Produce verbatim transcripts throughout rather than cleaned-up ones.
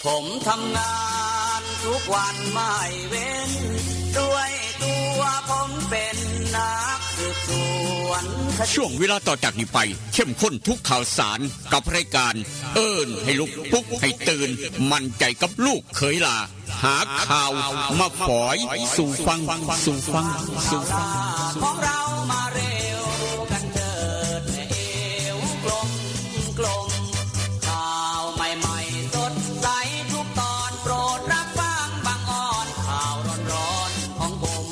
ผมทำงานทุกวันไม่เว้น ด้วยตัวผมเป็นนักสืบสวนคดี ช่วงเวลาต่อจากนี้ไป เข้มข้นทุกข่าวสารกับรายการ เอิ้นให้ลุกปลุกให้ตื่น มั่นใจกับลูกเขยหล่า หาข่าวมาฝอยสู่ฟัง สู่ฟัง สู่ฟัง สู่ฟัง ของเรามาเร็วกันเถิดแม่เอวกลมกลม ข่าวใหม่ๆสดใสทุกตอนโปรดรับฟังบางออนข่าวร้อนๆของผม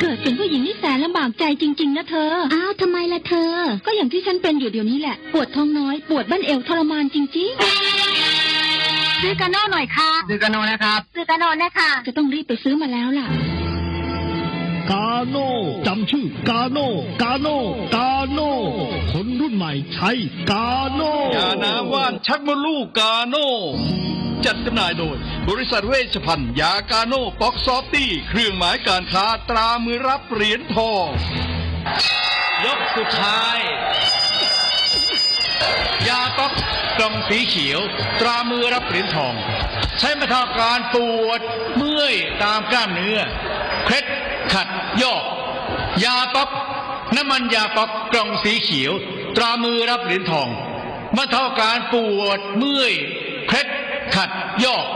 เกิดเป็นผู้หญิงนี่แสนลำบากใจจริง ๆ นะเธอ อ้าวทำไมล่ะเธอ ก็อย่างที่ฉันเป็นอยู่เดี๋ยวนี้แหละ ปวดท้องน้อย ปวดบั้นเอวทรมานจริง ซื้อกาโน่หน่อยค่ะ ซื้อกาโน่นะครับ ซื้อกาโน่นะคะ ๆ จะต้องรีบไปซื้อมาแล้วล่ะ กาโน่จำชื่อกาโน่กาโน่กาโน่คนรุ่นใหม่ใช้กาโน่ ยาน้ำว่านชักมดลูกกาโน่ จัดจำหน่ายโดย บริษัทเวชภัณฑ์ยากาโน่ป๊อกซอฟตี้ เครื่องหมายการค้าตรามือรับเหรียญทอง ยกสุดท้าย ยาป๊อกกล่องสีเขียว ตรามือรับเหรียญทอง ใช้บรรเทาอาการปวดเมื่อยตามกล้ามเนื้อ เคล็ดขัดยอก ยาป๊อก น้ำมันยาป๊อกกล่องสีเขียว ตรามือรับเหรียญทอง บรรเทาอาการปวดเมื่อย เคล็ดขัดยอก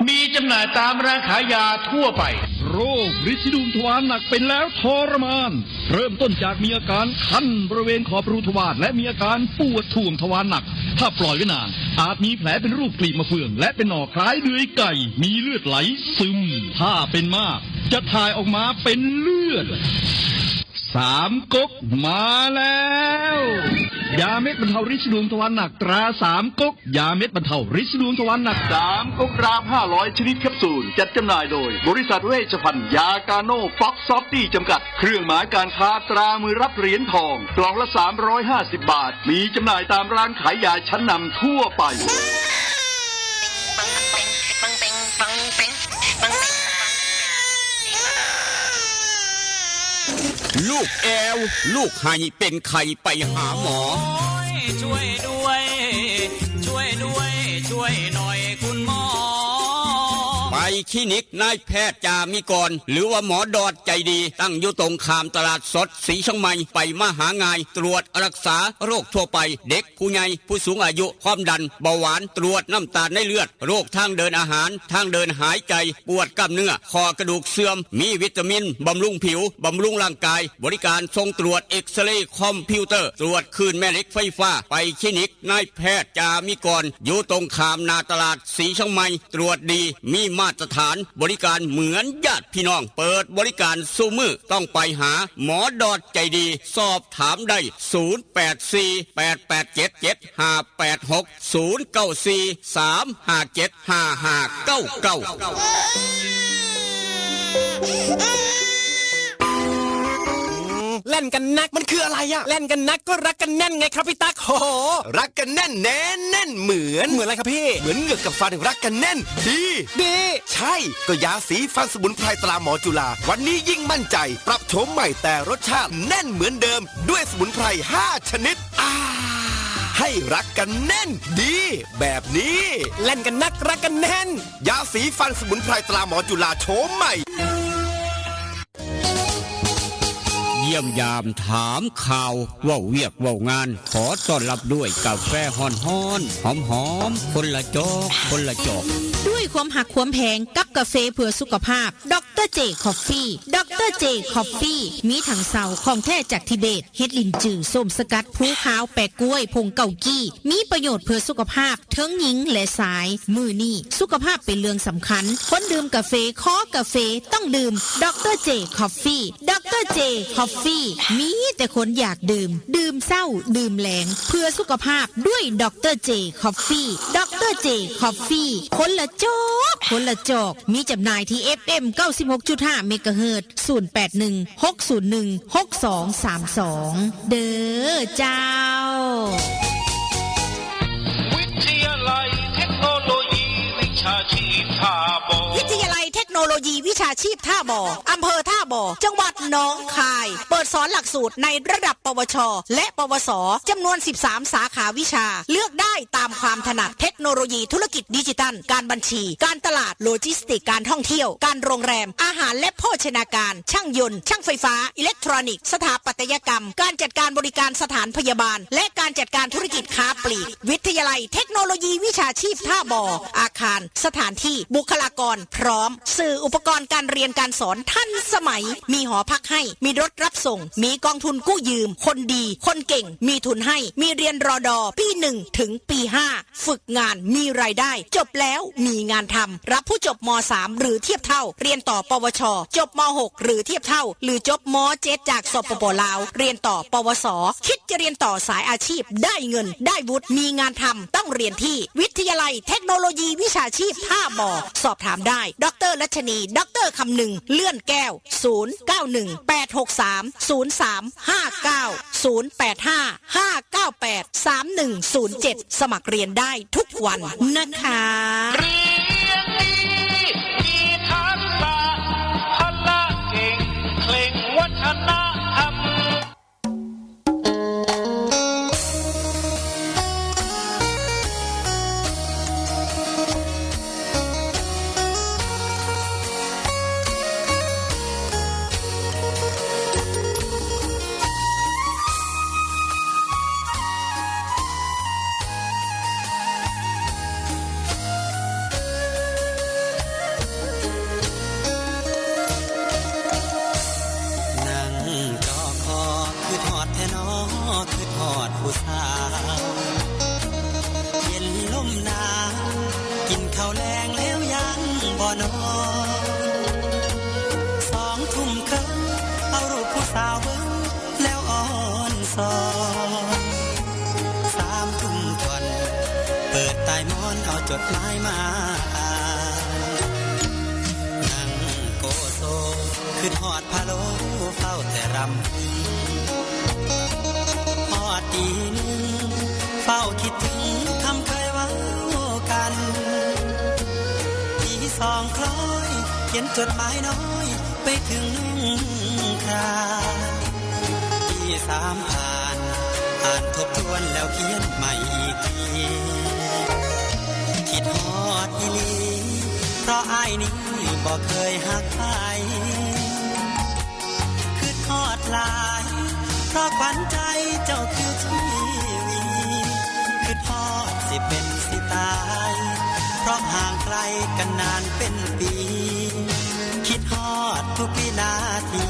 มีจำหน่ายตามร้านขายยาทั่วไป โรคริดสีดวงทวารหนักเป็นแล้วทรมาน เริ่มต้นจากมีอาการคันบริเวณขอบรูทวารและมีอาการปวดถ่วงทวารหนัก ถ้าปล่อยไว้นาน อาจมีแผลเป็นรูปกลีบมะเฟือง และเป็นหนองคล้ายเดือยไก่ มีเลือดไหลซึม ถ้าเป็นมาก จะถ่ายออกมาเป็นเลือด สามก๊กมาแล้ว ยาเม็ดบรรเทาริดสีดวงทวารหนักตราสามก๊ก ยาเม็ดบรรเทาริดสีดวงทวารหนัก สามก๊กรามห้าร้อยชนิดแคปซูล จัดจำหน่ายโดย บริษัทเวชภัณฑ์ยากาโน่ป๊อกซอฟตี้จำกัด เครื่องหมายการค้าตรามือรับเหรียญทอง กล่องละ สามร้อยห้าสิบบาท มีจำหน่ายตามร้านขายยาชั้นนำทั่วไป ลูกแอว ลูกไห้เป็นไข้ไปหาหมอ ช่วยด้วย ช่วยด้วย ช่วยหน่อยคุณหมอ ไปคลินิกนายแพทย์จามิกร หรือว่าหมอดอดใจดี ตั้งอยู่ตรงข้ามตลาดสดสีเชียงใหม่ ไปมาหาง่าย ตรวจรักษาโรคทั่วไป เด็กผู้ใหญ่ผู้สูงอายุ ความดัน เบาหวาน ตรวจน้ำตาลในเลือด โรคทางเดินอาหาร ทางเดินหายใจ ปวดกล้ามเนื้อ ข้อกระดูกเสื่อม มีวิตามิน บำรุงผิว บำรุงร่างกาย บริการส่งตรวจเอ็กซเรย์คอมพิวเตอร์ ตรวจคลื่นแม่เหล็กไฟฟ้า ไปคลินิกนายแพทย์จามิกร อยู่ตรงข้ามหน้าตลาดสีเชียงใหม่ ตรวจดี มีมาตรฐาน บริการเหมือนญาติพี่น้อง เปิดบริการซุมื้อ ต้องไปหาหมอดอดใจดี สอบถามได้ ศูนย์แปดสี่ แปดแปดเจ็ด เจ็ดห้าแปดหก ศูนย์เก้าสี่ สามห้าเจ็ด ห้าห้าเก้าเก้า แล่นกันนักมันคืออะไรอะแล่นกันนักก็รักกันแน่นไงครับพี่ตั๊กโห รักกันแน่นแน่นแน่นเหมือน เหมือนอะไรครับพี่ เหมือนเหงือกกับฟันรักกันแน่น ดี ดี ใช่ ก็ยาสีฟันสมุนไพรตราหมอจุฬา วันนี้ยิ่งมั่นใจ ปรับโฉมใหม่แต่รสชาติแน่นเหมือนเดิม ด้วยสมุนไพร ห้า ชนิด อ่า ให้รักกันแน่น ดี แบบนี้ แล่นกันนักรักกันแน่น ยาสีฟันสมุนไพรตราหมอจุฬาโฉมใหม่ เยี่ยมยามถามข่าว เว้าเวียกเว้างาน ขอต้อนรับด้วยกาแฟฮ้อนๆ หอมๆ คนละจอก คนละจอก ด้วยความหักความแพงกับกาแฟเพื่อสุขภาพ ดอกเตอร์เจ คอฟฟี่ ดอกเตอร์เจ คอฟฟี่ มีถังเซาของแท้จากทิเบต เฮ็ดลิ้นจื่อ ส้มสกัด พลูขาว แปะก๊วย ผงเกากี้ มีประโยชน์เพื่อสุขภาพ เทิงหญิงและชาย มื้อนี้สุขภาพเป็นเรื่องสำคัญ คนดื่มกาแฟ คอกาแฟ ต้องดื่ม ดอกเตอร์เจ คอฟฟี่ ดอกเตอร์เจ คอฟฟี่ มีแต่คนอยากดื่ม ดื่มเช้า ดื่มแลง เพื่อสุขภาพด้วย ดอกเตอร์เจ คอฟฟี่ ดอกเตอร์เจ คอฟฟี่ คนละจอก คนละจอก มีจำหน่ายที่ เอฟเอ็ม เก้าสิบหกจุดห้า เมกะเฮิรตซ์ ศูนย์แปดหนึ่ง หกศูนย์หนึ่ง หกสองสามสอง เด้อเจ้า วิทยาลัยเทคโนโลยีวิชาชีพท่าบ่อ วิทยาลัยเทคโนโล ยีวิชาชีพท่าบ่อ อำเภอท่าบ่อ จังหวัดหนองคาย เปิดสอนหลักสูตรในระดับ ปวช และ ปวส จำนวน สิบสาม สาขาวิชา เลือกได้ตามความถนัด เทคโนโลยีธุรกิจดิจิทัล การบัญชี การตลาด โลจิสติกส์ การท่องเที่ยว การโรงแรม อาหารและโภชนาการ ช่างยนต์ ช่างไฟฟ้า อิเล็กทรอนิกส์ สถาปัตยกรรม การจัดการบริการสถานพยาบาล และการจัดการธุรกิจค้าปลีก วิทยาลัยเทคโนโลยีวิชาชีพท่าบ่อ อาคาร สถานที่ บุคลากร พร้อม สื่ออุปกรณ์การเรียนการสอนทันสมัย มีหอพักให้ มีรถรับส่ง มีกองทุนกู้ยืม คนดี คนเก่ง มีทุนให้ มีเรียน รอดอ ปี หนึ่ง ถึงปี ห้า ฝึกงาน มีรายได้ จบแล้ว มีงานทำ รับผู้จบ ม.สาม หรือเทียบเท่า เรียนต่อ ปวช จบ ม.หก หรือเทียบเท่า หรือจบ ม.เจ็ด จาก สปป ลาว เรียนต่อ ปวส คิดจะเรียนต่อสายอาชีพ ได้เงิน ได้วุฒิ มีงานทำ ต้องเรียนที่วิทยาลัยเทคโนโลยีวิชาชีพท่าบ่อ สอบถามได้ ดร.รัชนี ดร.คำนึง เลื่อนแก้ว ศูนย์ เก้า หนึ่ง แปด หก สาม ศูนย์ สาม ห้า เก้า ศูนย์ แปด ห้า ห้า เก้า แปด สาม หนึ่ง ศูนย์ เจ็ด สมัครเรียนได้ทุกวันนะคะ เรียนดี มีทักษะ พละเก่ง เคร่งวัฒนธรรม นั่งจอคอ คิดฮอดแท้น้อ คิดฮอดผู้สาว เย็นลมหนาว กินข้าวแลงแล้วยังบ่นอน สองทุ่มครึ่ง เอารูปผู้สาวเบิ่ง แล้วอ่อนซอน สามทุ่มทวน เปิดใต้หมอน เอาจดหมายมาอ่าน นั่งโกโซ คิดฮอดพะโล้ เฝ้าแต่รำพึง ฮอดตีหนึ่ง เฝ้าคิดถึงคำเคยเว้ากัน ตีสองคล้อย เขียนจดหมายน้อย ไปถึงนุ่งคราน ตีสามผ่าน อ่านทบทวนแล้วเขียนใหม่อีกที คิดฮอดอีหลี เพราะอ้ายนี้บ่เคยฮักใคร คิดฮอดหลาย เพราะขวัญใจเจ้าคือชีวิต คิดฮอดสิเป็นสิตาย เพราะห่างไกลกันนานเป็นปี คิดฮอดทุกวินาที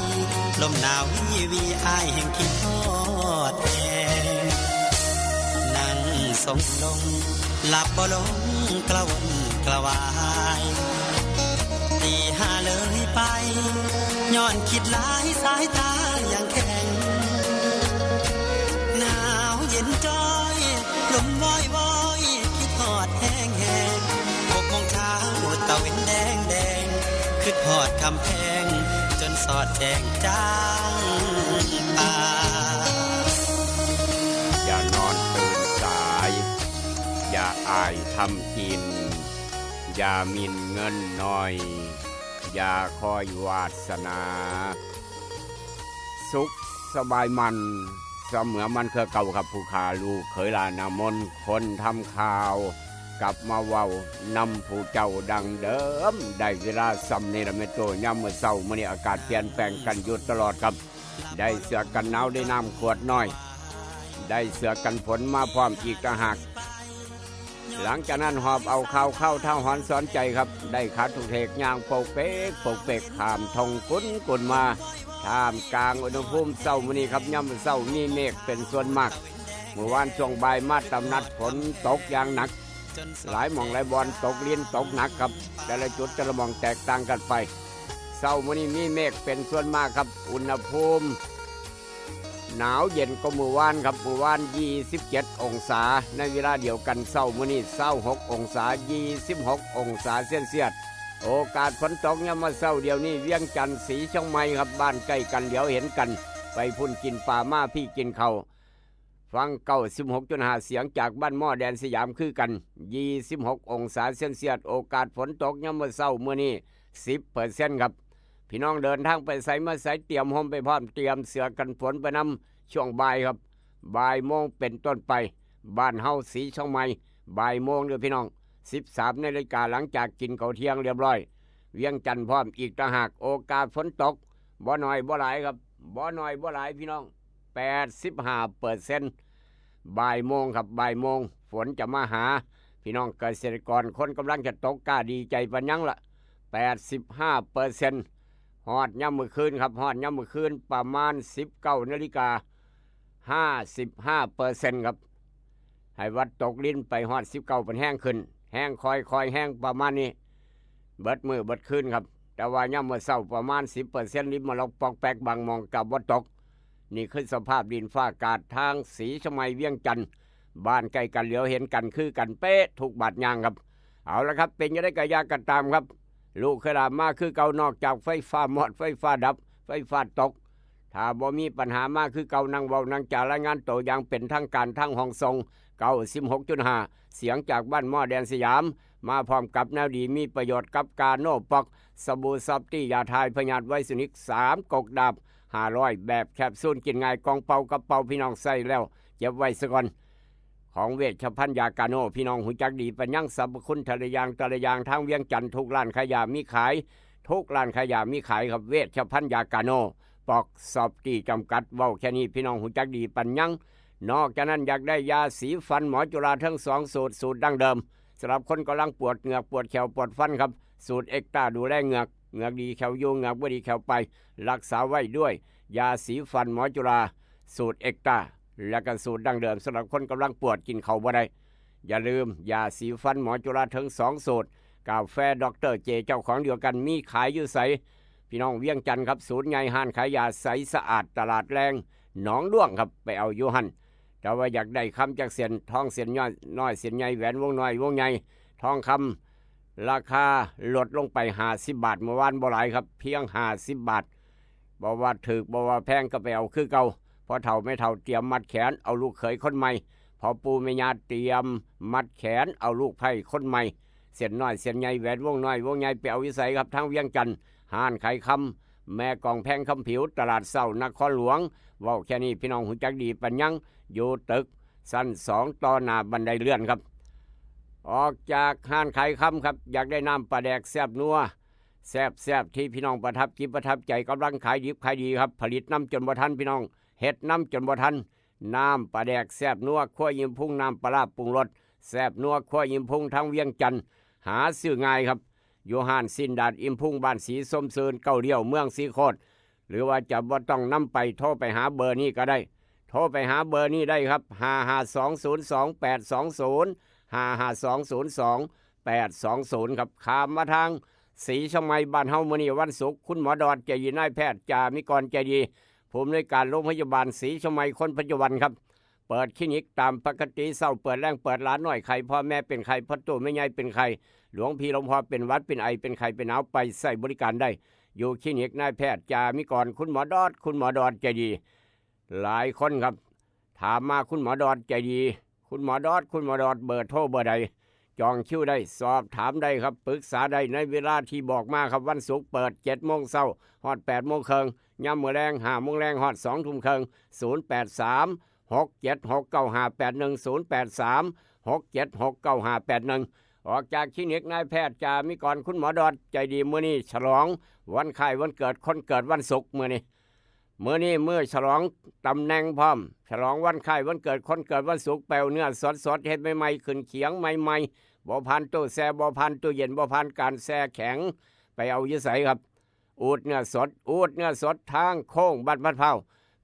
ลมหนาววีวี อ้ายแห่งคิดฮอดแฮง นั่งซมลง หลับบ่ลง กระวนกระวาย ตีห้าเลยไป ย้อนคิดหลาย สายตายังแข็ง หนาวเย็นจ้อย ลมวอยวอย คิดฮอดแฮงแฮง หกโมงเช้า ตะเว็นแดงแดง คิดฮอดคำแพง จนสอดแจ้งจางป่า อย่านอนตื่นสาย อย่าอ้ายทำกิน อย่าหมิ่นเงินหน่อย อย่าคอยวาสนา สุขสบายมัน เสมอมันคือเก่าครับ ผู้ข้าลูกเขยหลานนามน คนทำข่าว กลับมาเว้านำผู้เจ้าดังเดิม ได้เวลาส่ำนี้ละแม่โต ยามมื้อเช้ามื้อนี้อากาศเปลี่ยนแปลงกันอยู่ตลอดครับ ได้เสื้อกันหนาว ได้น้ำขวดน้อย ได้เสื้อกันฝนมาพร้อมอีกต่างหาก หลังจากนั้นหอบเอาข่าวเข้าเท้าหอนสอนใจครับ ได้ขาทุกเทกย่างโปกเปกโปกเปกข้ามทงกุนกุนมา ท่ามกลางอุณหภูมิเช้ามื้อนี้ครับ ยามมื้อเช้ามีเมฆเป็นส่วนมาก มื้อวานช่วงบ่ายมาตำหนัดฝนตกอย่างหนัก หลายหม่องหลายบ่อนตกลินตกหนักครับ แต่ละจุดแต่ละหม่องแตกต่างกันไป เช้ามื้อนี้มีเมฆเป็นส่วนมากครับ อุณหภูมิ หนาวเย็นกว่ามื้อวานครับ มื้อวาน ยี่สิบเจ็ด องศา ในเวลาเดียวกันเช้ามื้อนี้ ยี่สิบหก องศา ยี่สิบหก องศาเซลเซียส โอกาสฝนตกยามมื้อเช้าเดี๋ยวนี้ เวียงจันทน์ ศรีเชียงใหม่ครับ บ้านใกล้กันเหลียวเห็นกัน ไปพุ้นกินปลามาพี้กินข้าว ฟัง เก้าสิบหกจุดห้า เสียงจากบ้านหม้อแดนสยามคือกัน ยี่สิบหก องศาเซลเซียส โอกาสฝนตกยามมื้อเช้ามื้อนี้ สิบเปอร์เซ็นต์ครับ พี่น้องเดินทางไปไสมาไส เตรียมร่มไปพร้อม เตรียมเสื้อกันฝนไปนำ ช่วงบ่ายครับ บ่ายโมงเป็นต้นไป บ้านเฮาศรีเชียงใหม่ บ่ายโมงเด้อพี่น้อง สิบสามนาฬิกา หลังจากกินข้าวเที่ยงเรียบร้อย เวียงจันทน์พร้อมอีกต่างหาก โอกาสฝนตก บ่น้อยบ่หลายครับ บ่น้อยบ่หลายพี่น้อง แปดสิบห้าเปอร์เซ็นต์ บ่ายโมงครับ บ่ายโมง ฝนจะมาหา พี่น้องเกษตรกร คนกำลังจะตกกล้าดีใจปานหยังละ แปดสิบห้าเปอร์เซ็นต์ ฮอดยามมื้อคืนครับ ฮอดยามมื้อคืน ประมาณสิบเก้านาฬิกา ห้าสิบห้าเปอร์เซ็นต์ครับ ให้ว่าตกรินไปฮอดสิบเก้า เพิ่นแฮงขึ้น แฮงค่อยๆ แฮงประมาณนี้ เบิดมื้อเบิดคืนครับ แต่ว่ายามมื้อเช้าประมาณสิบเปอร์เซ็นต์ ริมมะลอกปอกแปก บางหม่องก็บ่ตก นี่คือสภาพดินฟ้าอากาศทางศรีเชียงใหม่ เวียงจันทน์ บ้านใกล้กันเหลียวเห็นกันคือกันเป๊ะทุกบาดย่างครับ เอาละครับ เป็นจั่งใดก็อย่าก็ตามครับ ลูกเคยลามาคือเก่า นอกจากไฟฟ้ามอด ไฟฟ้าดับ ไฟฟ้าตก ถ้าบ่มีปัญหามาคือเก่า นั่งเว้านั่งจารายงานโตอย่างเป็นทางการทางห้องส่ง เก้าสิบหกจุดห้า เสียงจากบ้านหม้อแดนสยาม มาพร้อมกับแนวดีมีประโยชน์กับกาโนปอก สบู่ซอฟตี้ ยาทายพยาธิไวรัสนิก สามกกดาบ ห้าร้อย แบบแคปซูล กินง่าย กล่องเป่ากระเป๋า พี่น้องใส่แล้วเก็บไว้ซะก่อน ของเวชภัณฑ์ยากาโน พี่น้องฮู้จักดีปานหยัง สรรพคุณแต่ละอย่างแต่ละอย่าง ทางเวียงจันทน์ทุกร้านขายยามีขาย ทุกร้านขายยามีขายครับ เวชภัณฑ์ยากาโน ปอกซอฟตี้จำกัด เว้าแค่นี้พี่น้องฮู้จักดีปานหยัง นอกจากนั้นอยากได้ยาสีฟันหมอจุฬาทั้งสองสูตร สูตรดั้งเดิม สำหรับคนกำลังปวดเหงือกปวดแข้วปวดฟันครับ สูตรเอ็กต้าดูแลเหงือก เหงือกดีแข้วอยู่ เหงือกบ่ดีแข้วไป รักษาไว้ด้วย ยาสีฟันหมอจุฬา สูตรเอ็กต้า และก็สูตรดั้งเดิม สำหรับคนกำลังปวดกินข้าวบ่ได้ อย่าลืม ยาสีฟันหมอจุฬาทั้งสองสูตร กาแฟดอกเตอร์เจ เจ้าของเดียวกัน มีขายอยู่ไส พี่น้องเวียงจันทน์ครับ ศูนย์ใหญ่ห้านขายยาใสสะอาด ตลาดแลงหนองด้วงครับ ไปเอาอยู่หั่น แต่ว่าอยากได้คำจักเส้น ทองเส้นน้อยเส้นใหญ่ แหวนวงน้อยวงใหญ่ ทองคำราคาลดลงไปห้าสิบบาท เมื่อวานบ่หลายครับ เพียงห้าสิบบาท บ่ว่าถูกบ่ว่าแพงก็ไปเอาคือเก่า พ่อเฒ่าแม่เฒ่าเตรียมมัดแขนเอาลูกเขยคนใหม่ พ่อปู่แม่ย่าเตรียมมัดแขนเอาลูกไพร่คนใหม่ เส้นน้อยเส้นใหญ่ แหวนวงน้อยวงใหญ่ ไปเอาอยู่ไสครับ ทางเวียงจันทน์ ห้านขายคำ แม่กองแพงคำผิว ตลาดเช้านครหลวง เว้าแค่นี้พี่น้องฮู้จักดีปานหยัง อยู่ตึกชั้นสอง ต่อหน้าบันไดเลื่อนครับ ออกจากห้านขายคำครับ อยากได้น้ำปลาแดกแซ่บนัว แซ่บๆ ที่พี่น้องประทับจิตประทับใจ กำลังขายดิบขายดีครับ ผลิตนำจนบ่ทันพี่น้อง เฮ็ดนำจนบ่ทัน น้ำปลาแดกแซ่บนัวครัวอิ่มพุง น้ำปลาร้าปรุงรสแซ่บนัวครัวอิ่มพุง ทางเวียงจันทน์ หาซื้อง่ายครับ อยู่ห้านสิ้นดาดอิ่มพุง บ้านสีส้มซืน เก้าเลี้ยว เมืองสีโคตร หรือว่าจะบ่ต้องนำไป โทรไปหาเบอร์นี้ก็ได้ โทรไปหาเบอร์นี้ได้ครับ ห้าห้าสองศูนย์สองแปดสองศูนย์ ห้าห้าสองศูนย์สองแปดสองศูนย์ ครับ ข้ามมาทางศรีเชียงใหม่บ้านเฮา มื้อนี้วันศุกร์ คุณหมอดอดใจดี นายแพทย์จามิกรใจดี ผู้อำนวยการโรงพยาบาลศรีเชียงใหม่คนปัจจุบันครับ เปิดคลินิกตามปกติ เช้าเปิด แลงเปิด หลานน้อยไข้ พ่อแม่เป็นไข้ พ่อตู้แม่ใหญ่เป็นไข้ หลวงพี่หลวงพ่อเป็นหวัดเป็นไอเป็นไข้เป็นหนาว ไปใช้บริการได้ อยู่คลินิกนายแพทย์จามิกร คุณหมอดอด คุณหมอดอดใจดี หลายคนครับ ถามมา คุณหมอดอดใจดี คุณหมอดอด คุณหมอดอด เบอร์โทรเบอร์ใด จองคิวได้ สอบถามได้ครับ ปรึกษาได้ในเวลาที่บอกมาครับ วันศุกร์เปิดเจ็ดโมงเช้าฮอดแปดโมงครึ่ง ยามมื้อแลงห้าโมงแลงฮอดสองทุ่มครึ่ง ศูนย์แปดสามหกเจ็ดหกเก้าห้าแปดหนึ่ง ศูนย์แปดสามหกเจ็ดหกเก้าห้าแปดหนึ่ง ออกจากคลินิกนายแพทย์จามิกร คุณหมอดอดใจดี มื้อนี้ฉลองวันคล้ายวันเกิดคนเกิดวันศุกร์ มื้อนี้ มื้อนี้มื้อฉลองตำแหน่งพร้อม ฉลองวันคล้ายวันเกิดคนเกิดวันศุกร์ ไปเอาเนื้อสดๆ เฮ็ดใหม่ๆ ขึ้นเขียงใหม่ๆ บ่ผ่านตู้แช่ บ่ผ่านตู้เย็น บ่ผ่านการแช่แข็ง ไปเอาอยู่ไสครับ อูดเนื้อสด อูดเนื้อสดทางโค้งบ้านพันเผ่า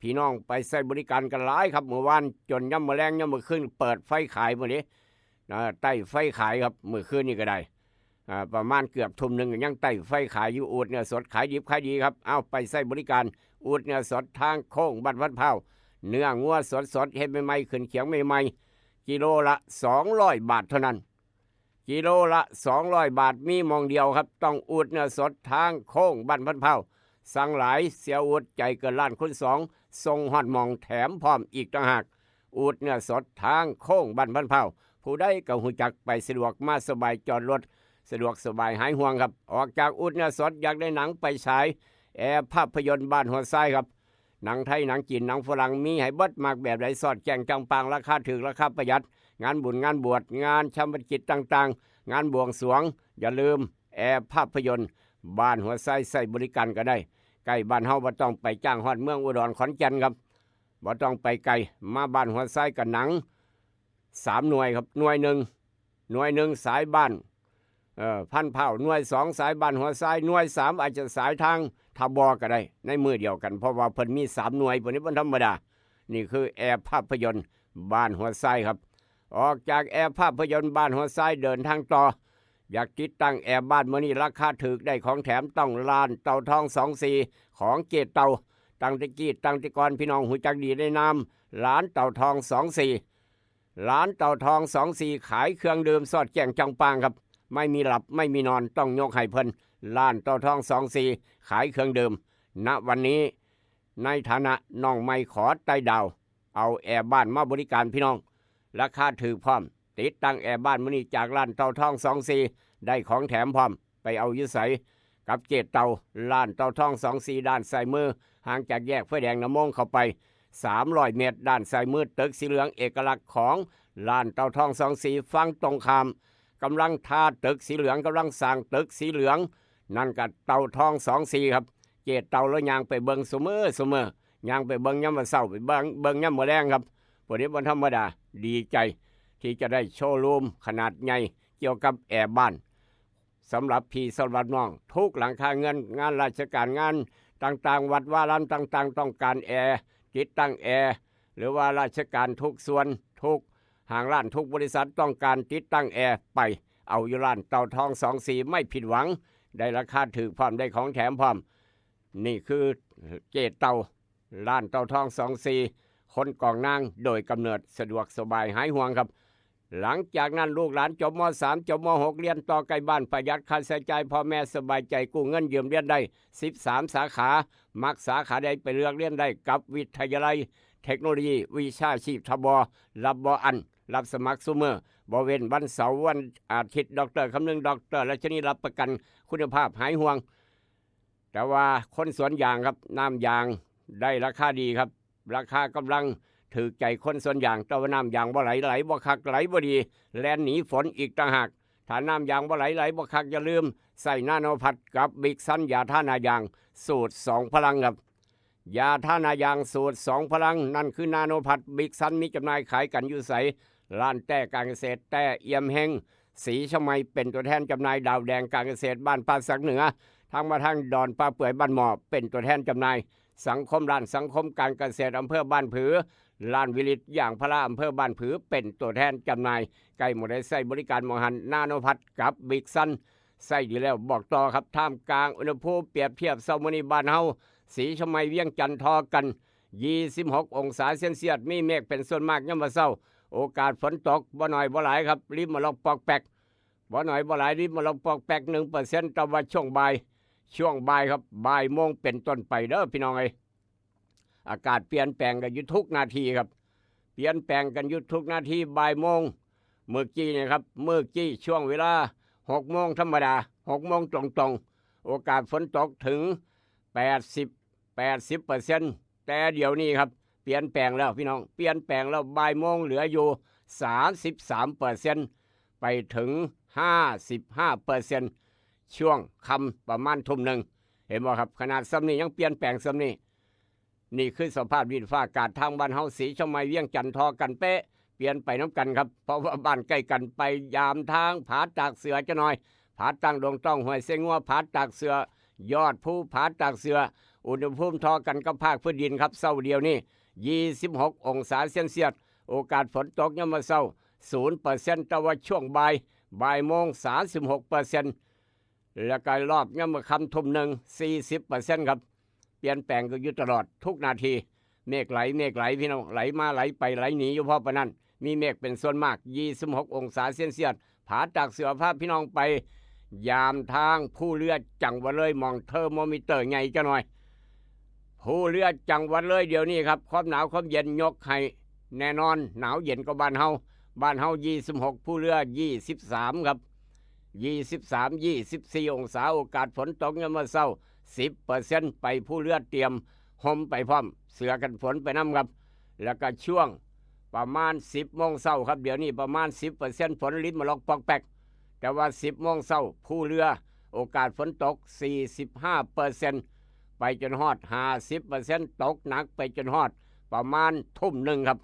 พี่น้องไปใช้บริการกันหลายครับ มื้อวานจนยามมื้อแลงยามมื้อคืนเปิดไฟขายมื้อนี้ อ่า ใต้ไฟขายครับ มื้อคืนนี้ก็ได้ อ่า ประมาณเกือบทุ่มหนึ่งยังใต้ไฟขายอยู่ อูดเนื้อสดขายดิบขายดีครับ เอาไปใช้บริการ อูดเนื้อสดทางโค้งบ้านพันเผ่า เนื้องัวสดๆ เฮ็ดใหม่ๆ ขึ้นเขียงใหม่ๆ กิโลละสองร้อยบาทเท่านั้น กิโลละสองร้อยบาท มีหม่องเดียวครับ ต้องอูดเนื้อสดทางโค้งบ้านพันเผ่า สั่งหลาย เสียอูดใจเกินล้านคูณสอง ส่งฮอดหม่องแถมพร้อมอีกต่างหาก อูดเนื้อสดทางโค้งบ้านพันเผ่า ผู้ใดก็ฮู้จัก ไปสะดวกมาสบาย จอดรถ สะดวกสบายหายห่วงครับ ออกจากอู่เนื้อสดอยากได้หนังไปฉาย แอภาพยนตร์บ้านหัวทรายครับ หนังไทย หนังจีน หนังฝรั่ง มีให้เบิด มักแบบใด สอดแจ้งจ่างป่าง ราคาถูก ราคาประหยัด งานบุญ งานบวช งานชาปนกิจต่างๆ งานบวงสรวง อย่าลืม แอภาพยนตร์บ้านหัวทราย ใช้บริการก็ได้ ใกล้บ้านเฮา บ่ต้องไปจ้างฮอดเมืองอุดร ขอนแก่นครับ บ่ต้องไปไกล มาบ้านหัวทรายก็หนังสามหน่วยครับ หน่วยหนึ่ง หน่วยหนึ่งสายบ้าน เอ่อ พันเผ่า หน่วยสองสายบ้านหัวทราย หน่วยสามอาจจะสายทางท่าบ่อก็ได้ ในมื้อเดียวกัน เพราะว่าเพิ่นมีสามหน่วย พวกนี้บ่ธรรมดา นี่คือแอภาพยนตร์บ้านหัวทรายครับ ออกจากแอภาพยนตร์บ้านหัวทราย เดินทางต่อ อยากติดตั้งแอบ้านมื้อนี้ราคาถูก ได้ของแถม ต้องร้านเต่าทองสองสี่ ของเจ๊เต่า ตั้งแต่กี้ตั้งแต่ก่อน พี่น้องฮู้จักดีในนามร้านเต่าทองสองสี่ ร้านเต่าทองสองสี่ ขายเครื่องดื่ม สอดแจ้งจ่างป่างครับ ไม่มีหลับไม่มีนอน ต้องยกให้เพิ่น ร้านเต่าทองสองสี่ ขายเครื่องดื่ม ณ วันนี้ ในฐานะน้องใหม่ขอไต่ดาว เอาแอบ้านมาบริการพี่น้อง ราคาถูกพร้อม ติดตั้งแอบ้านมื้อนี้จากร้านเต่าทองสองสี่ ได้ของแถมพร้อม ไปเอาอยู่ไส กับเจ๊เต่า ร้านเต่าทองสองสี่ ด้านซ้ายมือ ห่างจากแยกไฟแดงนามงเข้าไปสามร้อยเมตร ด้านซ้ายมือ ตึกสีเหลืองเอกลักษณ์ของร้านเต่าทองสองสี่ ฝั่งตรงข้าม กำลังทาตึกสีเหลือง กำลังสร้างตึกสีเหลือง นั่นก็เต่าทองสองสี่ครับ เจ๊เต่าลาวย่างไปเบิ่งซุมื้อซุมื้อ ย่างไปเบิ่งยามมื้อเช้า ไปเบิ่ง เบิ่งยามมื้อแลงครับ พวกนี้บ่ธรรมดา ดีใจที่จะได้โชว์รูมขนาดใหญ่เกี่ยวกับแอบ้าน สำหรับพี่สำหรับน้อง ทุกหลังคาเรือน งานราชการ งานต่างๆ วัดวารามต่างๆ ต้องการแอ ติดตั้งแอ หรือว่าราชการทุกส่วน ทุกห้างร้าน ทุกบริษัทต้องการติดตั้งแอ ไปเอาอยู่ร้านเต่าทองสองสี่ ไม่ผิดหวัง ได้ราคาถูกพร้อม ได้ของแถมพร้อม นี่คือเจ๊เต่า ร้านเต่าทองสองสี่ คนกองนางโดยกำเนิด สะดวกสบายหายห่วงครับ หลังจากนั้นลูกหลานจบ ม.สาม จบ ม.หก เรียนต่อใกล้บ้าน ประหยัดค่าใช้จ่าย พ่อแม่สบายใจ กู้เงินยืมเรียนได้สิบสามสาขา มักสาขาใดไปเลือกเรียนได้กับวิทยาลัยเทคโนโลยีวิชาชีพ ทบ รับบ่อั้น รับสมัครซุมื้อ บ่เว้นวันเสาร์วันอาทิตย์ ดอกเตอร์คำนึง ดอกเตอร์รัชนี รับประกันคุณภาพหายห่วง แต่ว่าคนสวนยางครับ น้ำยางได้ราคาดีครับ ราคากำลังถูกใจคนสวนยาง แต่ว่าน้ำยางบ่ไหล ไหลบ่คัก ไหลบ่ดี แล่นหนีฝนอีกต่างหาก ถ้าน้ำยางบ่ไหล ไหลบ่คัก อย่าลืมใช้นาโนพัทกับบิ๊กซัน ยาทาหน้ายาง สูตรสองพลังครับ ยาทาหน้ายางสูตรสองพลัง นั่นคือนาโนพัท บิ๊กซัน มีจำหน่ายขายกันอยู่ไส ร้านแต้การเกษตร แต้เอี่ยมเฮง ศรีชมัย เป็นตัวแทนจำหน่าย ดาวแดงการเกษตร บ้านป่าสักเหนือ ทางมาทางดอนป่าเปื่อย บ้านหม้อ เป็นตัวแทนจำหน่าย สังคม ร้านสังคมการเกษตร อำเภอบ้านผือ ร้านวิลิตยางพาราอำเภอบ้านผือ เป็นตัวแทนจำหน่าย ใกล้หม่องใดใช้บริการหม่องหั้น นาโนพัทกับบิ๊กซัน ใช้ดีแล้วบอกต่อครับ ท่ามกลางอุณหภูมิเปรียบเทียบเช้ามื้อนี้บ้านเฮา ศรีชมัย เวียงจันทน์ ทอกัน ยี่สิบหกองศาเซลเซียส มีเมฆเป็นส่วนมากยามมื้อเช้า โอกาสฝนตกบ่น้อยบ่หลายครับ ริมมะลอกปอกแปก บ่น้อยบ่หลาย ริมมะลอกปอกแปก หนึ่งเปอร์เซ็นต์ แต่ว่าช่วงบ่าย ช่วงบ่ายครับ บ่ายโมงเป็นต้นไปเด้อพี่น้องเอ้ย อากาศเปลี่ยนแปลงกันอยู่ทุกนาทีครับ เปลี่ยนแปลงกันอยู่ทุกนาที บ่ายโมง เมื่อกี้เนี่ยครับ เมื่อกี้ช่วงเวลาหกโมงธรรมดา หกโมงตรงๆ โอกาสฝนตกถึงแปดสิบ แปดสิบเปอร์เซ็นต์ แต่เดี๋ยวนี้ครับ เปลี่ยนแปลงแล้วพี่น้อง เปลี่ยนแปลงแล้ว บ่ายโมงเหลืออยู่สามสิบสามเปอร์เซ็นต์ ไปถึงห้าสิบห้าเปอร์เซ็นต์ ช่วงค่ำประมาณทุ่มหนึ่ง เห็นบ่ครับ ขนาดส่ำนี้ยังเปลี่ยนแปลงส่ำนี้ นี่คือสภาพดินฟ้าอากาศทางบ้านเฮา ศรีชมัย เวียงจันทน์ ทอกันเป๊ะ เปลี่ยนไปนำกันครับ เพราะว่าบ้านใกล้กัน ไปยามทางผาตากเสือจะหน่อย ผาตั้งดงต้อง ห้วยเซงัว ผาตากเสือ ยอดภูผาตากเสือ อุณหภูมิทอกันกับภาคพื้นดินครับ เช้าเดียวนี้ ยี่สิบหกองศาเซลเซียส โอกาสฝนตกยามมื้อเช้า ศูนย์เปอร์เซ็นต์ แต่ว่าช่วงบ่าย บ่ายโมง สามสิบหกเปอร์เซ็นต์ แล้วก็รอบยามมื้อค่ำทุ่มหนึ่ง สี่สิบเปอร์เซ็นต์ ครับ เปลี่ยนแปลงกันอยู่ตลอดทุกนาที เมฆไหล เมฆไหลพี่น้อง ไหลมาไหลไปไหลหนีอยู่ เพราะปานนั้น มีเมฆเป็นส่วนมาก ยี่สิบหกองศาเซลเซียส ผาตากเสือพาพี่น้องไป ยามทางภูเรือจังหวัดเลย หม่องเทอร์โมมิเตอร์ใหญ่จะหน่อย ภูเรือจังหวัดเลยเดี๋ยวนี้ครับ ความหนาวความเย็นยกให้แน่นอน หนาวเย็นกว่าบ้านเฮา บ้านเฮา ยี่สิบหก ภูเรือ ยี่สิบสาม ครับ ยี่สิบสาม ยี่สิบสี่ องศา โอกาสฝนตกยามมื้อเช้า สิบเปอร์เซ็นต์ ไปภูเรือเตรียมห่มไปพร้อม เสื้อกันฝนไปนำครับ แล้วก็ช่วงประมาณ สิบโมงเช้าครับ เดี๋ยวนี้ประมาณ สิบเปอร์เซ็นต์ ฝนลิดมาล็อกปอกแปก แต่ว่า สิบโมงเช้า ภูเรือ โอกาสฝนตก สี่สิบห้าเปอร์เซ็นต์ ไปจนฮอด ห้าสิบเปอร์เซ็นต์ ตกหนักไปจนฮอด ประมาณทุ่มหนึ่งครับ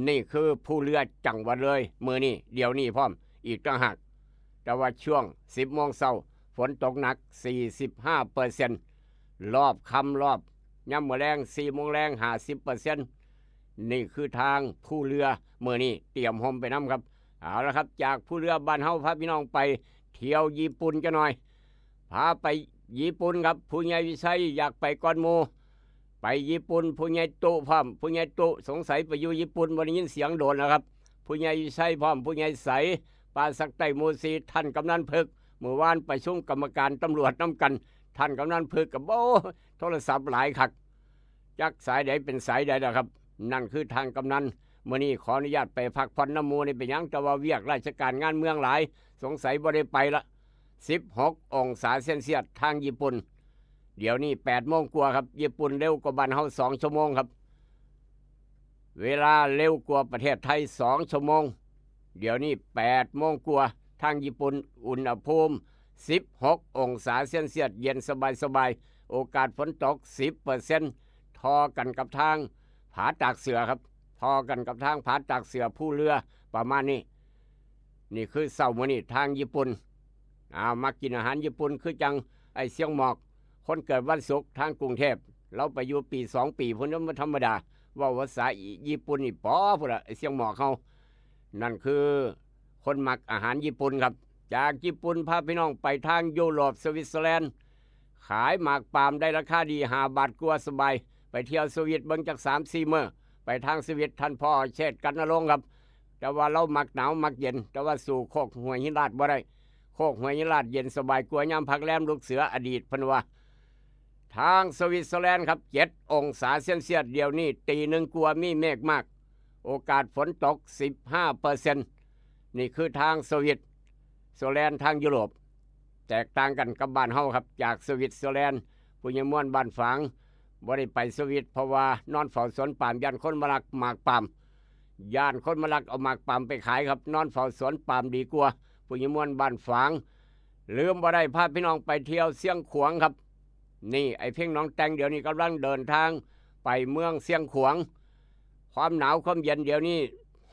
นี่คือภูเรือจังหวัดเลย มื้อนี้ เดี๋ยวนี้พร้อม อีกต่างหาก แต่ว่าช่วง สิบโมงเช้า ฝนตกหนัก สี่สิบห้าเปอร์เซ็นต์ รอบค่ำรอบ ยามมื้อแลง สี่โมงแลง ห้าสิบเปอร์เซ็นต์ นี่คือทางภูเรือ มื้อนี้เตรียมห่มไปนำครับ เอาละครับ จากภูเรือบ้านเฮาพาพี่น้องไปเที่ยวญี่ปุ่นจักหน่อย พาไปญี่ปุ่นครับ ผู้ใหญ่วิชัยอยากไปก่อนหมู่ ไปญี่ปุ่น ผู้ใหญ่ตุพร้อม ผู้ใหญ่ตุสงสัยไปอยู่ญี่ปุ่น บ่ได้ยินเสียงโดนแล้วครับ ผู้ใหญ่วิชัยพร้อม ผู้ใหญ่ใส ป่าสักใต้หมู่สี่ ท่านกำนันเผือก มื้อวานประชุมกรรมการตำรวจนำกัน ท่านกำนันเผือกก็ โอ้ โทรศัพท์หลายคัก จักสายใดเป็นสายใดล่ะครับ นั่นคือทางกำนัน มื้อนี้ขออนุญาตไปพักผ่อนนำหมู่นี่เป็นหยัง แต่ว่าเวียกราชการงานเมืองหลาย สงสัยบ่ได้ไปละ สิบหก องศาเซลเซียสทางญี่ปุ่น เดี๋ยวนี้ แปดโมงกว่าครับ ญี่ปุ่นเร็วกว่าบ้านเฮา สองชั่วโมงครับ เวลาเร็วกว่าประเทศไทย สองชั่วโมง เดี๋ยวนี้ แปดโมงกว่า ทางญี่ปุ่น อุณหภูมิ สิบหก องศาเซลเซียส เย็นสบายๆ โอกาสฝนตก สิบเปอร์เซ็นต์ ทอกันกับทางผาตากเสือครับ ทอกันกับทางผาตากเสือ ภูเรือ ประมาณนี้ นี่คือเช้ามื้อนี้ทางญี่ปุ่น อ้าว มากินอาหารญี่ปุ่น คือจังไอ้เสียงหมอก คนเกิดวันศุกร์ทางกรุงเทพฯ เราไปอยู่ปีสองปีพุ้น มันธรรมดา เว้าภาษาญี่ปุ่นนี่ปอพุ้นละ ไอ้เสียงหมอกเฮา นั่นคือคนมักอาหารญี่ปุ่นครับ จากญี่ปุ่นพาพี่น้องไปทางยุโรป สวิตเซอร์แลนด์ ขายหมากปาล์มได้ราคาดี ห้าบาทกว่าสบาย ไปเที่ยวสวิตเบิ่งจักสามสี่มื้อ ไปทางสวิตท่านพ่อเชษฐกรรณรงค์ครับ แต่ว่าเรามักหนาวมักเย็น แต่ว่าสู้โคกห้วยหินลาดบ่ได้ โคกห้วยหินลาดเย็นสบายกว่ายามพักแรมลูกเสืออดีตเพิ่นว่า ทางสวิตเซอร์แลนด์ครับ เจ็ดองศาเซลเซียส เดี๋ยวนี้ตีหนึ่งกว่ามีเมฆมาก โอกาสฝนตก สิบห้าเปอร์เซ็นต์ นี่คือทางสวิตเซอร์แลนด์ ทางยุโรป แตกต่างกันกับบ้านเฮาครับ จากสวิตเซอร์แลนด์ ผู้ใหญ่ม่วนบ้านฝาง บ่ได้ไปสวิต เพราะว่านอนเฝ้าสวนปาล์ม ย้านคนมาลักหมากปาล์ม ย้านคนมาลักเอาหมากปาล์มไปขายครับ นอนเฝ้าสวนปาล์มดีกว่า ผู้ใหญ่ม่วนบ้านฝาง ลืมบ่ได้พาพี่น้องไปเที่ยวเชียงขวางครับ นี่ไอ้เพ็งหนองแตงเดี๋ยวนี้กำลังเดินทางไปเมืองเชียงขวาง ความหนาวความเย็นเดี๋ยวนี้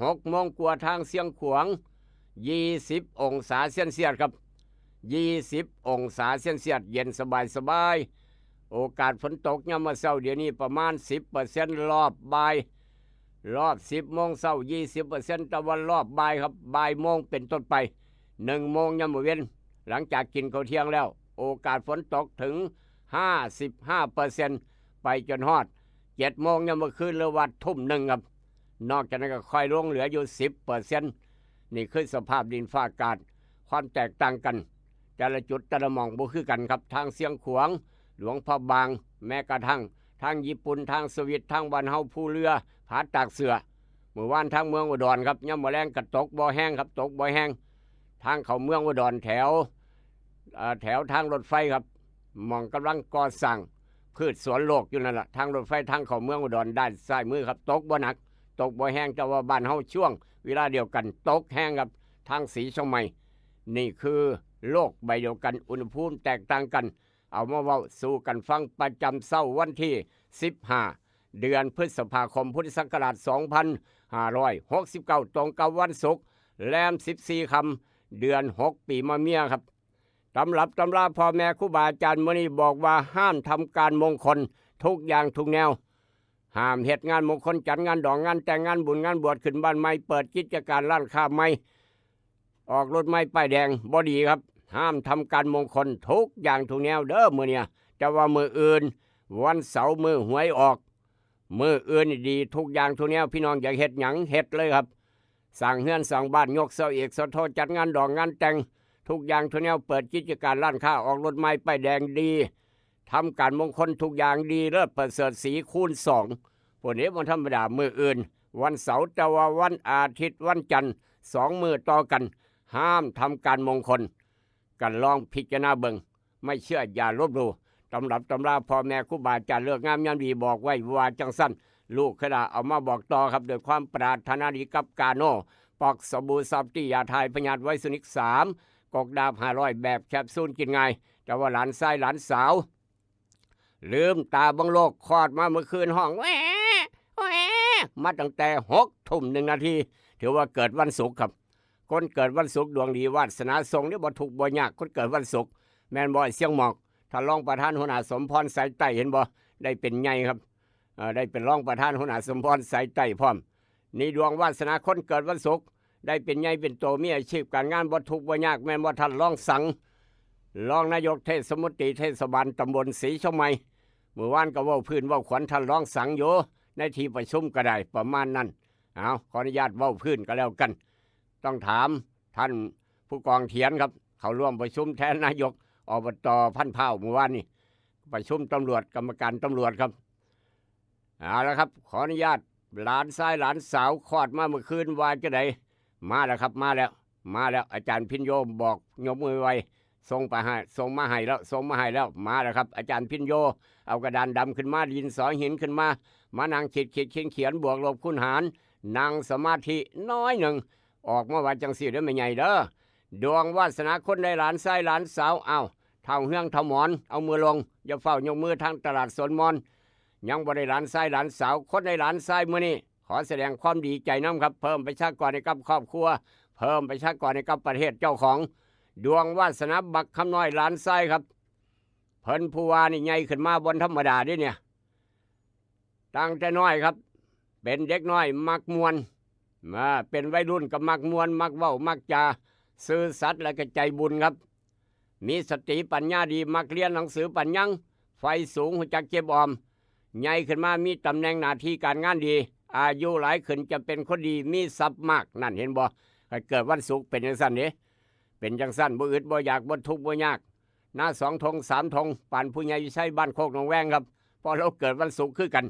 หกโมงกว่าทางเชียงขวาง ยี่สิบองศาเซลเซียสครับ ยี่สิบองศาเซลเซียส เย็นสบายสบาย โอกาสฝนตกยามมื้อเช้าเดี๋ยวนี้ประมาณ สิบเปอร์เซ็นต์ รอบบ่าย รอบ สิบโมงเช้า ยี่สิบเปอร์เซ็นต์ แต่ว่ารอบบ่ายครับ บ่ายโมงเป็นต้นไป หนึ่งโมงยามมื้อเว็น หลังจากกินข้าวเที่ยงแล้ว โอกาสฝนตกถึง ห้าสิบห้าเปอร์เซ็นต์ ไปจนฮอด เจ็ดโมงยามมื้อคืน หรือว่าทุ่มหนึ่งครับ นอกจากนั้นก็ค่อยลงเหลืออยู่ สิบเปอร์เซ็นต์ นี่คือสภาพดินฟ้าอากาศ ความแตกต่างกัน แต่ละจุดแต่ละหม่องบ่คือกันครับ ทางเชียงขวาง หลวงพระบาง แม้กระทั่งทางญี่ปุ่น ทางสวิต ทางบ้านเฮาภูเรือ ผาตากเสือ มื้อวานทางเมืองอุดรครับ ยามมื้อแลงก็ตกบ่แฮงครับ ตกบ่แฮง ทางเข้าเมืองอุดรแถว เอ่อ แถวทางรถไฟครับ หม่องกำลังก่อสร้างพืชสวนโลกอยู่นั่นล่ะ ทางรถไฟทางเข้าเมืองอุดรด้านซ้ายมือครับ ตกบ่หนัก ตกบ่แฮง แต่ว่าบ้านเฮาช่วงเวลาเดียวกันตกแฮงครับ ทางศรีเชียงใหม่ นี่คือโลกใบเดียวกัน อุณหภูมิแตกต่างกัน เอามาเว้าสู่กันฟังประจำเช้าวันที่ สิบห้า เดือนพฤษภาคม พุทธศักราช สองพันห้าร้อยหกสิบเก้า ตรงกับวันศุกร์ แรม สิบสี่ ค่ำ เดือน หก ปีมะเมียครับ ตำรับตำราพ่อแม่ครูบาอาจารย์มื้อนี้บอกว่าห้ามทำการมงคลทุกอย่างทุกแนว ห้ามเฮ็ดงานมงคล จัดงานดอง งานแต่ง งานบุญ งานบวช ขึ้นบ้านใหม่ เปิดกิจการร้านค้าใหม่ ออกรถใหม่ป้ายแดง บ่ดีครับ ห้ามทำการมงคลทุกอย่างทุกแนวเด้อมื้อเนี้ย แต่ว่ามื้ออื่น วันเสาร์มื้อหวยออก มื้ออื่นนี่ดีทุกอย่างทุกแนว พี่น้องอยากเฮ็ดหยังเฮ็ดเลยครับ สร้างเฮือนสร้างบ้าน ยกเสาเอกเสาโท จัดงานดองงานแต่ง ทุกอย่างทุกแนว เปิดกิจการร้านค้า ออกรถใหม่ป้ายแดงดี ทำการมงคลทุกอย่างดีเลิศประเสริฐศรีคูณสอง พวกนี้บ่ธรรมดา มื้ออื่น วันเสาร์ แต่ว่าวันอาทิตย์วันจันทร์ สองมื้อต่อกัน ห้ามทำการมงคล กันลองพิจารณาเบิ่ง ไม่เชื่ออย่าลบหลู่ ตำรับตำราพ่อแม่ครูบาอาจารย์เลิกงามยามดีบอกไว้ว่าจั่งซั่น ลูกเคยละเอามาบอกต่อครับ ด้วยความปรารถนาดีกับกาโน ปอกสบู่ซอฟตี้ยาทายพยาธิไวรัสนิกสาม กกดาบห้าร้อยแบบแคปซูลกินง่าย แต่ว่าหลานชายหลานสาว ลืมตาเบิ่งโลกคลอดมาเมื่อคืนห้องแหวะแหวะมาตั้งแต่หกทุ่มหนึ่งนาที ถือว่าเกิดวันศุกร์ครับ คนเกิดวันศุกร์ดวงดีวาสนาส่งเด้อ บ่ทุกข์บ่ยาก คนเกิดวันศุกร์ แม่นบ่ไอ้เสียงหมอก ท่านรองประธานหัวหน้าสมพรสายใต้เห็นบ่ ได้เป็นใหญ่ครับ เอ่อ ได้เป็นรองประธานหัวหน้าสมพรสายใต้พร้อม นี่ดวงวาสนาคนเกิดวันศุกร์ ได้เป็นใหญ่เป็นโต มีอาชีพการงานบ่ทุกข์บ่ยาก แม่นบ่ท่านรองสัง รองนายกเทศมนตรีเทศบาลตำบลศรีชมไม มื้อวานก็เว้าพื้นเว้าขวัญท่านรองสังอยู่ ในที่ประชุมก็ได้ประมาณนั้น เอา ขออนุญาตเว้าพื้นก็แล้วกัน ต้องถามท่านผู้กองเถียนครับ เขาร่วมประชุมแทนนายก อบต.พันพร้าวมื้อวานนี่ ประชุมตำรวจ กรรมการตำรวจครับ เอาละครับ ขออนุญาต หลานชายหลานสาวคลอดมาเมื่อคืนว่าจะได มาแล้วครับ มาแล้ว มาแล้ว อาจารย์พินโยบอกยกมือไว ส่งไปให้ ส่งมาให้แล้ว ส่งมาให้แล้ว มาแล้วครับ อาจารย์พินโย เอากระดานดำขึ้นมา ดินสอหินขึ้นมา มานั่งขีดขีดเขียนเขียนบวกลบคูณหาร นั่งสมาธิน้อยหนึ่ง ออกมาว่าจังซี่เด้อแม่ใหญ่เด้อ ดวงวาสนาคนได้หลานชายหลานสาว เอา เฒ่าเฮืองเฒ่าหมอน เอามือลง อย่าเฝ้ายกมือทางตลาดสวนมอน ยังบ่ได้หลานชายหลานสาว คนได้หลานชายมื้อนี้ ขอแสดงความดีใจนำครับ เพิ่มประชากรให้กับครอบครัว เพิ่มประชากรให้กับประเทศเจ้าของ ดวงวาสนาบักคำน้อยหลานชายครับ เพิ่นผู้ว่านี่ใหญ่ขึ้นมาบ่ธรรมดาเด้เนี่ย ตั้งแต่น้อยครับ เป็นเด็กน้อยมักม่วน อ่า เป็นวัยรุ่นก็มักม่วน มักเว้า มักจา ซื่อสัตย์และก็ใจบุญครับ มีสติปัญญาดี มักเรียนหนังสือปานหยัง ใฝ่สูง ฮู้จักเก็บออม ใหญ่ขึ้นมามีตำแหน่งหน้าที่การงานดี อายุหลายขึ้นจะเป็นคนดี มีทรัพย์มาก นั่นเห็นบ่ ใครเกิดวันศุกร์เป็นจังซั่นเด้ เป็นจังซั่น บ่อึดบ่อยาก บ่ทุกข์บ่ยาก นาสองทงสามทง ปานผู้ใหญ่วิชัยบ้านโคกหนองแวงครับ เพราะเราเกิดวันศุกร์คือกัน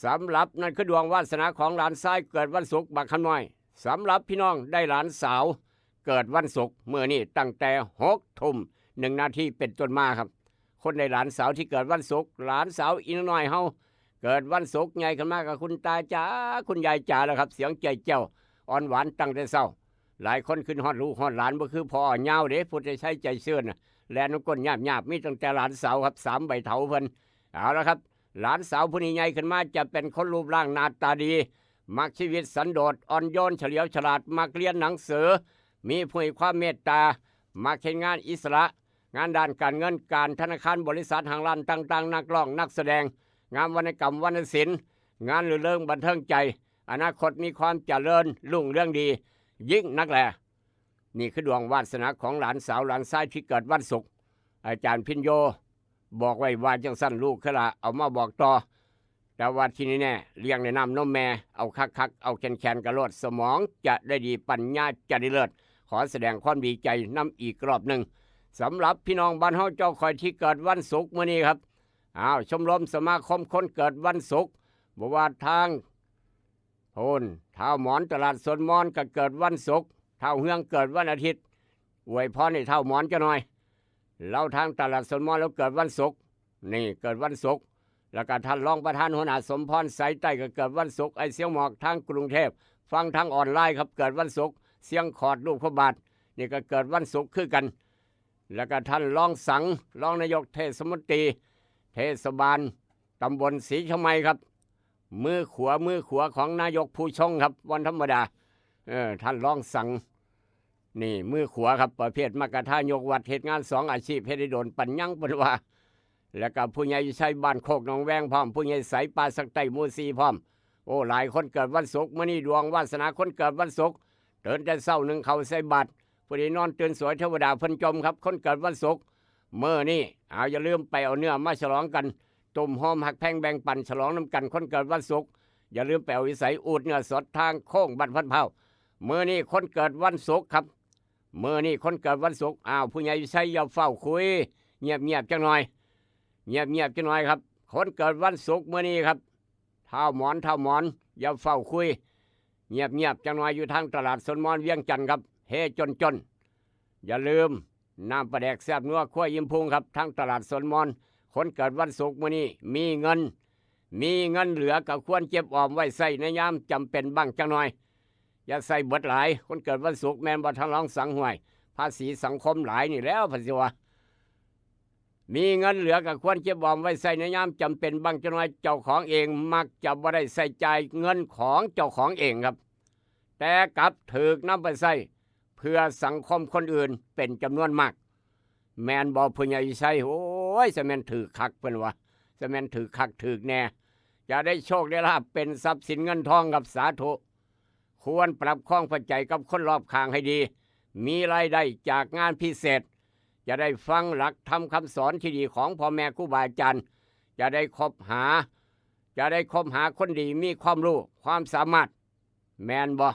สำหรับนั่นคือดวงวาสนาของหลานชายเกิดวันศุกร์บักคำน้อย สำหรับพี่น้องได้หลานสาวเกิดวันศุกร์มื้อนี้ตั้งแต่หกทุ่มหนึ่งนาทีเป็นต้นมาครับ คนได้หลานสาวที่เกิดวันศุกร์ หลานสาวอีน้อยเฮา เกิดวันศุกร์ใหญ่ขึ้นมากับคุณตาจ๋า คุณยายจ๋าแล้วครับ เสียงแจ้วๆ อ่อนหวานตั้งแต่เช้า หลายคนขึ้นฮอดลูกฮอดหลาน บ่คือพ่อยาวเด้ พุทธชัยใจซื่นน่ะ แล่นนำก้นหยาบๆ มีตั้งแต่หลานสาวครับ สามใบเถาเพิ่น เอาละครับ หลานสาวผู้นี้ใหญ่ขึ้นมาจะเป็นคนรูปร่างหน้าตาดี มักชีวิตสันโดษ อ่อนโยน เฉลียวฉลาด มักเรียนหนังสือ มีผู้ให้ความเมตตา มักเฮ็ดงานอิสระ งานด้านการเงิน การธนาคาร บริษัท ห้างร้านต่างๆ นักร้อง นักแสดง งานวรรณกรรม วรรณศิลป์ งานรื่นเริงบันเทิงใจ อนาคตมีความเจริญรุ่งเรืองดี ยิ่งนักแล นี่คือดวงวาสนาของหลานสาวหลานชายที่เกิดวันศุกร์ อาจารย์พินโยบอกไว้ว่าจังซั่น ลูกเคยละเอามาบอกต่อ แต่ว่าที่แน่ๆ เลี้ยงในน้ำนมแม่ เอาคักๆ เอาแข็งๆ กะโลด สมองจะได้ดี ปัญญาจะได้เลิศ ขอแสดงความดีใจนำอีกรอบหนึ่ง สำหรับพี่น้องบ้านเฮาเจ้าข่อยที่เกิดวันศุกร์มื้อนี้ครับ อ้าว ชมรมสมาคมคนเกิดวันศุกร์ บ่ว่าทางโพนท้าวหมอนตลาดสวนมอนก็เกิดวันศุกร์ ท้าวเฮืองเกิดวันอาทิตย์ อวยพรให้ท้าวหมอนจักหน่อย ลาวทางตลาดสวนมอนลาวเกิดวันศุกร์ นี่เกิดวันศุกร์ แล้วก็ท่านรองประธานหัวหน้าสมพรสายใต้ก็เกิดวันศุกร์ ไอ้เสียงหมอกทางกรุงเทพฯ ฟังทางออนไลน์ครับ เกิดวันศุกร์ เสียงขอดลูกพระบาท นี่ก็เกิดวันศุกร์คือกัน แล้วก็ท่านรองสัง รองนายกเทศมนตรี เทศบาลตำบลศรีชะไมครับ มือขวา มือขวาของนายกผู้ชงครับ วันธรรมดา เออ ท่านรองสัง นี่มือขวาครับ ประเภทมากระทายกวัด เฮ็ดงานสองอาชีพ เฮ็ดได้โดนปันยังเพิ่นว่า แล้วก็ผู้ใหญ่ชัยบ้านโคกหนองแวงพร้อม ผู้ใหญ่ใสป่าสักใต้หมู่สี่พร้อม โอ้ หลายคนเกิดวันศุกร์ มื้อนี้ดวงวาสนาคนเกิดวันศุกร์ ตื่นแต่เช้านึ่งข้าวใส่บาตร ผู้ใดนอนตื่นสวยเทวดาเพิ่นจมครับ คนเกิดวันศุกร์ มื้อนี้ เอา อย่าลืมไปเอาเนื้อมาฉลองกัน ตุ้มโฮมฮักแพงแบ่งปันฉลองนำกัน คนเกิดวันศุกร์ อย่าลืมไปเอาวิสัยอูดเนื้อสดทางโค้งบ้านพันเผา มื้อนี้คนเกิดวันศุกร์ครับ มื้อนี้คนเกิดวันศุกร์ อ้าว ผู้ใหญ่วิชัยอย่าเฝ้าคุย เงียบๆ จักหน่อย เงียบๆ จักหน่อยครับ คนเกิดวันศุกร์มื้อนี้ครับ ท้าวหมอน ท้าวหมอน อย่าเฝ้าคุย เงียบๆจังหน่อยอยู่ทางตลาดสวนมอนเวียงจันทน์ครับ เฮจนๆ อย่าลืม น้ำปลาแดกแซ่บนัวครัวอิ่มพุงครับ ทางตลาดสวนมอน คนเกิดวันศุกร์มื้อนี้มีเงิน มีเงินเหลือก็ควรเก็บออมไว้ใช้ในยามจำเป็นบ้างจังหน่อย อย่าใช้เบิดหลาย คนเกิดวันศุกร์แม่นบ่ ท่านรองสัง ห้วย ภาษีสังคมหลายนี่แล้ว เพิ่นสิว่า มีเงินเหลือก็ควรเก็บออมไว้ใช้ในยามจำเป็นบ้างจังหน่อย เจ้าของเองมักจะบ่ได้ใช้จ่ายเงินของเจ้าของเองครับ แต่กลับถูกนำไปใช้เพื่อสังคมคนอื่นเป็นจำนวนมาก แม่นบ่ ผู้ใหญ่ชัย โอ้ย จะแม่นถูกคัก เพิ่นว่า จะแม่นถูกคักถูกแน่ จะได้โชคได้ลาภเป็นทรัพย์สินเงินทองครับ สาธุ ควรปรับความเข้าใจกับคนรอบข้างให้ดี มีรายได้จากงานพิเศษ จะได้ฟังหลักธรรมคำสอนที่ดีของพ่อแม่ครูบาอาจารย์ จะได้คบหา จะได้คบหาคนดีมีความรู้ความสามารถ แม่นบ่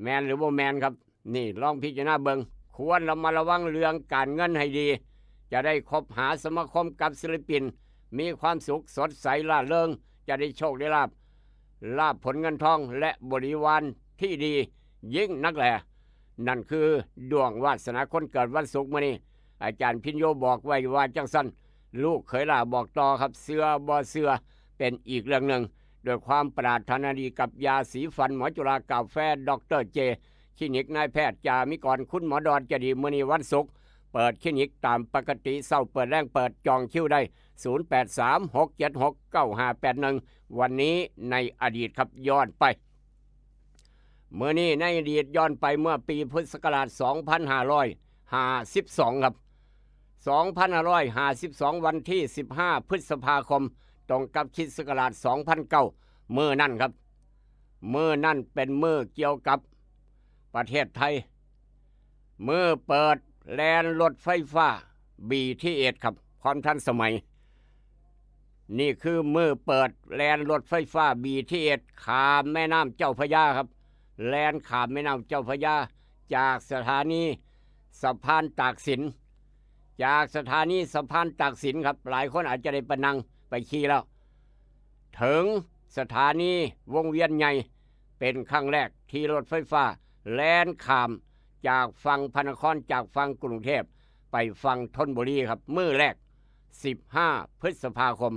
แม่นหรือบ่แม่นครับ นี่ลองพิจารณาเบิ่ง ควรระมัดระวังเรื่องการเงินให้ดี จะได้คบหาสมาคมกับศิลปิน มีความสุขสดใสร่าเริง จะได้โชคได้ลาภ ลาภผลเงินทองและบริวารที่ดียิ่งนักแล นั่นคือดวงวาสนาคนเกิดวันศุกร์มื้อนี้ อาจารย์พิญโยบอกไว้ว่าจังซั่น ลูกเขยหล้าบอกต่อครับ เชื่อบ่เชื่อเป็นอีกเรื่องหนึ่ง ด้วยความปรารถนาดีกับยาสีฟันหมอจุฬากาแฟดอกเตอร์เจ คลินิกนายแพทย์จามิกร คุณหมอดอนจะดี มื้อนี้วันศุกร์ เปิดคลินิกตามปกติ เช้าเปิดแลงเปิด จองคิวได้ ศูนย์แปดสาม หกเจ็ดหก เก้าห้าแปดหนึ่ง วันนี้ในอดีตครับ ย้อนไป มื้อนี้ในอดีต ย้อนไปเมื่อปีพุทธศักราช สองพันห้าร้อยห้าสิบสอง ครับ สองพันห้าร้อยห้าสิบสอง วันที่ สิบห้า พฤษภาคม ตรงกับคริสต์ศักราช สองพันเก้า มื้อนั้นครับ มื้อนั้นเป็นมื้อเกี่ยวกับประเทศไทย มื้อเปิดแล่นรถไฟฟ้า บีทีเอส ครับ ความทันสมัย นี่คือมื้อเปิดแล่นรถไฟฟ้า บีทีเอส ข้ามแม่น้ำเจ้าพระยาครับ แล่นข้ามแม่น้ำเจ้าพระยา จากสถานีสะพานตากสิน จากสถานีสะพานตากสินครับ หลายคนอาจจะได้ไปนั่งไปขี่แล้ว ถึงสถานีวงเวียนใหญ่ เป็นครั้งแรกที่รถไฟฟ้าแล่นข้ามจากฝั่งพระนคร จากฝั่งกรุงเทพไปฝั่งธนบุรีครับ มื้อแรก สิบห้า พฤษภาคม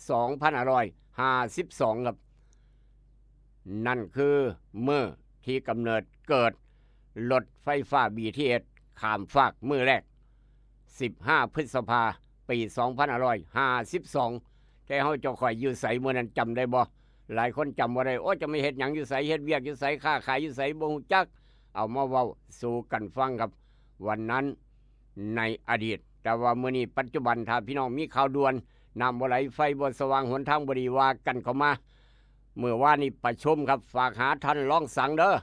สองพันห้าร้อยห้าสิบสอง ครับ นั่นคือมื้อที่กำเนิดเกิดรถไฟฟ้า บีทีเอส ข้ามฟากมื้อแรก สิบห้า พฤษภา ปี สองพันห้าร้อยห้าสิบสอง แต่เฮาเจ้าข่อยอยู่ไสมื้อนั้น จำได้บ่ หลายคนจำบ่ได้ โอ้ จะไม่เฮ็ดหยังอยู่ไส เฮ็ดเวียกอยู่ไส ค้าขายอยู่ไส บ่ฮู้จัก เอามาเว้าสู่กันฟังครับ วันนั้นในอดีต แต่ว่ามื้อนี้ปัจจุบัน ถ้าพี่น้องมีข่าวด่วน น้ำบ่ไหล ไฟบ่สว่าง หนทางบ่ดี ว่ากันเข้ามา มื้อวานนี้ประชุมครับ ฝากหาท่านรองสังเด้อ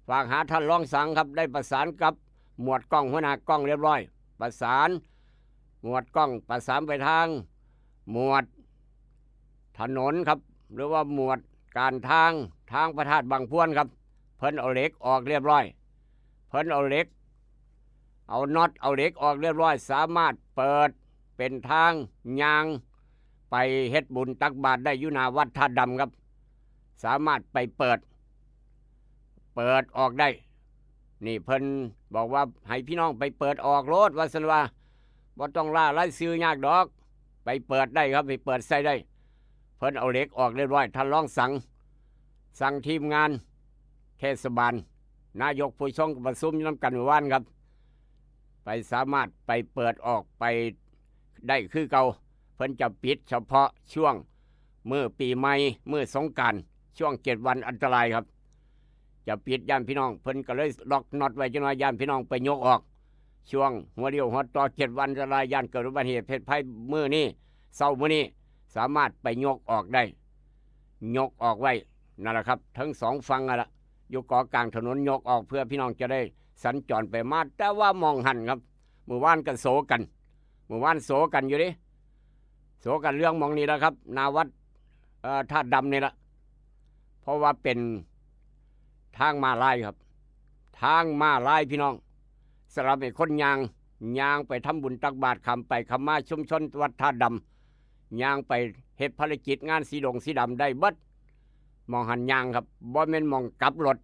ฝากหาท่านรองสังครับ ได้ประสานกับหมวดกล้อง หัวหน้ากล้องเรียบร้อย ประสาน หมวดกล้องประสานไปทาง หมวดถนนครับ หรือว่าหมวดการทาง ทางพระธาตุบางพวนครับ เพิ่นเอาเหล็กออกเรียบร้อย เพิ่นเอาเหล็ก เอาน็อตเอาเหล็กออกเรียบร้อย สามารถเปิดเป็นทางย่างไปเฮ็ดบุญตักบาตรได้อยู่หน้าวัดธาตุดำครับ สามารถไปเปิด เปิดออกได้ นี่เพิ่นบอกว่าให้พี่น้องไปเปิดออกโลด ว่าซั่นว่า บ่ต้องล่ารายชื่อยากดอก ไปเปิดได้ครับ ไปเปิดใส่ได้ เพิ่นเอาเหล็กออกเรียบร้อย ท่านรองสัง สั่งทีมงานเทศบาล นายกผู้ชงประชุมอยู่นำกันเมื่อวานครับ ไปสามารถไปเปิดออกไปได้คือเก่า เพิ่นจะปิดเฉพาะช่วงมื้อปีใหม่ มื้อสงกรานต์ ช่วงเจ็ดวันอันตรายครับ จะปิด ย่านพี่น้อง เพิ่นก็เลยล็อกน็อตไว้จังหน่อย ย่านพี่น้องไปยกออก ช่วงหัวเลี้ยวหัวต่อเจ็ดวันอันตราย ย่านเกิดอุบัติเหตุเพศภัย มื้อนี้ เช้ามื้อนี้ สามารถไปยกออกได้ ยกออกไว้ นั่นแหละครับ ทั้งสองฝั่งนั่นละ อยู่เกาะกลางถนน ยกออกเพื่อพี่น้องจะได้สัญจรไปมา แต่ว่าหม่องหั่นครับ มื้อวานก็โศกัน มื้อวานโศกันอยู่เด้ โศกันเรื่องหม่องนี้แหละครับ หน้าวัด เอ่อ ธาตุดำนี่ละ เพราะว่าเป็นทางม้าลายครับ ทางม้าลายพี่น้อง สำหรับให้คนย่าง ย่างไปทำบุญตักบาตร ข้ามไปข้ามมาชุมชนวัดธาตุดำ ย่างไปเฮ็ดภารกิจงานสีดงสีดำได้เบิด หม่องหั้นย่างครับ บ่แม่นหม่องกลับรถ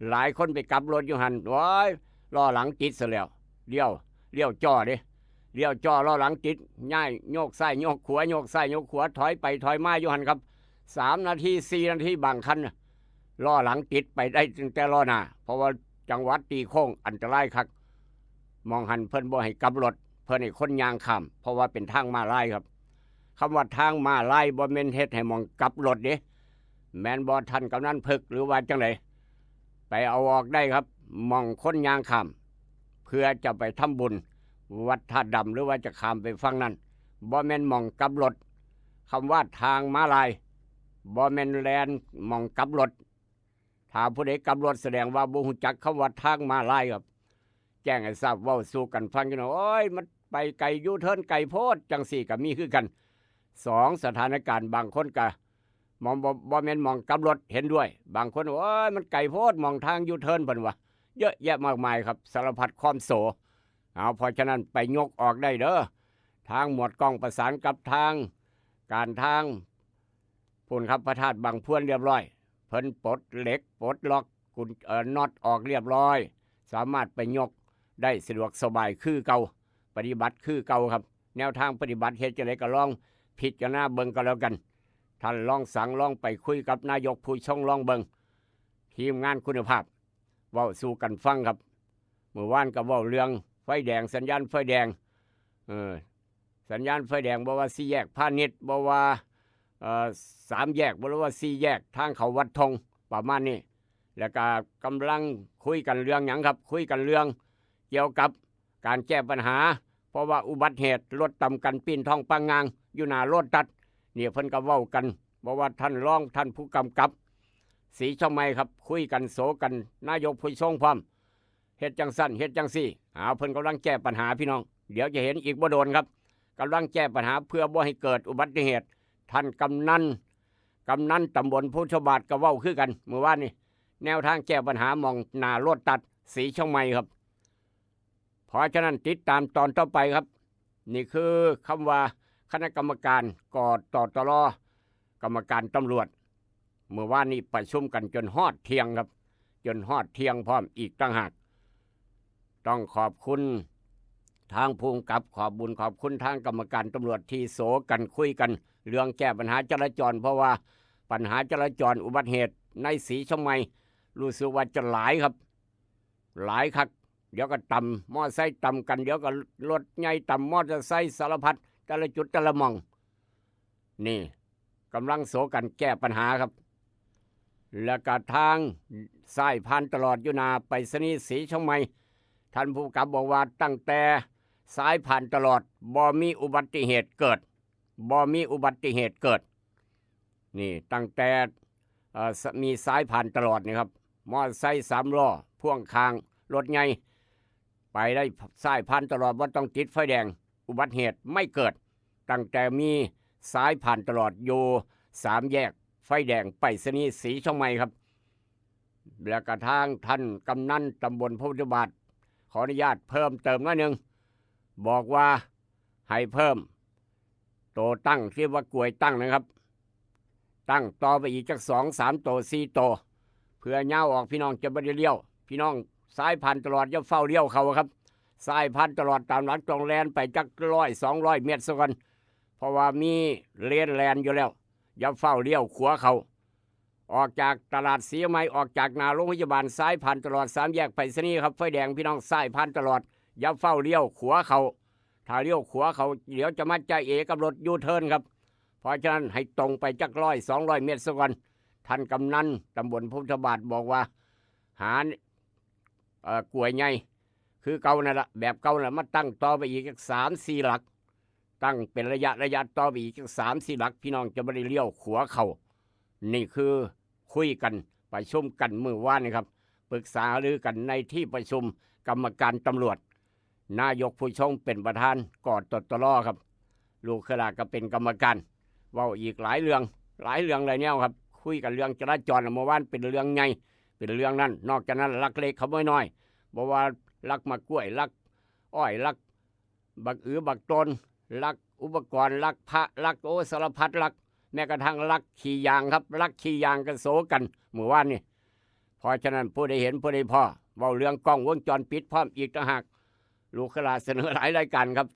หลายคนไปกลับรถอยู่หั้น โอ้ย ล้อหลังติดซะแล้ว เลี้ยว เลี้ยวจ่อเด้ เลี้ยวจ่อล้อหลังติด ย้าย โยกซ้ายโยกขวา โยกซ้ายโยกขวา ถอยไปถอยมาอยู่หั้นครับ สามนาที สี่นาที บางคันน่ะ ล้อหลังติดไปได้ตั้งแต่ล้อหน้า เพราะว่าจังหวะตีโค้งอันตรายคัก หม่องหั้นเพิ่นบ่ให้กลับรถ เพิ่นให้คนย่างข้าม เพราะว่าเป็นทางม้าลายครับ คำว่าทางม้าลายบ่แม่นเฮ็ดให้หม่องกลับรถเด้ แม่นบ่ท่านกำนันเพิก หรือว่าจั่งใด ไปเอาออกได้ครับ หม่องคนย่างข้าม เพื่อจะไปทำบุญวัดธาตุดำ หรือว่าจะข้ามไปฝั่งนั้น บ่แม่นหม่องกลับรถ คำว่าทางม้าลาย บ่แม่นแลนหม่องกลับรถ ถ้าผู้ใดกลับรถแสดงว่าบ่ฮู้จักคำว่าทางม้าลายครับ แจ้งให้ทราบ เว้าสู่กันฟังอยู่เนาะ โอ้ย มันไปไกล ยูเทิร์นไกลโพด จั่งซี้ก็มีคือกัน สองสถานการณ์ บางคนก็หม่องบ่ บ่แม่นหม่องกลับรถ เห็นด้วย บางคน โอ้ย มันไกลโพด หม่องทางยูเทิร์น เพิ่นว่า เยอะแยะมากมายครับ สารพัดความโส เอา เพราะฉะนั้นไปยกออกได้เด้อ ทางหมวดกล้องประสานกับทางการทาง พุ้นครับ พระธาตุบังพวนเรียบร้อย เพิ่นปลดเหล็ก ปลดล็อกกุญ เอ่อ น็อตออกเรียบร้อย สามารถไปยกได้สะดวกสบายคือเก่า ปฏิบัติคือเก่าครับ แนวทางปฏิบัติเฮ็ดจั่งใดก็ลองพิจารณาเบิ่งก็แล้วกัน ท่านลองสั่ง ลองไปคุยกับนายกผู้ชงลองเบิ่ง ทีมงานคุณภาพ เว้าสู่กันฟังครับ มื้อวานก็เว้าเรื่องไฟแดง สัญญาณไฟแดง เออ สัญญาณไฟแดง บ่ว่าสี่แยกพาณิชย์ บ่ว่า เอ่อ สามแยก บ่ว่าสี่แยกทางเข้าวัดทอง ประมาณนี้ แล้วก็กำลังคุยกันเรื่องหยังครับ คุยกันเรื่องเกี่ยวกับการแก้ปัญหา เพราะว่าอุบัติเหตุรถตำกันปิ้นท้องปังงางอยู่หน้าโลตัส นี่เพิ่นก็เว้ากัน บ่ว่าท่านรอง ท่านผู้กำกับ ศรีเชียงใหม่ครับ คุยกันโสกัน นายกผู้ชงพร้อม เฮ็ดจั่งซั้น เฮ็ดจั่งซี้ เอา เพิ่นกำลังแก้ปัญหาพี่น้อง เดี๋ยวจะเห็นอีกบ่โดนครับ กำลังแก้ปัญหาเพื่อบ่ให้เกิดอุบัติเหตุ ท่านกำนัน กำนันตำบลพุทธบาทก็เว้าคือกันมื้อวานนี้ แนวทางแก้ปัญหาหม่องหน้าโลตัสศรีเชียงใหม่ครับ เพราะฉะนั้นติดตามตอนต่อไปครับ นี่คือคำว่าคณะกรรมการ กตตร กรรมการตำรวจ มื้อวานนี้ประชุมกันจนฮอดเที่ยงครับ จนฮอดเที่ยงพร้อมอีกต่างหาก ต้องขอบคุณทางผู้กำกับ ขอบบุญขอบคุณทางกรรมการตำรวจที่โสกันคุยกันเรื่องแก้ปัญหาจราจร เพราะว่าปัญหาจราจรอุบัติเหตุในศรีเชียงใหม่รู้สึกว่าจะหลายครับ หลายคัก เดี๋ยวก็ตำมอไซค์ตำกัน เดี๋ยวก็รถใหญ่ตำมอเตอร์ไซค์ สารพัด แต่ละจุดแต่ละหม่อง นี่กำลังโสกันแก้ปัญหาครับ แล้วก็ทางสายผ่านตลอดอยู่หน้าไปรษณีย์ศรีเชียงใหม่ ท่านผู้กำกับบอกว่าตั้งแต่สายผ่านตลอดบ่มีอุบัติเหตุเกิด บ่มีอุบัติเหตุเกิด นี่ตั้งแต่ เอ่อ ส- มีสายผ่านตลอดนี่ครับ มอไซค์สามล้อพ่วงข้าง รถใหญ่ ไปได้สายผ่านตลอด บ่ต้องติดไฟแดง อุบัติเหตุไม่เกิด ตั้งแต่มีสายผ่านตลอดอยู่สามแยกไฟแดงไปรษณีย์ศรีเชียงใหม่ครับ แล้วก็ทางท่านกำนันตำบลพุทธบาท ขออนุญาตเพิ่มเติมหน่อยหนึ่ง บอกว่าให้เพิ่ม โตตั้งที่ว่ากลวยตั้งนะครับ ตั้งต่อไปอีกจักสองสามโต สี่โต เพื่อยาวออก พี่น้องจะบ่ได้เลี้ยว พี่น้องสายผ่านตลอดอย่าเฝ้าเลี้ยวเข้าครับ สายผ่านตลอดตามหลังต้องแล่นไปจักร้อยสองร้อยเมตรซะก่อน เพราะว่ามีเลนแล่นอยู่แล้ว อย่าเฝ้าเลี้ยวขวาเข้า ออกจากตลาดศรีใหม่ ออกจากหน้าโรงพยาบาล สายผ่านตลอดสามแยกไปรษณีย์ครับ ไฟแดง พี่น้อง สายผ่านตลอด อย่าเฝ้าเลี้ยวขวาเข้า ถ้าเลี้ยวขวาเข้า เดี๋ยวจะมาจ่าเอกับรถยูเทิร์นครับ เพราะฉะนั้นให้ตรงไปจักร้อยสองร้อยเมตรซะก่อน ท่านกำนันตำบลพุทธบาทบอกว่า หา เอ่อ กลวยใหญ่ คือเก่านั่นละ แบบเก่านั่นละ มาตั้งต่อไปอีกจักสามสี่หลัก ตั้งเป็นระยะระยะต่อไปอีกจักสามสี่หลัก พี่น้องจะบ่ได้เลี้ยวขวาเข้า นี่คือคุยกันประชุมกันมื้อวานนี้ครับ ปรึกษาหารือกันในที่ประชุมกรรมการตำรวจ นายกผู้ชงเป็นประธาน กตตร ครับ ลูกเคยหลาก็เป็นกรรมการ เว้าอีกหลายเรื่อง หลายเรื่องหลายแนวครับ คุยกันเรื่องจราจรเมื่อวานเป็นเรื่องใหญ่ เป็นเรื่องนั้น นอกจากนั้นลักเล็กขโมยน้อย บ่ว่าลักหมากกล้วย ลักอ้อย ลักบักอือบักตน ลักอุปกรณ์ ลักพระ ลัก โอ้ สารพัดลัก แม้กระทั่งลักขี่ยางครับ ลักขี่ยางก็โสกันมื้อวานนี่ เพราะฉะนั้นผู้ใดเห็นผู้ใดพ้อ เว้าเรื่องกล้องวงจรปิดพร้อมอีกต่างหาก ลูกขลาเสนอหลายรายการครับ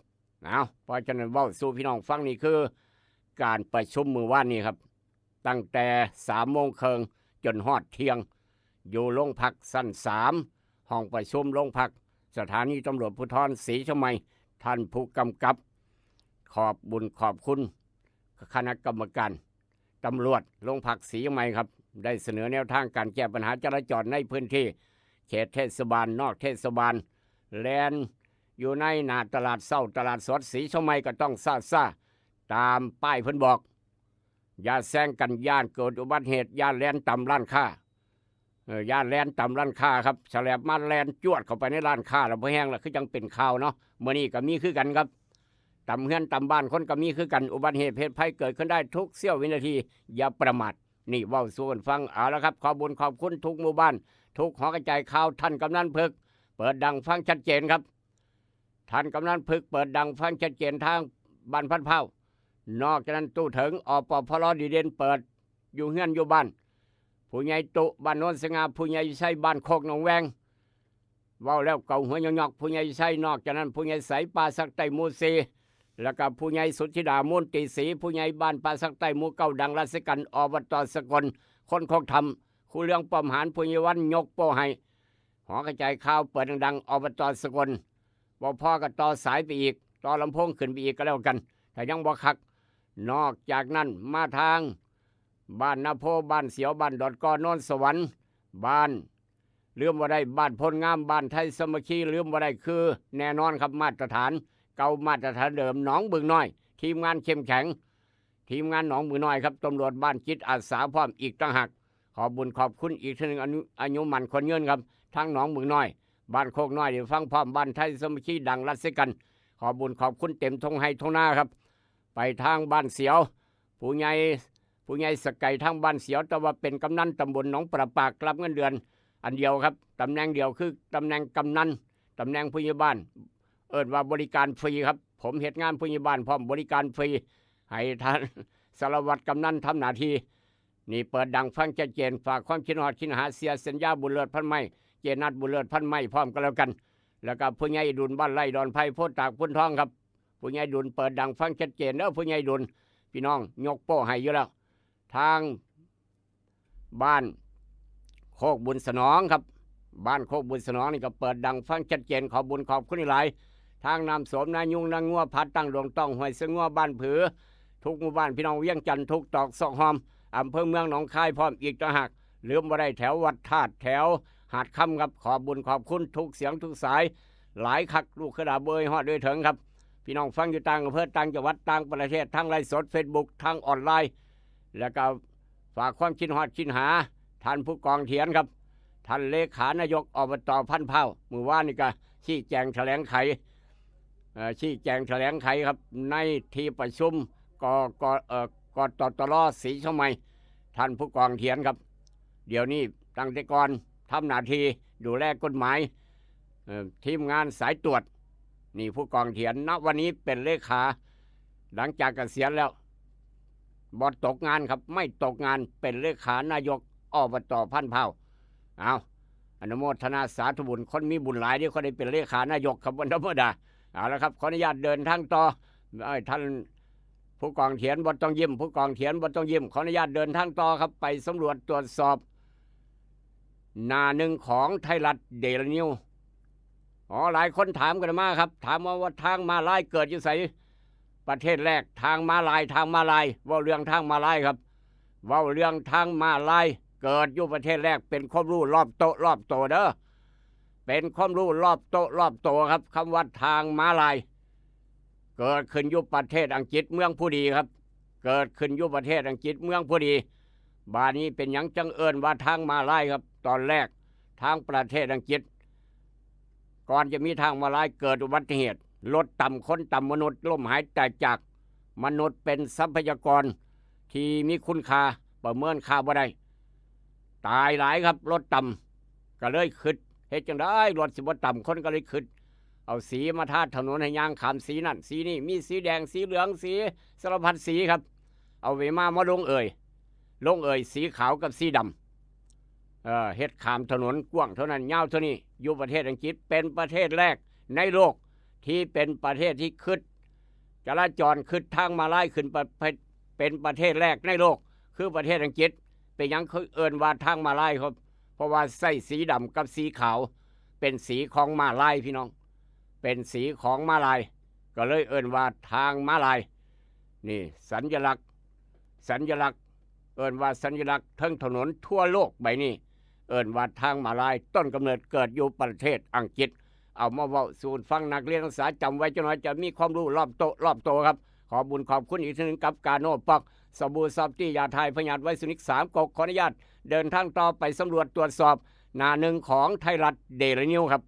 เอาเพราะฉะนั้นเว้าสู่พี่น้องฟัง นี่คือการประชุมมื้อวานนี้ครับ ตั้งแต่สามโมงครึ่งจนฮอดเที่ยง อยู่โรงพักชั้นสาม ห้องประชุมโรงพักสถานีตำรวจภูธรศรีเชียงใหม่ ท่านผู้กำกับ ขอบบุญขอบคุณคณะกรรมการตำรวจโรงพักศรีเชียงใหม่ครับ ได้เสนอแนวทางการแก้ปัญหาจราจรในพื้นที่เขตเทศบาล นอกเทศบาล แล่นอยู่ในหน้าตลาดเช้าตลาดสดศรีเชียงใหม่ก็ต้องซ่าซ่าตามป้ายเพิ่นบอก อย่าแซงกัน ย้านเกิดอุบัติเหตุ ย้านแล่นตำร้านค้า เออ ย้านแล่นตำร้านค้าครับ แฉลบมาแล่นจวดเข้าไปในร้านค้า แล้วพอแห้งแล้วคือจังเป็นข่าวเนาะ มื้อนี้ก็มีคือกันครับ ตำเฮือนตำบ้านคนก็มีคือกัน อุบัติเหตุเพศภัยเกิดขึ้นได้ทุกเสี้ยววินาที อย่าประมาท นี่เว้าสู่กันฟัง เอาละครับ ขอบบุญขอบคุณทุกหมู่บ้าน ทุกหอกระจายข่าว ท่านกำนันเพิก เปิดดังฟังชัดเจนครับ ท่านกำนันเพิก เปิดดังฟังชัดเจนทางบ้านพันเผ่า นอกจากนั้นตู้เถิง อปพล ดีเด่น เปิดอยู่เฮือนอยู่บ้าน ผู้ใหญ่ตุ บ้านโนนสง่า ผู้ใหญ่วิชัย บ้านโคกหนองแวง เว้าแล้วเกาหัวยอกๆ ผู้ใหญ่วิชัย นอกจากนั้นผู้ใหญ่ใส ป่าสักใต้หมู่สี่ แล้วก็ผู้ใหญ่สุทธิดา มูลตีศรี ผู้ใหญ่บ้านป่าสักใต้หมู่เก้า ดังรัชกัน อบต.สกล คนโคกธรรม ครูเรือง ป้อมหาน ผู้ใหญ่วัน ยกโป้ให้ หอกระจายข่าวเปิดดังๆ อบต.สกล บ่พอก็ต่อสายไปอีก ต่อลำโพงขึ้นไปอีกก็แล้วกัน ถ้ายังบ่คัก นอกจากนั้นมาทางบ้านนาโพ บ้านเสียว บ้านดอนกอ โนนสวรรค์ บ้าน ลืมบ่ได้ บ้านโพนงาม บ้านไทยสามัคคี ลืมบ่ได้ คือแน่นอนครับ มาตรฐานเก่า มาตรฐานเดิม หนองบึงน้อย ทีมงานเข้มแข็ง ทีมงานหนองบึงน้อยครับ ตำรวจบ้านจิตอาสาพร้อมอีกต่างหาก ขอบบุญขอบคุณอีกเทื่อหนึ่ง อนุ อายุมั่นขวัญยืนครับ ทั้งหนองบึงน้อย บ้านโคกน้อยได้ฟังพร้อม บ้านไทยสามัคคี ดังรัชกัน ขอบบุญขอบคุณเต็มทงไฮ่ทงนาครับ ไปทางบ้านเสียว ผู้ใหญ่ ผู้ใหญ่สะไก่ทางบ้านเสียว แต่ว่าเป็นกำนันตำบลหนองประปาก รับเงินเดือนอันเดียวครับ ตำแหน่งเดียวคือตำแหน่งกำนัน ตำแหน่งผู้ใหญ่บ้าน เอิ้นว่าบริการฟรีครับ ผมเฮ็ดงานผู้ใหญ่บ้านพร้อมบริการฟรี ให้ท่านสารวัตรกำนันทำหน้าที่ นี่เปิดดังฟังชัดเจน ฝากความคิดฮอดคิดหาเสียสัญญา บุญเลิศพันไม้ เจนัท บุญเลิศพันไม้ พร้อมกันแล้วกัน แล้วก็ผู้ใหญ่ดุล บ้านไร่ดอนไผ่ โพธิ์ตาก พุนทองครับ ผู้ใหญ่ดุล เปิดดังฟังชัดเจนเด้อ ผู้ใหญ่ดุล พี่น้องยกโป้ให้อยู่แล้ว ทางบ้านโคกบุญสนองครับ บ้านโคกบุญสนองนี่ก็เปิดดังฟังชัดเจน ขอบบุญขอบคุณหลาย ทางน้ำโสม นายุง นางัว ผาตั้ง ดงต้อง ห้วยเสงัว บ้านผือ ทุกหมู่บ้าน พี่น้องเวียงจันทน์ ทุกตอกซอกฮอม อำเภอเมืองหนองคายพร้อมอีกต่างหาก ลืมบ่ได้แถววัดธาตุ แถวหาดคำครับ ขอบบุญขอบคุณทุกเสียงทุกสาย หลายคัก ลูกขดาเบยฮอดโดยเถิงครับ พี่น้องฟังอยู่ต่างอำเภอ ต่างจังหวัด ต่างประเทศ ทางไลฟ์สด เฟซบุ๊ก ทางออนไลน์ แล้วก็ฝากความคิดฮอดคิดหา ท่านผู้กองเถียนครับ ท่านเลขานายก อบต.พันเผ่า มื้อวานนี่ก็ชี้แจงแถลงไข เอ่อ ชี้แจงแถลงไขครับ ในที่ประชุม ก ก เอ่อ กตตล.ศรีเชียงใหม่ ท่านผู้กองเถียนครับ เดี๋ยวนี้ตั้งแต่ก่อนทำหน้าที่ดูแลกฎหมาย เอ่อ ทีมงานสายตรวจ นี่ผู้กองเถียน ณ วันนี้เป็นเลขา หลังจากเกษียณแล้ว บ่ตกงานครับ ไม่ตกงาน เป็นเลขานายก อบต.พันเผ่า เอา อนุโมทนาสาธุบุญ คนมีบุญหลายเด้ คนได้เป็นเลขานายกครับ วันธรรมดา เอาละครับ ขออนุญาตเดินทางต่อ เอ้ย ท่านผู้กองเถียน บ่ต้องยิ้ม ผู้กองเถียน บ่ต้องยิ้ม ขออนุญาตเดินทางต่อครับ ไปสำรวจตรวจสอบ หน้าหนึ่งของไทยรัฐเดลี่นิวส์ อ๋อ หลายคนถามกันมาครับ ถามมาว่าทางม้าลายเกิดอยู่ไส ประเทศแรก ทางม้าลาย ทางม้าลาย เว้าเรื่องทางม้าลายครับ เว้าเรื่องทางม้าลาย เกิดอยู่ประเทศแรก เป็นความรู้รอบโต๊ะรอบโตเด้อ เป็นความรู้รอบโต๊ะรอบโตครับ คำว่าทางม้าลาย เกิดขึ้นอยู่ประเทศอังกฤษ เมืองผู้ดีครับ เกิดขึ้นอยู่ประเทศอังกฤษ เมืองผู้ดี บาดนี้เป็นหยังจังเอิ้นว่าทางม้าลายครับ ตอนแรกทางประเทศอังกฤษ ก่อนจะมีทางม้าลาย เกิดอุบัติเหตุ รถตำคนตำมนุษย์ ล้มหายตายจาก มนุษย์เป็นทรัพยากรที่มีคุณค่า ประเมินค่าบ่ได้ ตายหลายครับ รถตำ ก็เลยคิด เฮ็ดจั่งใดรถสิบ่ตำ คนก็เลยคิด เอาสีมาทาถนนให้ย่างข้าม สีนั่นสีนี่ มีสีแดง สีเหลือง สีสารพัดสีครับ เอาใบมามาลงเอย ลงเอยสีขาวกับสีดำ เอ่อ เฮ็ดข้ามถนนกว้างเท่านั้น ยาวเท่านี้ อยู่ประเทศอังกฤษเป็นประเทศแรกในโลก ที่เป็นประเทศที่คิดจราจร คิดทางม้าลายขึ้นประเทศ เป็นประเทศแรกในโลก คือประเทศอังกฤษ เป็นหยังคือเอิ้นว่าทางม้าลายครับ เพราะว่าใส่สีดำกับสีขาว เป็นสีของม้าลายพี่น้อง เป็นสีของม้าลาย ก็เลยเอิ้นว่าทางม้าลาย นี่สัญลักษณ์ สัญลักษณ์ เอิ้นว่าสัญลักษณ์เทิงถนนทั่วโลกใบนี้ เอิ้นว่าทางม้าลาย ต้นกำเนิดเกิดอยู่ประเทศอังกฤษ เอามาเว้าสู่ฟัง นักเรียนนักศึกษาจำไว้จักหน่อย จะมีความรู้รอบโตะรอบโตครับ ขอบุญขอบคุณอีกเทื่อหนึ่งกับกาโนป๊อก สบู่ซอฟตี้ ยาถ่ายพยาธิไวรัสนิกสามก๊ก ขออนุญาตเดินทางต่อไปสำรวจตรวจสอบหน้าหนึ่งของไทยรัฐเดลินิวครับ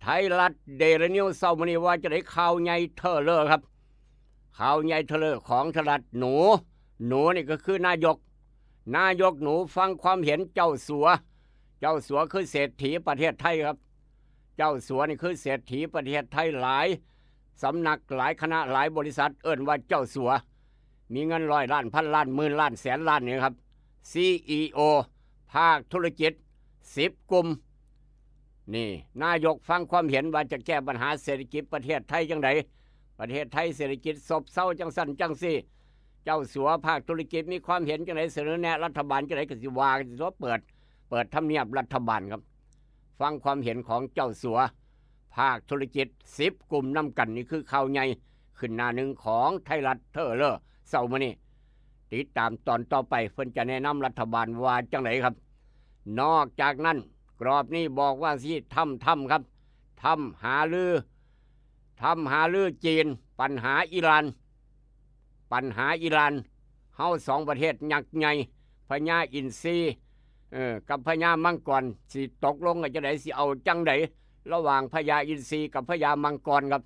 ไทยรัฐเดลินิวเช้ามื้อนี้ว่าจั่งใด๋ ข่าวใหญ่เทอเลอครับ ข่าวใหญ่เทอเลอของไทยรัฐ หนู หนูนี่ก็คือนายก นายกหนูฟังความเห็นเจ้าสัว เจ้าสัวคือเศรษฐีประเทศไทยครับ เจ้าสัวนี่คือเศรษฐีประเทศไทย หลายสำนักหลายคณะหลายบริษัทเอิ้นว่าเจ้าสัว มีเงินร้อยล้านพันล้านหมื่นล้านแสนล้านนี่ครับ ซีอีโอ ภาคธุรกิจสิบกลุ่ม นี่นายกฟังความเห็นว่าจะแก้ปัญหาเศรษฐกิจประเทศไทยจั่งใด๋ ประเทศไทยเศรษฐกิจซบเซาจั่งซั้นจั่งซี้ เจ้าสัวภาคธุรกิจมีความเห็นจั่งใด๋ เสนอแนะรัฐบาลจั่งใด๋ ก็สิว่ากันสิตัว เปิด เปิดทำเนียบรัฐบาลครับ ฟังความเห็นของเจ้าสัวภาคธุรกิจสิบกลุ่มนำกัน นี่คือข่าวใหญ่ขึ้นหน้าหนึ่งของไทยรัฐเทอเลอเช้ามื้อนี้ ติดตามตอนต่อไป เพิ่นจะแนะนำรัฐบาลว่าจั่งใด๋ครับ นอกจากนั้น กรอบนี้บอกว่าสิทำ ทำครับ ทำหาลือ ทำหาลือจีน ปัญหาอิหร่าน ปัญหาอิหร่าน เฮาสองประเทศยักษ์ใหญ่ พญาอินทรี เอ่อ กับพญามังกร สิตกลงกันจั่งใด๋ สิเอาจั่งใด๋ ระหว่างพญาอินทรีกับพญามังกรครับ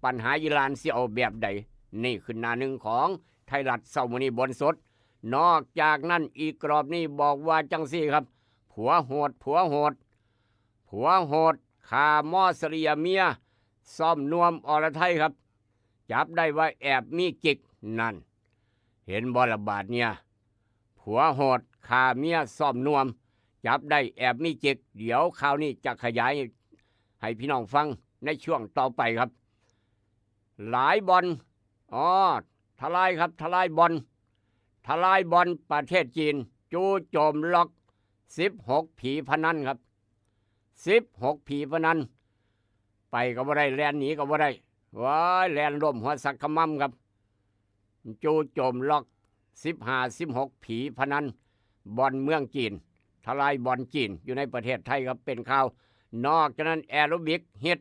ปัญหาอิหร่านสิเอาแบบใด๋ นี่ขึ้นหน้าหนึ่งของไทยรัฐเช้ามื้อนี้บนสุด นอกจากนั้นอีกกรอบนี้บอกว่าจั่งซี้ครับ ผัวโหด ผัวโหด ผัวโหด ฆ่ามอสเลียเมีย ซ่อมนวมอรไทยครับ จับได้ว่าแอบมีจิก นั่น เห็นบ่ละบาดเนี่ย ผัวโหด ฆ่าเมียซ่อมนวม จับได้แอบมีจิก เดี๋ยวข่าวนี้จะขยายให้พี่น้องฟังในช่วงต่อไปครับ หลายบ่อน อ๋อ ทลายครับ ทลายบ่อน ทลายบ่อนประเทศจีน จู่โจมล็อกสิบหกผีพนันครับ สิบหกผีพนัน ไปก็บ่ได้ แล่นหนีก็บ่ได้ ว้าย แล่นล้มหัวสักขะหม่ำครับ จู่โจมล็อกสิบห้า สิบหกผีพนัน บ่อนเมืองจีน ทลายบ่อนจีนอยู่ในประเทศไทยครับ เป็นข่าว นอกจากนั้นแอโรบิกฮิต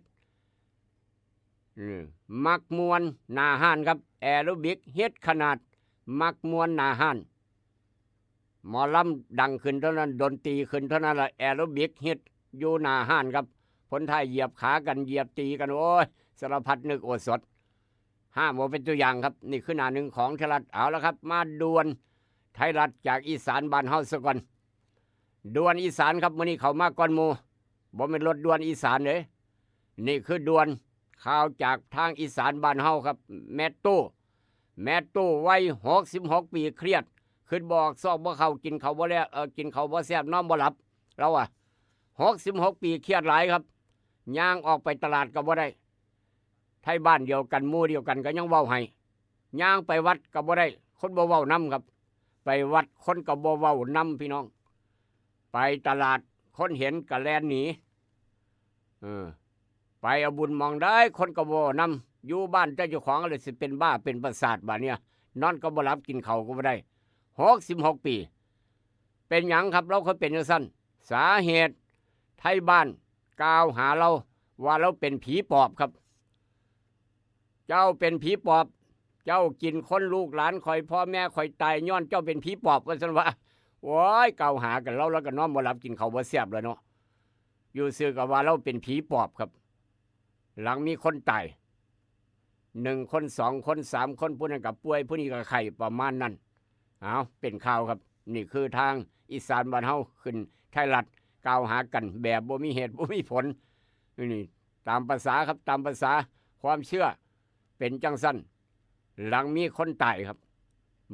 อืม มักม่วนหน้าฮ้านครับ แอโรบิกฮิตขนาด มักม่วนหน้าฮ้าน หมอลำดังขึ้นเท่านั้น ดนตรีขึ้นเท่านั้นละ แอโรบิกฮิตอยู่หน้าฮ้านครับ คนไทยเหยียบขากัน เหยียบตีกัน โอ้ย สารพัดนึกโอดสด ห้ามเอาเป็นตัวอย่างครับ นี่คือหน้าหนึ่งของไทยรัฐ เอาละครับ มาด่วนไทยรัฐจากอีสานบ้านเฮาซะก่อน ด่วนอีสานครับ มื้อนี้เข้ามาก่อนหมู่ บ่แม่นรถด่วนอีสานเด้ นี่คือด่วน ข่าวจากทางอีสานบ้านเฮาครับ แม่ตู้ แม่ตู้วัยหกสิบหกปีเครียด คิดบ่ออกซอกบ่เข้า กินข้าวบ่แล้ว เอ่อ กินข้าวบ่แซ่บ นอนบ่หลับ ลาวว่า หกสิบหกปีเครียดหลายครับ ย่างออกไปตลาดก็บ่ได้ ไทบ้านเดียวกัน หมู่เดียวกันก็ยังเว้าให้ ย่างไปวัดก็บ่ได้ คนบ่เว้านำครับ ไปวัดคนก็บ่เว้านำพี่น้อง ไปตลาดคนเห็นก็แล่นหนี เออ ไปเอาบุญหม่องใดคนก็บ่เว้านำ อยู่บ้านแต่เจ้าของเลยสิเป็นบ้าเป็นประสาทบาดเนี่ย นอนก็บ่หลับ กินข้าวก็บ่ได้ หกสิบหกปี เป็นหยังครับ ลาวคือเป็นจั่งซั้น สาเหตุไทบ้านกล่าวหาลาวว่าลาวเป็นผีปอบครับ เจ้าเป็นผีปอบ เจ้ากินคนลูกหลานข้อย พ่อแม่ข้อยตายย้อนเจ้าเป็นผีปอบ ว่าซั่นว่า โอ้ย กล่าวหากัน ลาว ลาวก็นอนบ่หลับ กินข้าวบ่แซ่บแล้วเนาะ อยู่ซื่อก็ว่าลาวเป็นผีปอบครับ หลังมีคนตาย หนึ่งคน สองคน สามคน ผู้นั้นก็ป่วย ผู้นี้ก็ไข้ ประมาณนั้น เอา เป็นข่าวครับ นี่คือทางอีสานบ้านเฮาขึ้นไทยรัฐ กล่าวหากันแบบบ่มีเหตุบ่มีผล นี่ตามประสาครับ ตามประสาความเชื่อ เป็นจั่งซั้น หลังมีคนตายครับ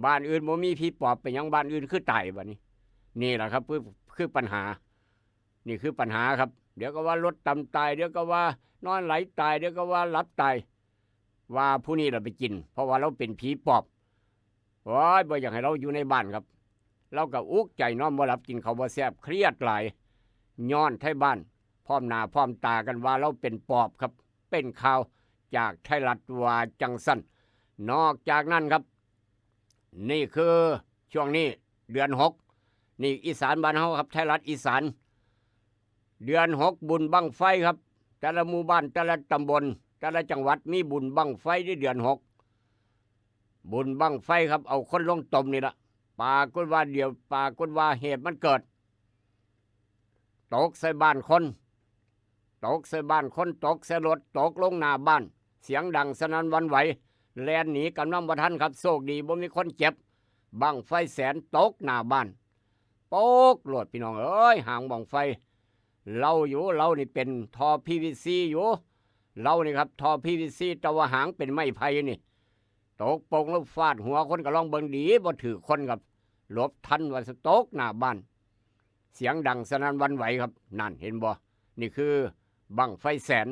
บ้านอื่นบ่มีผีปอบ เป็นหยังบ้านอื่นคือตายบัดนี้ นี่แหละครับ คือคือปัญหา นี่คือปัญหาครับ เดี๋ยวก็ว่ารถตำตาย เดี๋ยวก็ว่านอนไหลตาย เดี๋ยวก็ว่าหลับตาย ว่าผู้นี้เราไปกิน เพราะว่าเราเป็นผีปอบ โอ้ย บ่อยากให้เราอยู่ในบ้านครับ เราก็อุกใจนอนบ่หลับ กินข้าวบ่แซ่บ เครียดหลาย ย้อนไทบ้าน พร้อมหน้าพร้อมตากันว่าเราเป็นปอบครับ เป็นข่าวจากไทยรัฐว่าจังซั่น นอกจากนั้นครับ นี่คือช่วงนี้เดือนหก นี่อีสานบ้านเฮาครับ ไทยรัฐอีสาน เดือนหกบุญบั้งไฟครับ แต่ละหมู่บ้าน แต่ละตำบล แต่ละจังหวัดมีบุญบั้งไฟในเดือนหก บุญบั้งไฟครับ เอาคนลงตมนี่ละ ปรากฏว่าเดี๋ยว ปรากฏว่าเหตุมันเกิด ตกใส่บ้านคน ตกใส่บ้านคน ตกใส่รถ ตกลงหน้าบ้าน เสียงดังสนั่นหวั่นไหว แล่นหนีกำลังบ่ทันครับ โชคดีบ่มีคนเจ็บ บั้งไฟแสนตกหน้าบ้าน โป๊กโลดพี่น้องเอ้ย หางบั้งไฟ เราอยู่ เรานี่เป็นท่อ พีวีซี อยู่ เรานี่ครับ ท่อ พีวีซี แต่ว่าหางเป็นไม้ไผ่นี่ ตกโป่งแล้วฟาดหัวคน ก็ลองเบิ่งดี บ่ถืกคนครับ หลบทันว่าสิตกหน้าบ้าน เสียงดังสนั่นหวั่นไหวครับ นั่นเห็นบ่ นี่คือบั้งไฟแสน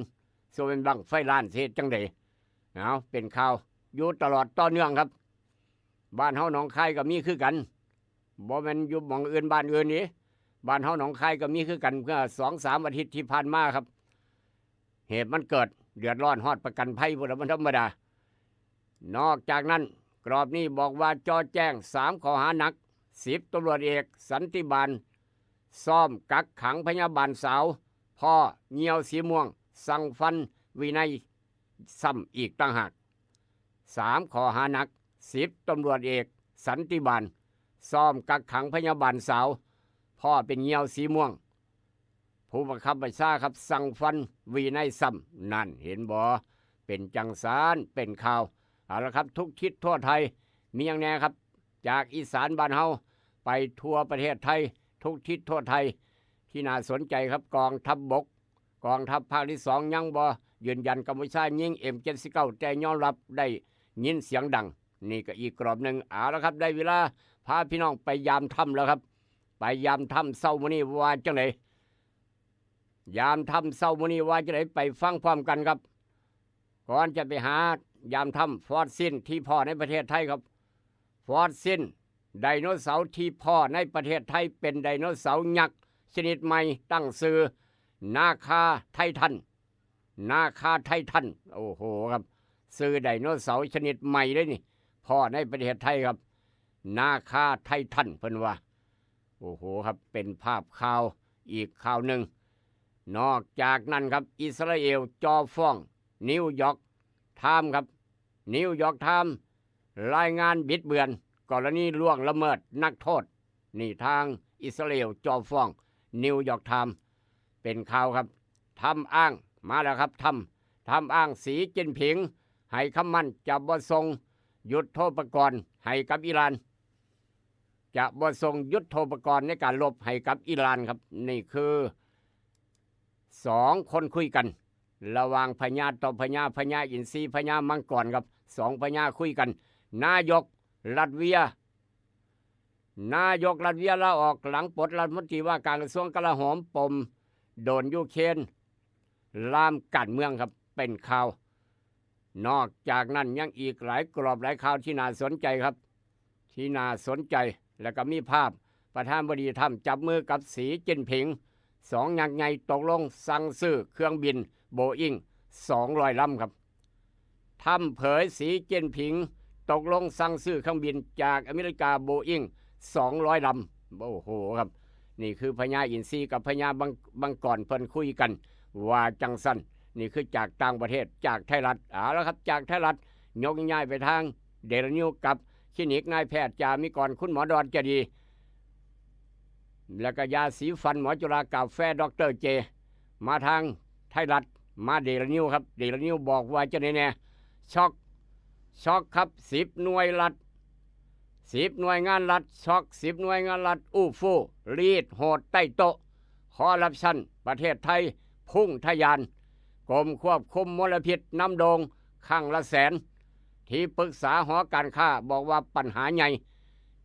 ส่วนเป็นบั้งไฟล้านสิเฮ็ดจั่งใด เอา เป็นข่าวอยู่ตลอดต่อเนื่องครับ บ้านเฮาหนองคายก็มีคือกัน บ่แม่นอยู่หม่องอื่นบ้านอื่นนี่ บ้านเฮาหนองคายก็มีคือกัน เมื่อสองสามอาทิตย์ที่ผ่านมาครับ เหตุมันเกิด เดือดร้อนฮอดประกันภัยพุ้นละ มันธรรมดา นอกจากนั้น กรอบนี้บอกว่าจ่อแจ้งสามข้อหาหนัก สิบตำรวจเอกสันติบาล ซ่อมกักขังพยาบาลสาว พ่อเยี่ยวสีม่วง สั่งฟันวินัยซ้ำอีกต่างหาก สามข้อหาหนัก สิบตำรวจเอกสันติบาล ซ่อมกักขังพยาบาลสาว พ่อเป็นเยี่ยวสีม่วง ผู้บังคับบัญชาครับ สั่งฟันวินัยซ้ำ นั่นเห็นบ่ เป็นจั่งซั้น เป็นข่าว เอาละครับ ทุกทิศทั่วไทย มีหยังแน่ครับ จากอีสานบ้านเฮา ไปทั่วประเทศไทย ทุกทิศทั่วไทย ที่น่าสนใจครับ กองทัพบก กองทัพภาคที่สองยังบ่ยืนยันกัมพูชายิง เอ็มเจ็ดสิบเก้า แต่ยอมรับได้ยินเสียงดัง นี่ก็อีกกรอบหนึ่ง เอาละครับ ได้เวลาพาพี่น้องไปยามถ้ำแล้วครับ ไปยามถ้ำเช้ามื้อนี้ว่าจั่งใด ยามถ้ำเช้ามื้อนี้ว่าจั่งใด ไปฟังพร้อมกันครับ ก่อนจะไปหายามถ้ำ ฟอสซิลที่พ้อในประเทศไทยครับ ฟอสซิลไดโนเสาร์ที่พ้อในประเทศไทย เป็นไดโนเสาร์ยักษ์ชนิดใหม่ ตั้งชื่อนาคาไททัน นาคาไททัน โอ้โหครับ ชื่อไดโนเสาร์ชนิดใหม่เลยนี่ พ้อในประเทศไทยครับ นาคาไททัน เพิ่นว่า โอ้โหครับ เป็นภาพข่าวอีกข่าวหนึ่ง นอกจากนั้นครับ อิสราเอลจ่อฟ้องนิวยอร์กไทม์ครับ นิวยอร์กไทม์รายงานบิดเบือนกรณีล่วงละเมิดนักโทษ นี่ทางอิสราเอลจ่อฟ้องนิวยอร์กไทม์ เป็นข่าวครับ ทรัมป์อ้าง มาแล้วครับ ทรัมป์ ทรัมป์อ้างสีจิ้นผิง ให้คำมั่นจะบ่ส่งยุทโธปกรณ์ให้กับอิหร่าน จะบ่ส่งยุทโธปกรณ์ในการรบให้กับอิหร่านครับ นี่คือสองคนคุยกัน ระหว่างพญาต่อพญา พญาอินทรี พญามังกรครับ สองพญาคุยกัน นายกลัตเวีย นายกลัตเวียลาออกหลังปลดรัฐมนตรีว่าการกระทรวงกลาโหม ปมโดนยูเครนลามการเมืองครับ เป็นข่าว นอกจากนั้นยังอีกหลายกรอบหลายข่าวที่น่าสนใจครับ ที่น่าสนใจ และก็มีภาพประธานาธิบดีทรัมป์จับมือกับสีจิ้นผิง สองยักษ์ใหญ่ตกลงสั่งซื้อเครื่องบินโบอิ้งสองร้อยลำครับ ทรัมป์เผยสีจิ้นผิงตกลงสั่งซื้อเครื่องบินจากอเมริกา โบอิ้งสองร้อยลำ โอ้โหครับ นี่คือพญาอินทรีกับพญาบังบังกรเพิ่นคุยกัน ว่าจังซั่น นี่คือจากต่างประเทศ จากไทยรัฐ เอาละครับ จากไทยรัฐ ยกย้ายไปทางเดลินิวกับคลินิกนายแพทย์จามิกร คุณหมอดอนจะดี แล้วก็ยาสีฟันหมอจุฬากาแฟดอกเตอร์เจ มาทางไทยรัฐ มาเดลินิวครับ เดลินิวบอกว่าจะแน่แน่ ช็อก ช็อกครับ สิบหน่วยรัฐ สิบหน่วยงานรัฐ ช็อก สิบหน่วยงานรัฐ อู้ฟู่ รีดโหดใต้โต๊ะ คอร์รัปชัน ประเทศไทย พุ่งทะยาน กรมควบคุมมลพิษ น้ำโดง ครั้งละแสน ที่ปรึกษาหอการค้าบอกว่าปัญหาใหญ่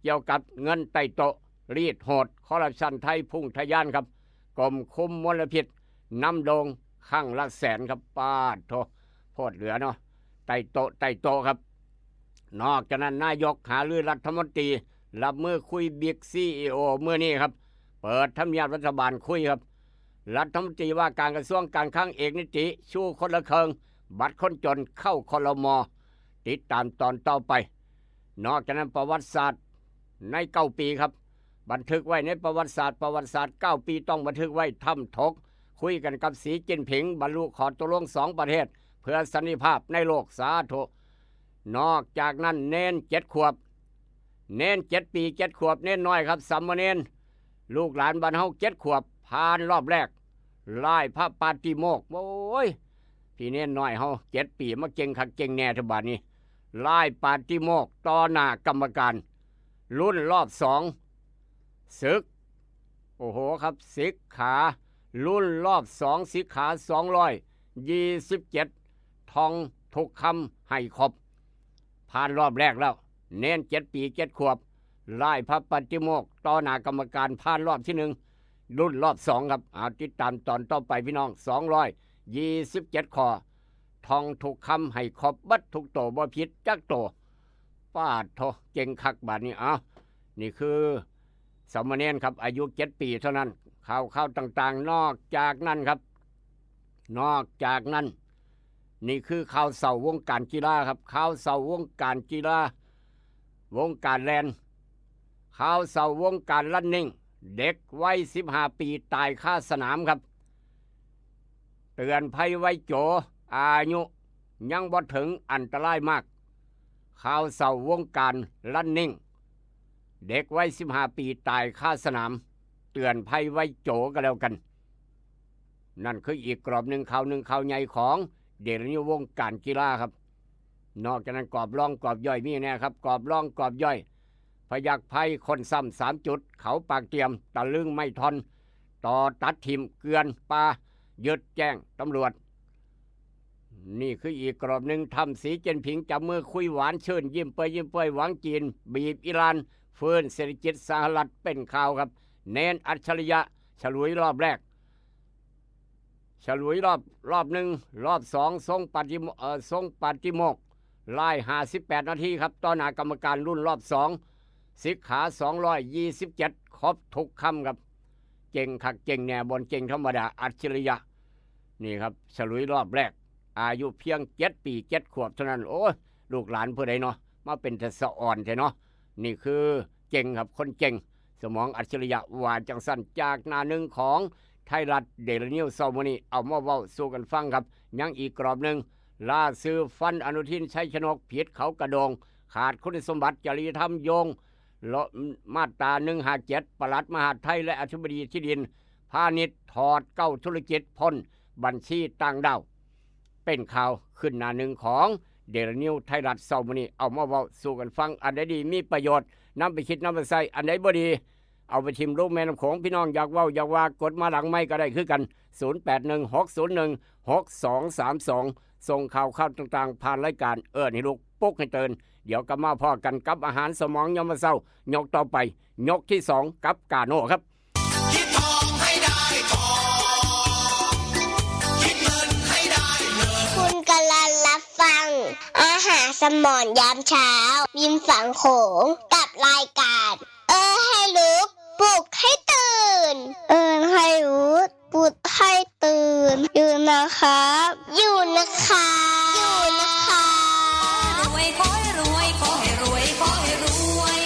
เกี่ยวกับเงินใต้โต๊ะ รีดโหด คอร์รัปชันไทยพุ่งทะยานครับ กรมคุมมลพิษนำโด่ง ครั้งละแสนครับ ปาดโถ โพดเหลือเนาะ ใต้โต๊ะ ใต้โต๊ะครับ นอกจากนั้นนายกหารือรัฐมนตรี รับมือคุยบิ๊กซีอีโอมื้อนี้ครับ เปิดทำเนียบรัฐบาลคุยครับ รัฐมนตรีว่าการกระทรวงการคลังเอกนิติ ชูคนละเคิง บัตรคนจนเข้า ครม. ติดตามตอนต่อไป นอกจากนั้นประวัติศาสตร์ในเก้าปีครับ บันทึกไว้ในประวัติศาสตร์ ประวัติศาสตร์เก้าปีต้องบันทึกไว้ ถ้ำถก คุยกันกับสีจิ้นผิง บรรลุข้อตกลงสองประเทศ เพื่อสันติภาพในโลก สาธุ นอกจากนั้นเณรเจ็ดขวบ เณรเจ็ดปีเจ็ดขวบ เณรน้อยครับ สามเณร ลูกหลานบ้านเฮาเจ็ดขวบ ผ่านรอบแรก ไหว้พระปาฏิโมกข์ โอ้ย พี่เณรน้อยเฮาเจ็ดปีมาเก่งคักเก่งแน่เถอะบาดนี้ ไหว้ปาฏิโมกข์ต่อหน้ากรรมการ รุ่นรอบสอง สิก โอ้โหครับ สิกขา รุ่นรอบสอง สิกขาสองร้อยยี่สิบเจ็ด ท่องทุกคำให้ครบ ผ่านรอบแรกแล้ว เณรเจ็ดปีเจ็ดขวบ ไหว้พระปาฏิโมกข์ต่อหน้ากรรมการ ผ่านรอบที่หนึ่ง รุ่นรอบสองครับ เอาติดตามตอนต่อไปพี่น้อง สองร้อยยี่สิบเจ็ดข้อ ท่องทุกคำให้ครบเบิดทุกโต บ่ผิดจักโต ปาดโถ เก่งคักบาดนี้ เอา นี่คือสามเณรครับ อายุเจ็ดปีเท่านั้น ข่าวข่าวต่างๆ นอกจากนั้นครับ นอกจากนั้น นี่คือข่าวเศร้าวงการกีฬาครับ ข่าวเศร้าวงการกีฬา วงการแล่น ข่าวเศร้าวงการรันนิ่ง เด็กวัยสิบห้าปีตายคาสนามครับ เตือนภัยวัยโจ อายุยังบ่ถึง อันตรายมาก ข่าวเศร้าวงการรันนิ่ง เด็กวัยสิบห้าปีตายคาสนาม เตือนภัยวัยโจก็แล้วกัน นั่นคืออีกกรอบหนึ่ง ข่าวหนึ่ง ข่าวใหญ่ของเดลินิววงการกีฬาครับ นอกจากนั้นกรอบรองกรอบย่อยมีแน่ครับ กรอบรองกรอบย่อย พยัคฆ์ไพร คนซ้ำสามจุด เขาปากเตียม ตะลึงไม่ทอน ต่อตัดถิ่ม เกือนป่า ยึดแจ้งตำรวจ นี่คืออีกกรอบหนึ่ง ถ้ำสีเจิ้นผิงจับมือคุยหวานชื่น ยิ้มเปื่อยยิ้มเปื่อย หวังจีน บีบอิหร่าน ฟื้นเศรษฐกิจ สหรัฐเป็นข่าวครับ เณรอัจฉริยะ ฉลุยรอบแรก ฉลุยรอบ รอบหนึ่ง รอบสอง ทรงปาฏิโม- เอ่อ ทรงปาฏิโมกข์ ไหว้ห้าสิบแปดนาทีครับ ต่อหน้ากรรมการ รุ่นรอบสอง สิกขาสองร้อยยี่สิบเจ็ด ครบทุกคำครับ เก่งคักเก่งแน่ บ่เก่งธรรมดา อัจฉริยะ นี่ครับ ฉลุยรอบแรก อายุเพียงเจ็ดปีเจ็ดขวบเท่านั้น โอ้ย ลูกหลานผู้ใดเนาะ มาเป็นตาสะอ่อนแท้เนาะ นี่คือเก่งครับ คนเก่ง สมองอัจฉริยะ ว่าจังซั่น จากหน้าหนึ่งของไทยรัฐเดลินิวเช้ามื้อนี้ เอามาเว้าสู่กันฟังครับ ยังอีกกรอบหนึ่ง ล่าซื้อฟันอนุทิน ชัยชนก ผิดเขากระโดง ขาดคุณสมบัติจริยธรรม โยง ละ- มาตราหนึ่งห้าเจ็ด ปลัดมหาดไทย และอธิบดีที่ดินพาณิชย์ ถอดเก้าธุรกิจ พ้นบัญชีต่างด้าว เป็นข่าวขึ้นหน้าหนึ่งของเดลินิวไทยรัฐเช้ามื้อนี้ เอามาเว้าสู่กันฟัง อันใดดีมีประโยชน์ นำไปคิดนำไปใช้ อันใดบ่ดี เอาไปถิ่มลงแม่น้ำโขง พี่น้องอยากเว้าอยากว่ากดมาหลังไมค์ก็ได้คือกัน ศูนย์แปดหนึ่ง หกศูนย์หนึ่ง หกสองสามสอง ส่งข่าวข่าวต่างๆ ผ่านรายการเอิ้นให้ลุก ปลุกให้ตื่น เดี๋ยวกลับมาพ้อกันกับอาหารสมองยามมื้อเช้า ยกต่อไป ยกที่สอง กับกาโน่ครับ คิดทองให้ได้ทอง คิดเงินให้ได้เงิน คุณกำลังรับฟัง อาหารสมองยามเช้า ริมฝั่งโขง กับรายการ เอิ้นให้ลุก ปลุกให้ตื่น เอิ้นให้ลุก ปลุกให้ตื่น อยู่นะครับ อยู่นะครับ อยู่นะครับ รวยขอให้รวย ขอให้รวย ขอให้รวย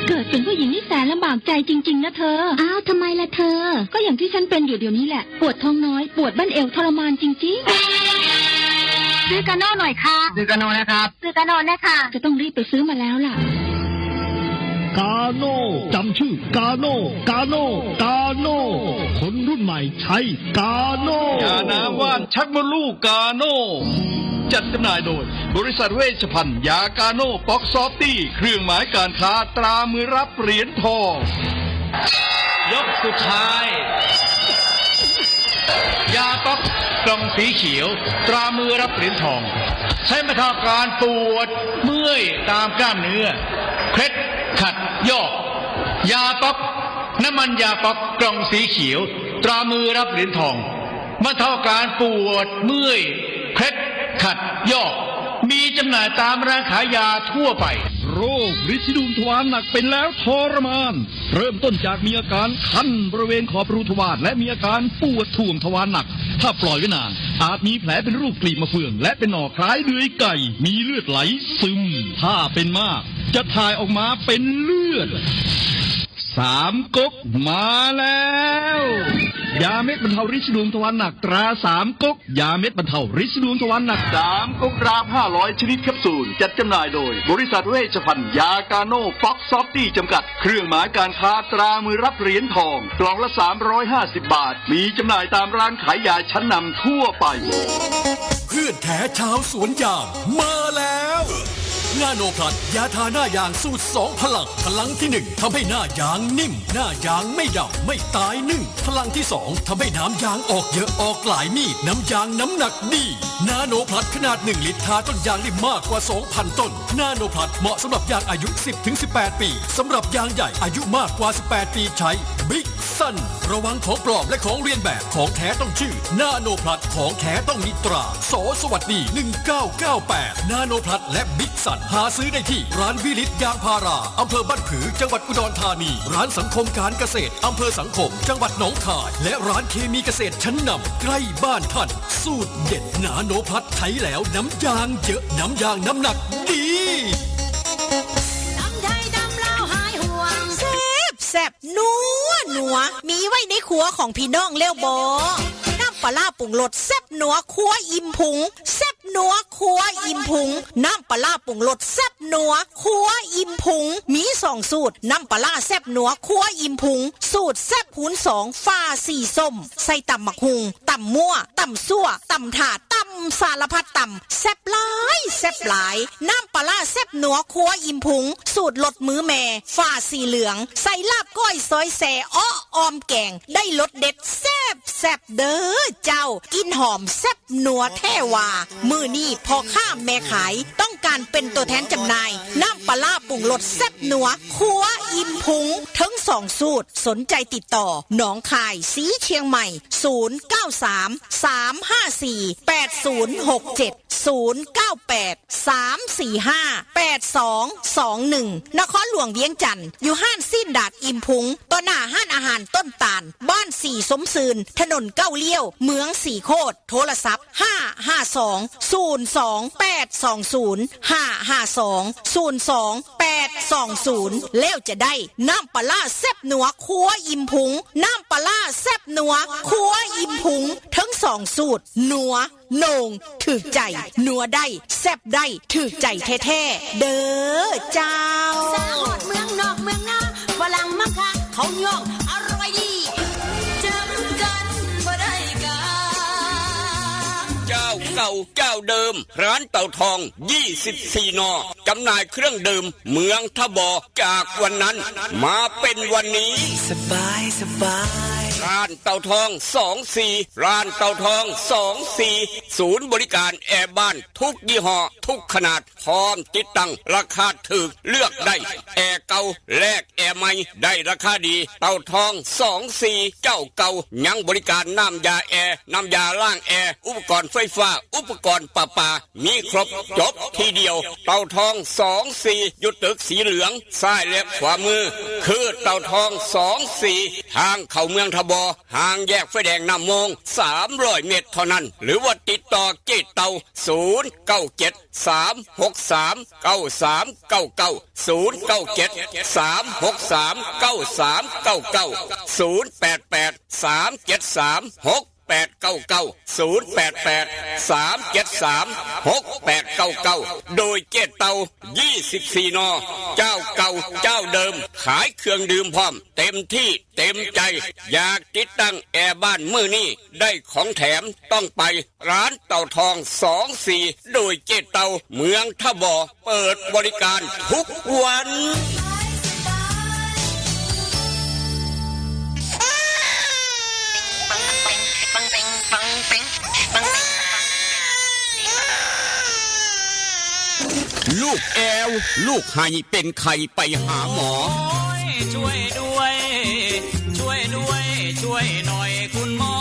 เกิดเป็นผู้หญิงนี่แสนลำบากใจจริงๆนะเธอ อ้าว ทำไมล่ะเธอ ก็อย่างที่ฉันเป็นอยู่เดี๋ยวนี้แหละ ปวดท้องน้อย ปวดบั้นเอวทรมานจริงๆ ซื้อกาโน่หน่อยค่ะ ซื้อกาโน่นะครับ ซื้อกาโน่นะคะ จะต้องรีบไปซื้อมาแล้วล่ะ กาโน่ จำชื่อ กาโน่ กาโน่ กาโน่ คนรุ่นใหม่ใช้กาโน่ ยาน้ำว่านชักมดลูกกาโน่ จัดจำหน่ายโดย บริษัทเวชภัณฑ์ยากาโน่ ป๊อกซอฟตี้ เครื่องหมายการค้าตรามือรับเหรียญทอง ยกสุดท้าย ยาป๊อกกล่องสีเขียว ตรามือรับเหรียญทอง ใช้บรรเทาอาการปวดเมื่อยตามกล้ามเนื้อ เคล็ดขัดยอก ยาป๊อก น้ำมันยาป๊อกกล่องสีเขียว ตรามือรับเหรียญทอง บรรเทาอาการปวดเมื่อย เคล็ดขัดยอก มีจำหน่ายตามร้านขายยาทั่วไป โรคริดสีดวงทวารหนักเป็นแล้วทรมาน เริ่มต้นจากมีอาการคันบริเวณขอบรูทวารและมีอาการปวดท่วงทวารหนัก ถ้าปล่อยไว้นาน อาจมีแผลเป็นรูปกลีบมะเฟือง และเป็นหนองคล้ายเดือยไก่ มีเลือดไหลซึม ถ้าเป็นมาก จะถ่ายออกมาเป็นเลือด สามก๊กมาแล้ว ยาเม็ดบรรเทาริดสีดวงทวารหนักตราสามก๊ก ยาเม็ดบรรเทาริดสีดวงทวารหนัก สามก๊กรามห้าร้อยชนิดแคปซูล จัดจำหน่ายโดย บริษัทเวชภัณฑ์ยากาโน่ป๊อกซอฟตี้จำกัด เครื่องหมายการค้าตรามือรับเหรียญทอง กล่องละสามร้อยห้าสิบบาท มีจำหน่ายตามร้านขายยาชั้นนำทั่วไป เพื่อนแท้ชาวสวนยางมาแล้ว นาโนพลัส ยาทาหน้ายางสูตรสองพลัง พลังที่หนึ่งทำให้หน้ายางนิ่ม หน้ายางไม่ดำ ไม่ตายนึ่ง พลังที่สองทำให้น้ำยางออกเยอะ ออกหลายมีด น้ำยางน้ำหนักดี นาโนพลัสขนาดหนึ่งลิตร ทาต้นยางได้มากกว่าสองพันต้น นาโนพลัสเหมาะสำหรับยางอายุสิบถึงสิบแปดปี สำหรับยางใหญ่อายุมากกว่าสิบแปดปีใช้ บิ๊กซัน ระวังของปลอมและของเลียนแบบ ของแท้ต้องชื่อ นาโนพลัส ของแท้ต้องมีตรา ส.สวัสดี หนึ่งเก้าเก้าแปด นาโนพลัส และบิ๊กซัน หาซื้อได้ที่ร้านวิลิตยางพารา อำเภอบ้านผือ จังหวัดอุดรธานี ร้านสังคมการเกษตร อำเภอสังคม จังหวัดหนองคาย และร้านเคมีเกษตรชั้นนำใกล้บ้านท่าน สูตรเด็ดนาโนพลัส ใช้แล้วน้ำยางเยอะ น้ำยางน้ำหนักดี ตำไทยตำลาวหายห่วง แซ่บแซ่บนัวนัว มีไว้ในครัวของพี่น้องแล้วบ่ น้ำปลาร้าปรุงรสแซ่บนัวครัวอิ่มพุง แซ่บนัวครัวอิ่มพุง น้ำปลาร้าปรุงรสแซ่บนัวครัวอิ่มพุง มีสองสูตร น้ำปลาร้าแซ่บนัวครัวอิ่มพุง สูตรแซ่บคูณสอง ฝาสีส้ม ใส่ตำบักหุ่ง ตำมั่ว ตำซั่ว ตำถาด ตำสารพัดตำ แซ่บหลาย แซ่บหลาย น้ำปลาร้าแซ่บนัวครัวอิ่มพุง สูตรรสมือแม่ ฝาสีเหลือง ใส่ลาบก้อยซอยแซ่ เอ้อ ออมแกง ได้รสเด็ดแซ่บแซ่บเด้อเจ้า กลิ่นหอมแซ่บนัวแท้ว่า มื้อนี้พ่อค้าแม่ขาย ต้องการเป็นตัวแทนจำหน่าย น้ำปลาร้าปรุงรสแซ่บนัวครัวอิ่มพุง ทั้งสองสูตร สนใจติดต่อ หนองคาย สีเชียงใหม่ ศูนย์เก้าสาม สามห้าสี่ แปดศูนย์หกเจ็ด ศูนย์เก้าแปด สามสี่ห้า แปดสองสองหนึ่ง นครหลวงเวียงจันทน์ อยู่ห้านสิ้นดาดอิ่มพุง ต่อหน้าห้านอาหารต้นตาล บ้านสีสมซืน ถนนเก้าเลี้ยว เมืองสีโคตร โทรศัพท์ ห้าห้าสอง ศูนย์สองแปดสองศูนย์ ห้าห้าสอง ศูนย์สองแปดสองศูนย์ แล้วจะได้น้ำปลาร้าแซ่บนัวครัวอิ่มพุง น้ำปลาร้าแซ่บนัวครัวอิ่มพุง ทั้งสองสูตร นัว โหน่ง ถืกใจ นัวได้ แซ่บได้ ถืกใจแท้ๆ เด้อเจ้า สาวฮอดเมืองนอกเมืองนา ฝรั่งมักคัก เขาย่อง อร่อยดี จำกันบ่ได้กา เจ้าเก่าเจ้าเดิม ร้านเต่าทอง ยี่สิบสี่ นอ จำหน่ายเครื่องดื่ม เมืองทบอ จากวันนั้น มาเป็นวันนี้ สบายสบาย ร้านเต่าทอง สองสี่ ร้านเต่าทอง สองสี่ ศูนย์บริการแอร์บ้านทุกยี่ห้อ ทุกขนาด พร้อมติดตั้ง ราคาถูก เลือกได้ แอร์เก่า แลกแอร์ใหม่ ได้ราคาดี เต่าทอง สองสี่ เจ้าเก่า ยังบริการน้ำยาแอร์ น้ำยาล้างแอร์ อุปกรณ์ไฟฟ้า อุปกรณ์ประปา มีครบจบที่เดียว เต่าทอง สองสี่ อยู่ตึกสีเหลือง ซ้ายและขวามือ คือเต่าทอง สองสี่ ทางเข้าเมืองทบอ ห่างแยกไฟแดงน้ำมง สามร้อยเมตรเท่านั้น หรือว่าติดต่อเจ๊เต่า ศูนย์เก้าเจ็ด สามหกสาม เก้าสามเก้าเก้า ศูนย์เก้าเจ็ด สามหกสาม เก้าสามเก้าเก้า ศูนย์แปดแปด สามเจ็ดสาม หกแปดเก้าเก้า ศูนย์แปดแปด สามเจ็ดสาม หกแปดเก้าเก้า โดยเจ๊เต่า ยี่สิบสี่ นอ เจ้าเก่าเจ้าเดิม ขายเครื่องดื่มพร้อม เต็มที่เต็มใจ อยากติดตั้งแอร์บ้านมื้อนี้ ได้ของแถมต้องไป ร้านเต่าทอง สองสี่ โดยเจ๊เต่า เมืองทบอ เปิดบริการทุกวัน ลูกแอว ลูกไห้เป็นไข้ไปหาหมอ โอ้ย ช่วยด้วย ช่วยด้วย ช่วยหน่อยคุณหมอ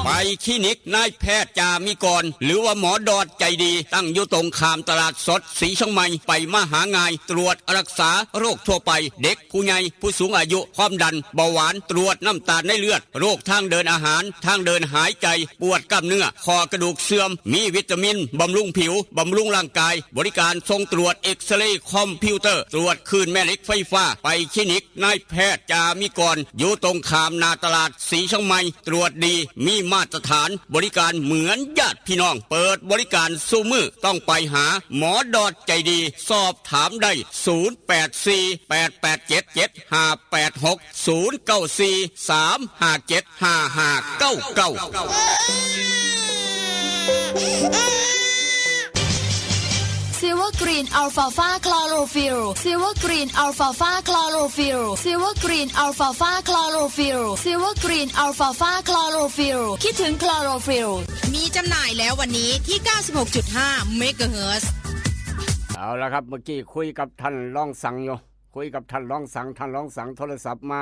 ไปคลินิกนายแพทย์จามิกร หรือว่าหมอดอดใจดี ตั้งอยู่ตรงข้ามตลาดสดสีเชียงใหม่ ไปมาหาง่าย ตรวจรักษาโรคทั่วไป เด็กผู้ใหญ่ ผู้สูงอายุ ความดัน เบาหวาน ตรวจน้ำตาลในเลือด โรคทางเดินอาหาร ทางเดินหายใจ ปวดกล้ามเนื้อ ข้อกระดูกเสื่อม มีวิตามิน บำรุงผิว บำรุงร่างกาย บริการส่งตรวจเอ็กซเรย์คอมพิวเตอร์ ตรวจคลื่นแม่เหล็กไฟฟ้า ไปคลินิกนายแพทย์จามิกร อยู่ตรงข้ามหน้าตลาดสีเชียงใหม่ ตรวจดี มีมาตรฐาน บริการเหมือนญาติพี่น้อง เปิดบริการซุมื้อ ต้องไปหาหมอดอดใจดี สอบถามได้ ศูนย์แปดสี่ แปดแปดเจ็ด เจ็ดห้าแปดหก ศูนย์เก้าสี่ สามห้าเจ็ด ห้าห้าเก้าเก้า Silver Green Alfalfa Chlorophyll Silver Green Alfalfa Chlorophyll Silver Green Alfalfa Chlorophyll Silver Green Alfalfa Chlorophyll คิดถึง Chlorophyll มีจำหน่ายแล้ววันนี้ที่ 96.5 เมกะเฮิรตซ์ เอาละครับ เมื่อกี้คุยกับท่านรองสังอยู่ คุยกับท่านรองสัง ท่านรองสังโทรศัพท์มา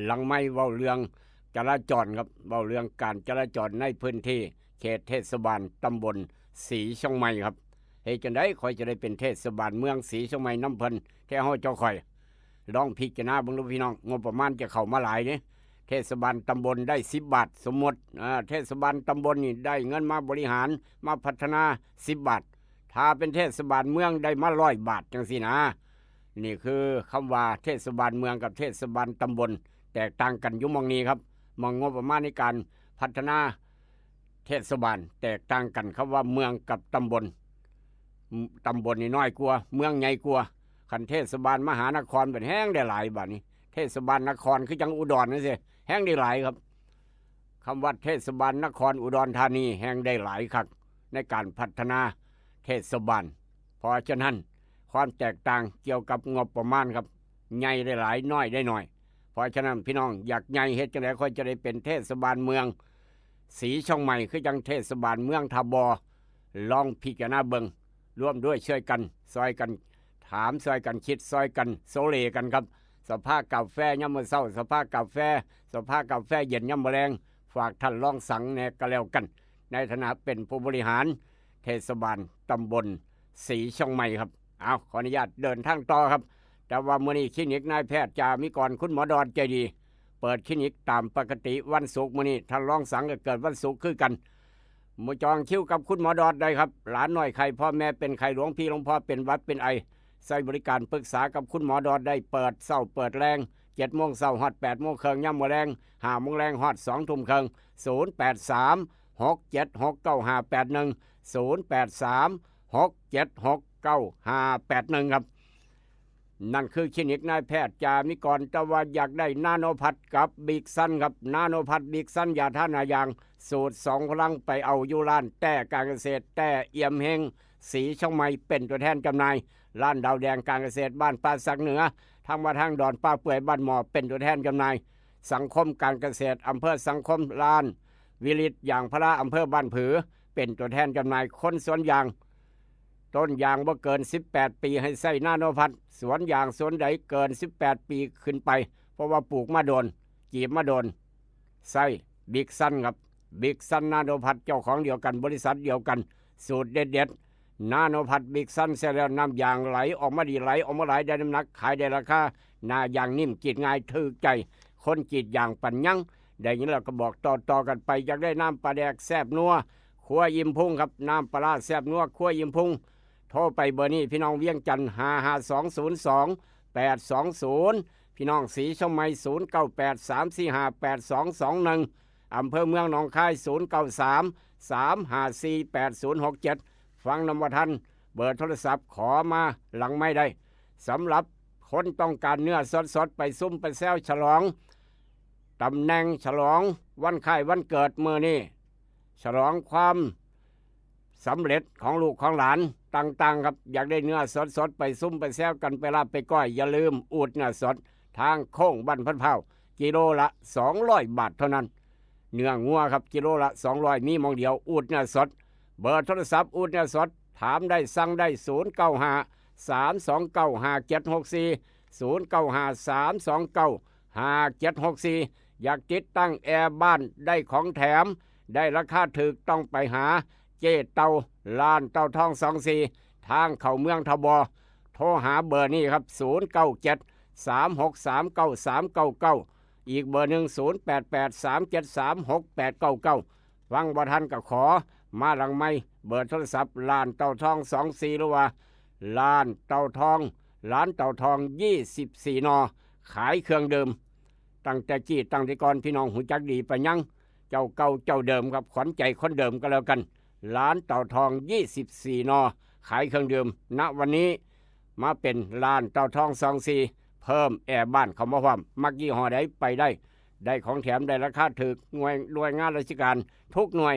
หลังไมค์เว้าเรื่องจราจรครับ เว้าเรื่องการจราจรในพื้นที่เขตเทศบาลตำบลสีเชียงใหม่ครับ เฮ็ดจั่งใด๋ข้อยจะได้เป็นเทศบาลเมืองสีเชียงใหม่นำเพิ่น แท้เฮาเจ้าข้อย ลองพิจารณาเบิ่งดูพี่น้อง งบประมาณจะเข้ามาหลายเด้ เทศบาลตำบลได้สิบบาท สมมติ อ่า เทศบาลตำบลนี่ได้เงินมาบริหาร มาพัฒนาสิบบาท ถ้าเป็นเทศบาลเมืองได้มาร้อยบาทจั่งซี้นะ นี่คือคำว่าเทศบาลเมืองกับเทศบาลตำบล แตกต่างกันอยู่หม่องนี้ครับ หม่องงบประมาณในการพัฒนาเทศบาลแตกต่างกัน คำว่าเมืองกับตำบล ตำบลนี่น้อยกว่า เมืองใหญ่กว่า คันเทศบาลมหานครบัดแฮงได้หลายบัดนี้ เทศบาลนครคือจั่งอุดรจั่งซี้ แฮงได้หลายครับ คำว่าเทศบาลนครอุดรธานีแฮงได้หลายคักในการพัฒนาเทศบาล เพราะฉะนั้นความแตกต่างเกี่ยวกับงบประมาณครับ ใหญ่ได้หลาย น้อยได้น้อย เพราะฉะนั้นพี่น้องอยากใหญ่เฮ็ดจั่งใด๋ข้อยจะได้เป็นเทศบาลเมืองสีเชียงใหม่ คือจั่งเทศบาลเมืองท่าบ่อ ลองพิจารณาเบิ่ง ร่วมด้วยช่วยกัน ซอยกันถาม ซอยกันคิด ซอยกันโซเลกันครับ สภากาแฟยามมื้อเช้า สภากาแฟ สภากาแฟเย็นยามมื้อแลง ฝากท่านรองสังแหน่ก็แล้วกัน ในฐานะเป็นผู้บริหารเทศบาลตำบลสีเชียงใหม่ครับ เอา ขออนุญาตเดินทางต่อครับ แต่ว่ามื้อนี้คลินิกนายแพทย์จามิกร คุณหมอดอดใจดี เปิดคลินิกตามปกติวันศุกร์ มื้อนี้ท่านรองสังก็เกิดวันศุกร์คือกัน มาจองคิวกับคุณหมอดอดได้ครับ หลานน้อยไข้ พ่อแม่เป็นไข้ หลวงพี่หลวงพ่อเป็นหวัดเป็นไอ ใช้บริการปรึกษากับคุณหมอดอดได้ เปิดเช้าเปิดแลง เจ็ดโมงเช้าฮอดแปดโมงครึ่ง ยามมื้อแลง ห้าโมงแลงฮอดสองทุ่มครึ่ง ศูนย์แปดสาม หกเจ็ดหก เก้าห้าแปดหนึ่ง ศูนย์แปดสาม หกเจ็ดหก เก้าห้าแปดหนึ่ง ครับ นั่นคือคลินิกนายแพทย์จามิกร แต่ว่าอยากได้นาโนพัทกับบิกซันครับ นาโนพัทบิกซัน ยาทาหน้ายาง สูตรสองพลัง ไปเอาอยู่ร้านแต้การเกษตร แต้เอี่ยมเฮง สีเชียงใหม่ เป็นตัวแทนจำหน่าย ร้านดาวแดงการเกษตรบ้านป่าสักเหนือ ทางวัดทางดอนป่าเปื่อยบ้านหมอ เป็นตัวแทนจำหน่าย สังคมการเกษตรอำเภอสังคม ร้านวิริตยางพาราอำเภอบ้านผือ เป็นตัวแทนจำหน่าย คนสวนยาง ต้นยางบ่เกินสิบแปดปีให้ใช้นาโนพัท สวนยางสวนใดเกินสิบแปดปีขึ้นไป เพราะว่าปลูกมาโดน จีบมาโดน ใช้บิกซันครับ บิกซันนาโนพัท เจ้าของเดียวกัน บริษัทเดียวกัน สูตรเด็ดๆ นาโนพัทบิกซัน ใช้แล้วน้ำยางไหลออกมาดี ไหลออกมาหลาย ได้น้ำหนัก ขายได้ราคา หน้ายางนิ่ม กรีดง่าย ถูกใจ คนกรีดยางปัญญัง ได้ยินแล้วก็บอกต่อๆกันไป อยากได้น้ำปลาแดกแซ่บนัว ครัวอิ่มพุงครับ น้ำปลาร้าแซ่บนัว ครัวอิ่มพุง โทรไปเบอร์นี้ พี่น้องเวียงจันทน์ ห้าห้าสองศูนย์สองแปดสองศูนย์ พี่น้องสีเชียงใหม่ ศูนย์เก้าแปด สามสี่ห้า แปดสองสองหนึ่ง อำเภอเมืองหนองคาย ศูนย์เก้าสาม สามห้าสี่ แปดศูนย์หกเจ็ด ฟังนำบ่ทัน เบอร์โทรศัพท์ขอมาหลังไมค์ได้ สำหรับคนต้องการเนื้อสดๆ ไปซุ่มไปแซวฉลอง ตำแหน่งฉลองวันคล้ายวันเกิดมื้อนี้ ฉลองความสำเร็จของลูกของหลานต่างๆ ครับ อยากได้เนื้อสดๆ ไปซุ่มไปแซวกัน ไปลาบไปก้อย อย่าลืมอูดเนื้อสด ทางโค้งบ้านพันเผ่า กิโลละสองร้อยบาทเท่านั้น เนื้องัวครับ กิโลละสองร้อย มีหม่องเดียว อูดเนื้อสด เบอร์โทรศัพท์อูดเนื้อสด ถามได้สั่งได้ ศูนย์เก้าห้า สามสองเก้า ห้าเจ็ดหกสี่ ศูนย์เก้าห้า สามสองเก้า ห้าเจ็ดหกสี่ อยากติดตั้งแอร์บ้านได้ของแถม ได้ราคาถูกต้องไปหาเจ๊เต่า ร้านเต่าทองสองสี่ ทางเข้าเมืองทบ โทรหาเบอร์นี้ครับ ศูนย์เก้าเจ็ด สามหกสาม เก้าสามเก้าเก้า อีกเบอร์หนึ่ง ศูนย์แปดแปด สามเจ็ดสาม หกแปดเก้าเก้า ฟังบ่ทันก็ขอมาหลังไมค์ เบอร์โทรศัพท์ร้านเต่าทองสองสี่ หรือว่าร้านเต่าทอง ร้านเต่าทอง ยี่สิบสี่ นอ ขายเครื่องดื่ม ตั้งแต่กี้ตั้งแต่ก่อน พี่น้องหูจักดีไปยัง เจ้าเก่าเจ้าเดิมครับ ขวัญใจคนเดิมก็แล้วกัน ร้านเต่าทอง ยี่สิบสี่ นอ ขายเครื่องดื่ม ณ วันนี้มาเป็นร้านเต่าทองสองสี่ เพิ่มแอร์บ้านเข้ามาพร้อม มักยี่ห้อใดไปได้ ได้ของแถม ได้ราคาถูก หน่วย หน่วยงานราชการทุกหน่วย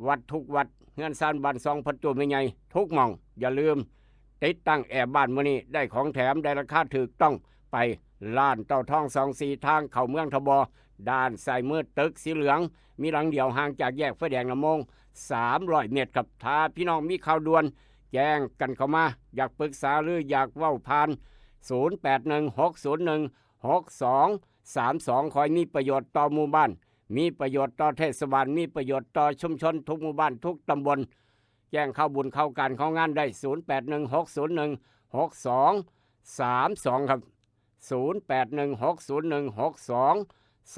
วัดทุกวัด เฮือนซานบ้านซอง ประตูแม่ใหญ่ ทุกหม่อง อย่าลืม ติดตั้งแอร์บ้านมื้อนี้ ได้ของแถม ได้ราคาถูกต้อง ไปร้านเต่าทองสองสี่ ทางเข้าเมืองทบ ด้านซ้ายมือตึกสีเหลือง มีหลังเดียว ห่างจากแยกไฟแดงนำมง สามร้อย เมตรครับ ถ้าพี่น้องมีข่าวด่วน แจ้งกันเข้ามา อยากปรึกษาหรืออยากเว้าผ่าน ศูนย์แปดหนึ่ง หกศูนย์หนึ่ง หกสองสามสอง ขอให้มีประโยชน์ต่อหมู่บ้าน มีประโยชน์ต่อเทศบาล มีประโยชน์ต่อชุมชนทุกหมู่บ้านทุกตำบล แจ้งข่าวบุญข่าวการข่าวงานได้ ศูนย์แปดหนึ่ง หกศูนย์หนึ่ง หกสองสามสอง ครับ ศูนย์แปดหนึ่ง หกศูนย์หนึ่ง หกสอง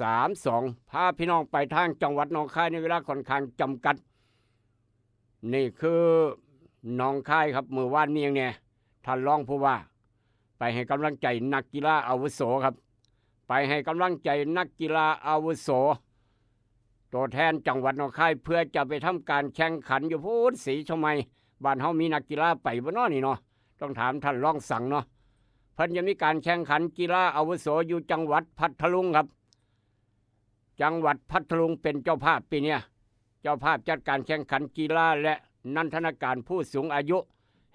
สามสอง พาพี่น้องไปทางจังหวัดหนองคายในเวลาค่อนข้างจำกัด นี่คือหนองคายครับ มื้อวานมีหยังแหน่ ท่านรองผู้ว่า ไปให้กำลังใจนักกีฬาอาวุโสครับ ไปให้กำลังใจนักกีฬาอาวุโส ตัวแทนจังหวัดหนองคาย เพื่อจะไปทำการแข่งขันอยู่พู้น ศรีชมัย บ้านเฮามีนักกีฬาไปบ่น้อนี่เนาะ ต้องถามท่านรองสังเนาะ เพิ่นจะมีการแข่งขันกีฬาอาวุโสอยู่จังหวัดพัทลุงครับ จังหวัดพัทลุงเป็นเจ้าภาพปีเนี้ย เจ้าภาพจัดการแข่งขันกีฬาและนันทนาการผู้สูงอายุ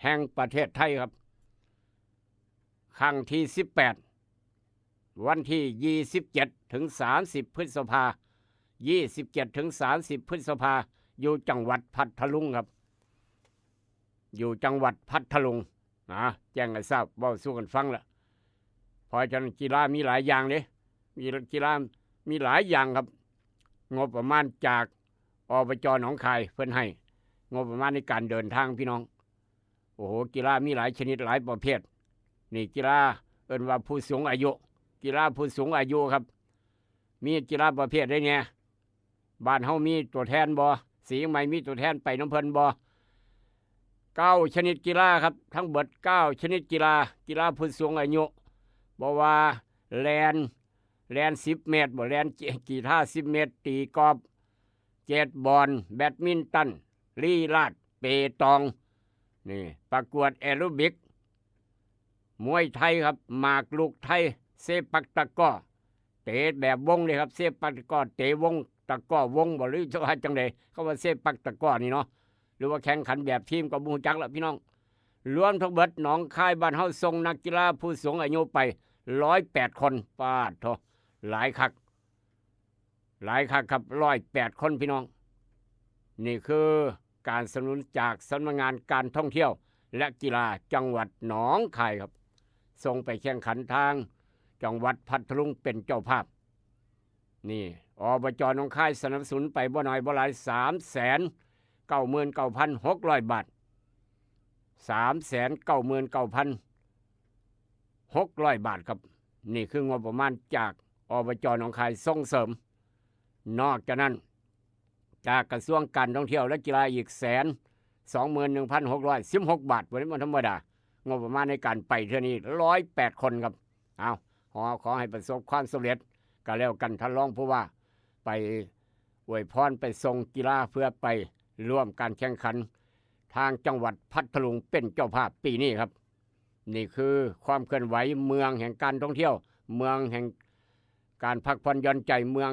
แห่งประเทศไทยครับ ครั้งที่ สิบแปด วันที่ ยี่สิบเจ็ด ถึง สามสิบ พฤษภา ยี่สิบเจ็ด ถึง สามสิบ พฤษภา อยู่จังหวัดพัทลุงครับ อยู่จังหวัดพัทลุง นะ แจ้งให้ทราบ เว้าสู่กันฟังละ เพราะฉะนั้นกีฬามีหลายอย่างเด้ มีกีฬามีหลายอย่างครับ งบประมาณจาก อบจ.หนองคาย เพิ่นให้งบประมาณในการเดินทางพี่น้อง โอ้โห กีฬามีหลายชนิดหลายประเภท นี่กีฬาเอิ้นว่าผู้สูงอายุ กีฬาผู้สูงอายุครับ มีกีฬาประเภทใดแหน่ บ้านเฮามีตัวแทนบ่ ศรีเชียงใหม่มีตัวแทนไปนำเพิ่นบ่ เก้าชนิดกีฬาครับ ทั้งเบิดเก้าชนิดกีฬา กีฬาผู้สูงอายุ บ่ว่าแล่น แล่น สิบ เมตรบ่ แล่นกีตาร์ สิบ เมตร ตีกอล์ฟ เจ็ดบอล แบดมินตัน ลีลาด เปตอง นี่ ประกวดแอโรบิก มวยไทยครับ หมากรุกไทย เซปักตะกร้อ เตะแบบวงเลยครับ เซปักตะกร้อ เตะวง ตะกร้อวงบ่ หรือจะว่าจังใด เขาว่าเซปักตะกร้อนี่เนาะ หรือว่าแข่งขันแบบทีมก็บ่ฮู้จักละพี่น้อง รวมทั้งเบิดหนองคายบ้านเฮาส่งนักกีฬาผู้สูงอายุไป ร้อยแปด คน ปาดโธ่ หลายคัก หลายคักครับ ร้อยแปด คนพี่น้อง นี่คือการสนับสนุนจากสำนักงานการท่องเที่ยวและกีฬาจังหวัดหนองคายครับ ส่งไปแข่งขันทางจังหวัดพัทลุงเป็นเจ้าภาพ นี่ อบจ.หนองคายสนับสนุนไปบ่น้อยบ่หลาย สามแสนเก้าหมื่นเก้าพันหกร้อย บาท สามแสนเก้าหมื่นเก้าพันหกร้อย บาทครับ นี่คืองบประมาณจาก อบจ.หนองคายส่งเสริม นอกจากนั้น จากกระทรวงการท่องเที่ยวและกีฬาอีก แสนสองหมื่นหนึ่งพันหกร้อยสิบหก บาท วันนี้มันธรรมดา งบประมาณในการไปเทื่อนี้ ร้อยแปด คนครับ เอา ขอ ขอให้ประสบความสำเร็จก็แล้วกัน ท่านรองผู้ว่า ไปอวยพร ไปส่งกีฬาเพื่อไปร่วมการแข่งขัน ทางจังหวัดพัทลุงเป็นเจ้าภาพปีนี้ครับ นี่คือความเคลื่อนไหวเมืองแห่งการท่องเที่ยว เมืองแห่งการพักผ่อนหย่อนใจ เมือง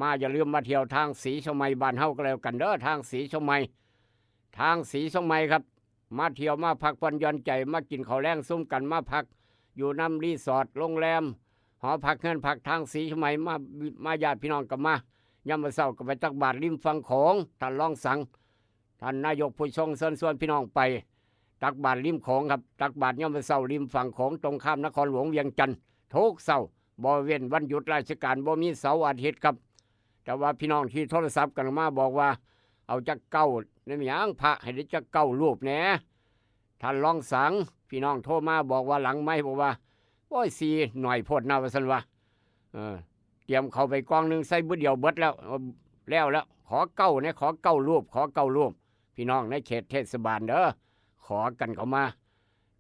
มาอย่าลืมมาเที่ยวทางศรีเชียงใหม่บ้านเฮาก็แล้วกันเด้อ ทางศรีเชียงใหม่ ทางศรีเชียงใหม่ครับ มาเที่ยวมาพักผ่อนหย่อนใจ มากินข้าวแลงซุมกัน มาพักอยู่นำรีสอร์ท โรงแรม หอพักเฮือนพักทางศรีเชียงใหม่ มา มาญาติพี่น้องก็มา ยามมื้อเช้าก็ไปตักบาตรริมฝั่งโขง ท่านรองสัง ท่านนายกผู้ทรงเชิญชวนพี่น้องไปตักบาตรริมโขงครับ ตักบาตรยามมื้อเช้าริมฝั่งโขงตรงข้ามนครหลวงเวียงจันทน์ทุกเช้า บ่เว้นวันหยุดราชการ บ่มีเสาร์อาทิตย์ครับ แต่ว่าพี่น้องที่โทรศัพท์กันมาบอกว่า เอาจักเก้า ในหยังพระให้ได้จักเก้ารูปแหน่ ท่านรองสัง พี่น้องโทรมาบอกว่าหลังไมค์บอกว่า โอ้ย สี่ หน่อยโพดนะ ว่าซั่นวะ เออ เตรียมเข้าไปกองหนึ่ง ใส่มื้อเดียวเบิดแล้ว เออ แล้วแล้ว ขอเก้าเนี่ย ขอเก้ารูป ขอเก้ารูป พี่น้องในเขตเทศบาลเด้อ ขอกันเข้ามา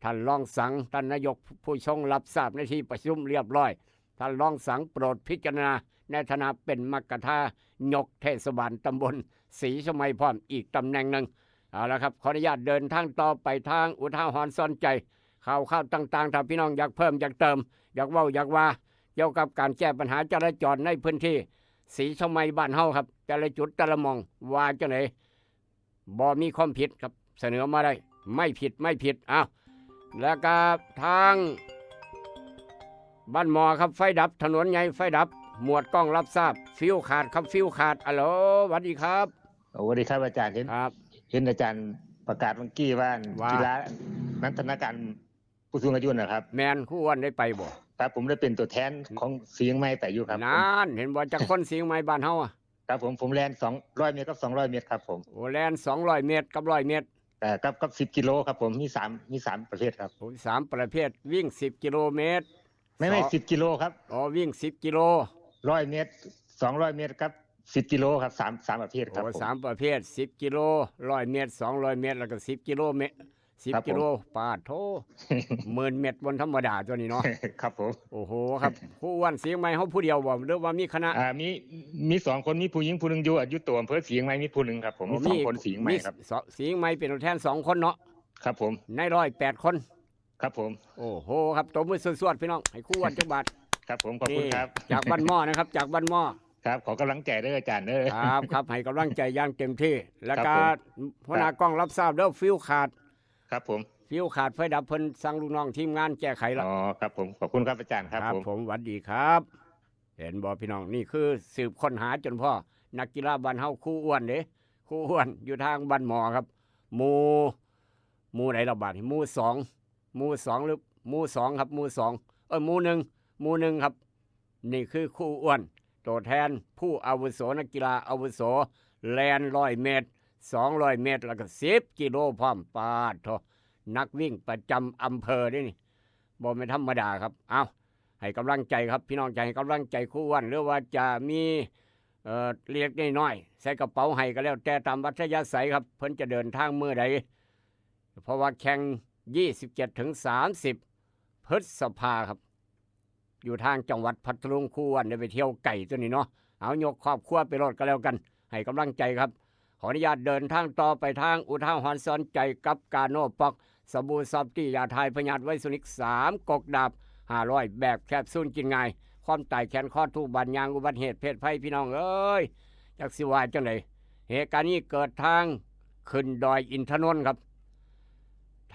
ท่านรองสัง ท่านนายกผู้ทรงรับทราบในที่ประชุมเรียบร้อย ท่านรองสังโปรดพิจารณาในฐานะเป็นมัคคทายกเทศบาลตำบลศรีสมัยพร้อมอีกตำแหน่งหนึ่ง เอาละครับ ขออนุญาตเดินทางต่อไปทางอุทาหรณ์สอนใจ ข่าวข่าวต่างๆ ถ้าพี่น้องอยากเพิ่มอยากเติม อยากเว้าอยากว่า เกี่ยวกับการแก้ปัญหาจราจรในพื้นที่ศรีสมัยบ้านเฮาครับ แต่ละจุดแต่ละหม่องว่าจังได บ่มีความผิดครับ เสนอมาได้ ไม่ผิด ไม่ผิด อ้าว แล้วก็ทางบ้านหมอครับ ไฟดับ ถนนใหญ่ไฟดับ หมวดกล้องรับทราบ ฟิวขาดครับ ฟิวขาด อะโหล สวัสดีครับ สวัสดีครับอาจารย์ เห็น ครับ เห็นอาจารย์ประกาศเมื่อกี้ว่า ว่า กีฬานันทนาการผู้สูงอายุนะครับ แม่น ครูอ้วนได้ไปบ่ ครับ ผมได้เป็นตัวแทนของศรีเชียงใหม่ไปอยู่ครับผม นั่น เห็นบ่ จักคนศรีเชียงใหม่บ้านเฮาอะ ครับผม ผมแล่น สองร้อยเมตรกับ สองร้อยเมตรครับผม โอ้ แล่น สองร้อยเมตรกับ ร้อยเมตร เอ่อ กับ กับ สิบกิโลครับผม มีสาม มีสามประเภทครับ โอ้ สามประเภท วิ่ง สิบกิโลเมตร ไม่ ไม่ สอง สิบกิโลครับ อ๋อ วิ่ง สิบกิโล ร้อยเมตร สองร้อยเมตรครับ สิบกิโลครับ สาม สามประเภทครับ โอ้ ผม สามประเภท สิบกิโล ร้อยเมตร สองร้อยเมตร แล้วก็ สิบกิโลเมตร สิบ ครับผม กิโล ปาดโธ่ หมื่นเมตร บ่ธรรมดาตัวนี้เนาะ ครับผม โอ้โห ครับ ครูอ้วนศรีเชียงใหม่เฮาผู้เดียวบ่ หรือว่ามีคณะ อ่า มี มีสองคน มีผู้หญิงผู้หนึ่งอยู่ อยู่ตัวอำเภอศรีเชียงใหม่ มีผู้หนึ่งครับผม โอ้ มีสองคน มี ศรีเชียงใหม่ครับ ส- ศรีเชียงใหม่เป็นตัวแทนสองคนเนาะ ครับผม ในร้อยแปดคน ครับผม โอ้โห ครับ ตบมือสวดๆ พี่น้อง ให้ครูอ้วนจักบาท ครับผม ขอบคุณครับ นี่ จากบ้านหม้อนะครับ จากบ้านหม้อ ครับ ขอกำลังใจเด้ออาจารย์เด้อ ครับ ครับ ให้กำลังใจอย่างเต็มที่ แล้วก็ ครับผม หัวหน้ากล้องรับทราบเด้อ ฟิวขาด ครับผม ฟิวขาด ไฟดับ เพิ่นสั่งลูกน้องทีมงานแก้ไขแล้ว อ๋อ ครับผม ขอบคุณครับอาจารย์ครับ ครับผม ผม หวัดดีครับ เห็นบ่พี่น้อง นี่คือสืบค้นหาจนพ้อ นักกีฬาบ้านเฮา ครูอ้วนเด้ ครูอ้วนอยู่ทางบ้านหม้อครับ หมู่ หมู่ไหนละบาดนี้ หมู่สอง หมู่สอง หรือหมู่สองครับ หมู่สอง เอ้ย หมู่หนึ่ง หมู่หนึ่งครับ นี่คือครูอ้วน ตัวแทนผู้อาวุโส นักกีฬาอาวุโส แล่นร้อยเมตร สองร้อยเมตร แล้วก็ สิบกิโลพร้อม ปาดโธ่ นักวิ่งประจำอำเภอเด้นี่ บ่แม่นธรรมดาครับ เอ้า ให้กำลังใจครับ พี่น้องจะให้กำลังใจครูอ้วน หรือว่าจะมี เอ่อ เล็กๆน้อยๆ ใส่กระเป๋าให้ก็แล้วแต่ตามอัธยาศัยครับ เพิ่นจะเดินทางมื้อใด เพราะว่าแข่ง ยี่สิบเจ็ดถึงสามสิบ พฤษภาครับ อยู่ทางจังหวัดพัทลุง ครูอ้วนได้ไปเที่ยวไกลตัวนี้เนาะ เอายกครอบครัวไปโลดก็แล้วกัน ให้กำลังใจครับ ขออนุญาตเดินทางต่อไปทางอุทาหรณ์สอนใจกับกาโนป๊อก สบู่ซอฟตี้ ยาถ่ายพยาธิไวซูนิก สามก๊กดาบ ห้าร้อย แบบแคปซูลกินง่าย ความตายแขนคอทุกบาดยางอุบัติเหตุเพศภัย พี่น้องเอ้ย จักสิว่าจังได เหตุการณ์นี้เกิดทางขึ้นดอยอินทนนท์ครับ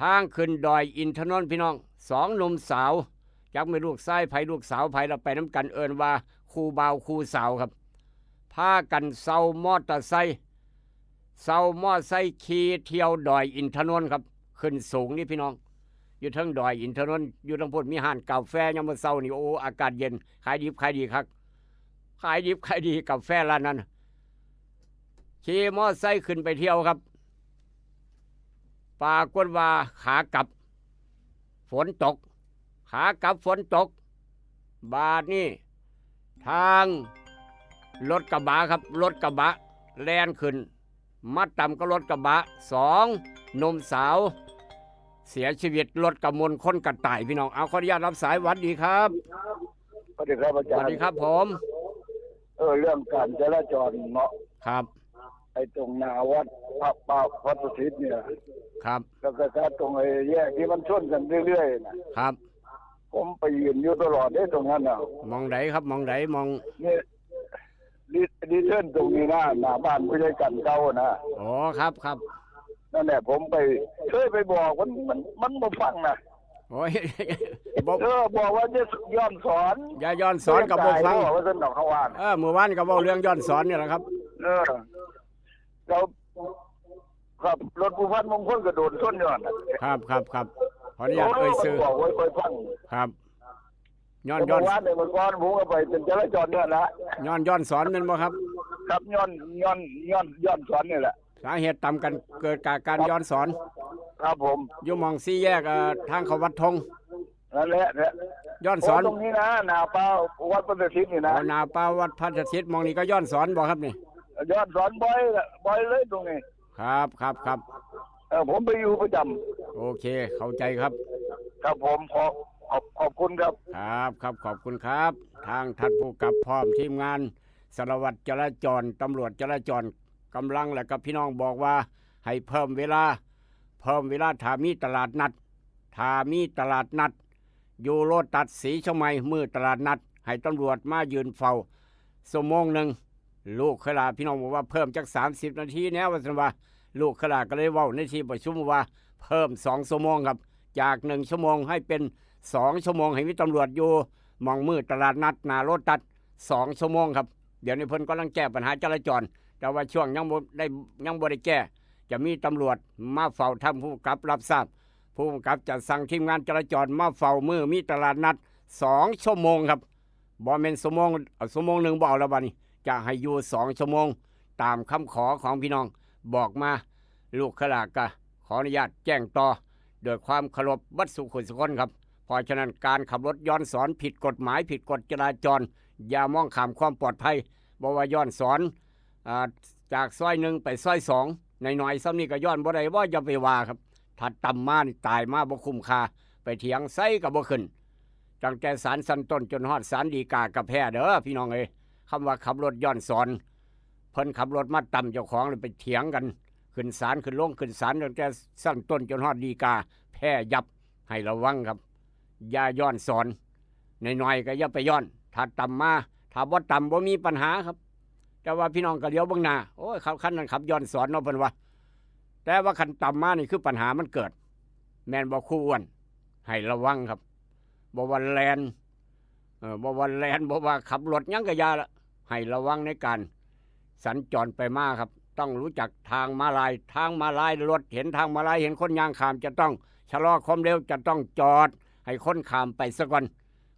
ทางขึ้นดอยอินทนนท์พี่น้อง สองหนุ่มสาว จักแม่นลูกชายไผลูกสาวไผ ละไปนำกัน เอิ้นว่าคู่บ่าวคู่สาวครับ พากันเซามอเตอร์ไซค์ เซามอไซค์ขี่เที่ยวดอยอินทนนท์ครับ ขึ้นสูงนี่พี่น้อง อยู่เทิงดอยอินทนนท์ อยู่ทางพุ้นมีร้านกาแฟยามมื้อเช้านี่ โอ้ อากาศเย็น ขายดิบขายดีคัก ขายดิบขายดีกาแฟร้านนั้น ขี่มอไซค์ขึ้นไปเที่ยวครับ ปรากฏว่าขากลับฝนตก ขากลับฝนตก บาดนี้ทางรถกระบะครับ รถกระบะแล่นขึ้น มาตำกับรถกระบะ สองหนุ่มสาว เสียชีวิต รถกระมนคนกระต่ายพี่น้อง เอา ขออนุญาตรับสาย หวัดดีครับ สวัสดีครับอาจารย์ สวัสดีครับผม เออ เรื่องการจราจรเนาะ ครับ ไอ้ตรงหน้าวัดพระปางพระสถิตเนี่ย ครับ แล้วก็ตรงไอ้แยกที่มันชนกันเรื่อยๆน่ะ ครับ ผมไปยืนอยู่ตลอดเด้ตรงนั้นน่ะ หม่องใดครับ หม่องใด หม่อง นี่ รี- รีเทิร์นตรงนี้นะ หน้าบ้านผู้ใหญ่กันเก่านะ อ๋อ ครับ ครับ นั่นแหละ ผมไป เคยไปบอกมัน มัน มันบ่ฟังนะ โอ้ย บ่ เออ บอกว่าจะย้อนสอน อย่าย้อนสอนกับบ่ฟัง เรียนตายบ่ว่าซั่นดอกเขาว่า เออ มื้อวานก็เว้าเรื่องย้อนสอนนี่แหละครับ เออ แล้ว ครับ รถผู้พันมงคลก็โดนชนอยู่หั่นน่ะ ครับครับครับ ขออนุญาตเอ่ยชื่อ โอ้ บอกไว้ค่อยฟัง ครับ ย้อน แต่ ย้อน เมื่อวานเนี่ย เมื่อก่อนผมก็ไปเป็นจราจรเนี่ยนะ ย้อน ย้อนสอนแม่นบ่ครับ ครับ ย้อน ย้อน ย้อน ย้อนสอนนี่แหละ สาเหตุตำกันเกิดจากการ ครับ ย้อนสอน ครับผม อยู่หม่องสี่แยก เอ่อ ทางเข้าวัดทง นั่นแหละเนี่ย ย้อนสอน โอ้ ตรงนี้นะ หน้าป่าวัดพระสถิตนี่นะ อ๋อ หน้าป่าวัดพระสถิต หม่องนี้ก็ย้อนสอนบ่ครับนี่ ย้อนสอนบ่อยละ บ่อยเลยตรงนี้ ครับครับครับ เออ ผมไปอยู่ประจำ โอเค เข้าใจครับ ครับผม ขอ ขอบ ขอบคุณครับ ครับครับ ขอบคุณครับ ทางท่านผู้กำกับพร้อมทีมงาน สารวัตรจราจร ตำรวจจราจร กำลัง และกับพี่น้องบอกว่า ให้เพิ่มเวลา เพิ่มเวลา ถ้ามีตลาดนัด ถ้ามีตลาดนัด อยู่โลตัสสีเชียงใหม่ มื้อตลาดนัด ให้ตำรวจมายืนเฝ้า ชั่วโมงหนึ่ง ลูกเคยลาพี่น้องบอกว่า เพิ่มจักสามสิบนาทีแหน่ ว่าซั่นว่า ลูกเคยลาก็เลยเว้าในที่ประชุมว่า เพิ่มสองชั่วโมงครับ จากหนึ่งชั่วโมงให้เป็นสองชั่วโมง ให้มีตำรวจอยู่หม่องมื้อตลาดนัด หน้าโลตัส สองชั่วโมงครับ เดี๋ยวนี้เพิ่นกำลังแก้ปัญหาจราจร แต่ว่าช่วงยังบ่ได้ ยังบ่ได้แก้ จะมีตำรวจมาเฝ้า ท่านผู้กำกับรับทราบ ผู้กำกับจะสั่งทีมงานจราจรมาเฝ้ามื้อมีตลาดนัด สองชั่วโมงครับ บ่แม่นชั่วโมง เอา ชั่วโมงหนึ่งบ่เอาแล้วบัดนี้ จะให้อยู่สองชั่วโมง ตามคำขอของพี่น้องบอกมา ลูกเคยลาก็ขออนุญาตแจ้งต่อ โดยความเคารพเบิดสู่คนสุคนครับ เพราะฉะนั้นการขับรถย้อนสอนผิดกฎหมาย ผิดกฎจราจร อย่ามองข้ามความปลอดภัย บ่ว่าย้อนสอน อ่า จากซอยหนึ่งไปซอยสอง น้อยๆ ส่ำนี้ก็ย้อนบ่ได้ ว่าอย่าไปว่าครับ ถ้าตำมานี่ตายมาบ่คุ้มค่า ไปเถียงไสก็บ่ขึ้น ตั้งแต่ศาลชั้นต้นจนฮอดศาลฎีกาก็แพ้เด้อพี่น้องเอ้ย คำว่าขับรถย้อนสอน เพิ่นขับรถมาตำเจ้าของแล้วไปเถียงกัน ขึ้นศาลขึ้นลงขึ้นศาล ตั้งแต่ชั้นต้นจนฮอดฎีกา แพ้ยับ ให้ระวังครับ อย่าย้อนสอน น้อยๆ ก็อย่าไปย้อน ถ้าตำมา ถ้าบ่ตำบ่มีปัญหาครับ แต่ว่าพี่น้องก็เหลียวเบิ่งหน้า โอ้ย เขาคันนั้นขับย้อนสอนเนาะ เพิ่นว่า แต่ว่าคันตำมานี่คือปัญหามันเกิด แม่นบ่ครูอ้วน ให้ระวังครับ บ่ว่าแล่น เอ่อ บ่ว่าแล่น บ่ว่าขับรถหยังก็อย่าละ ให้ระวังในการสัญจรไปมาครับ ต้องรู้จักทางม้าลาย ทางม้าลาย รถเห็นทางม้าลาย เห็นคนย่างข้าม จะต้องชะลอความเร็ว จะต้องจอดให้คนข้ามไปซะก่อน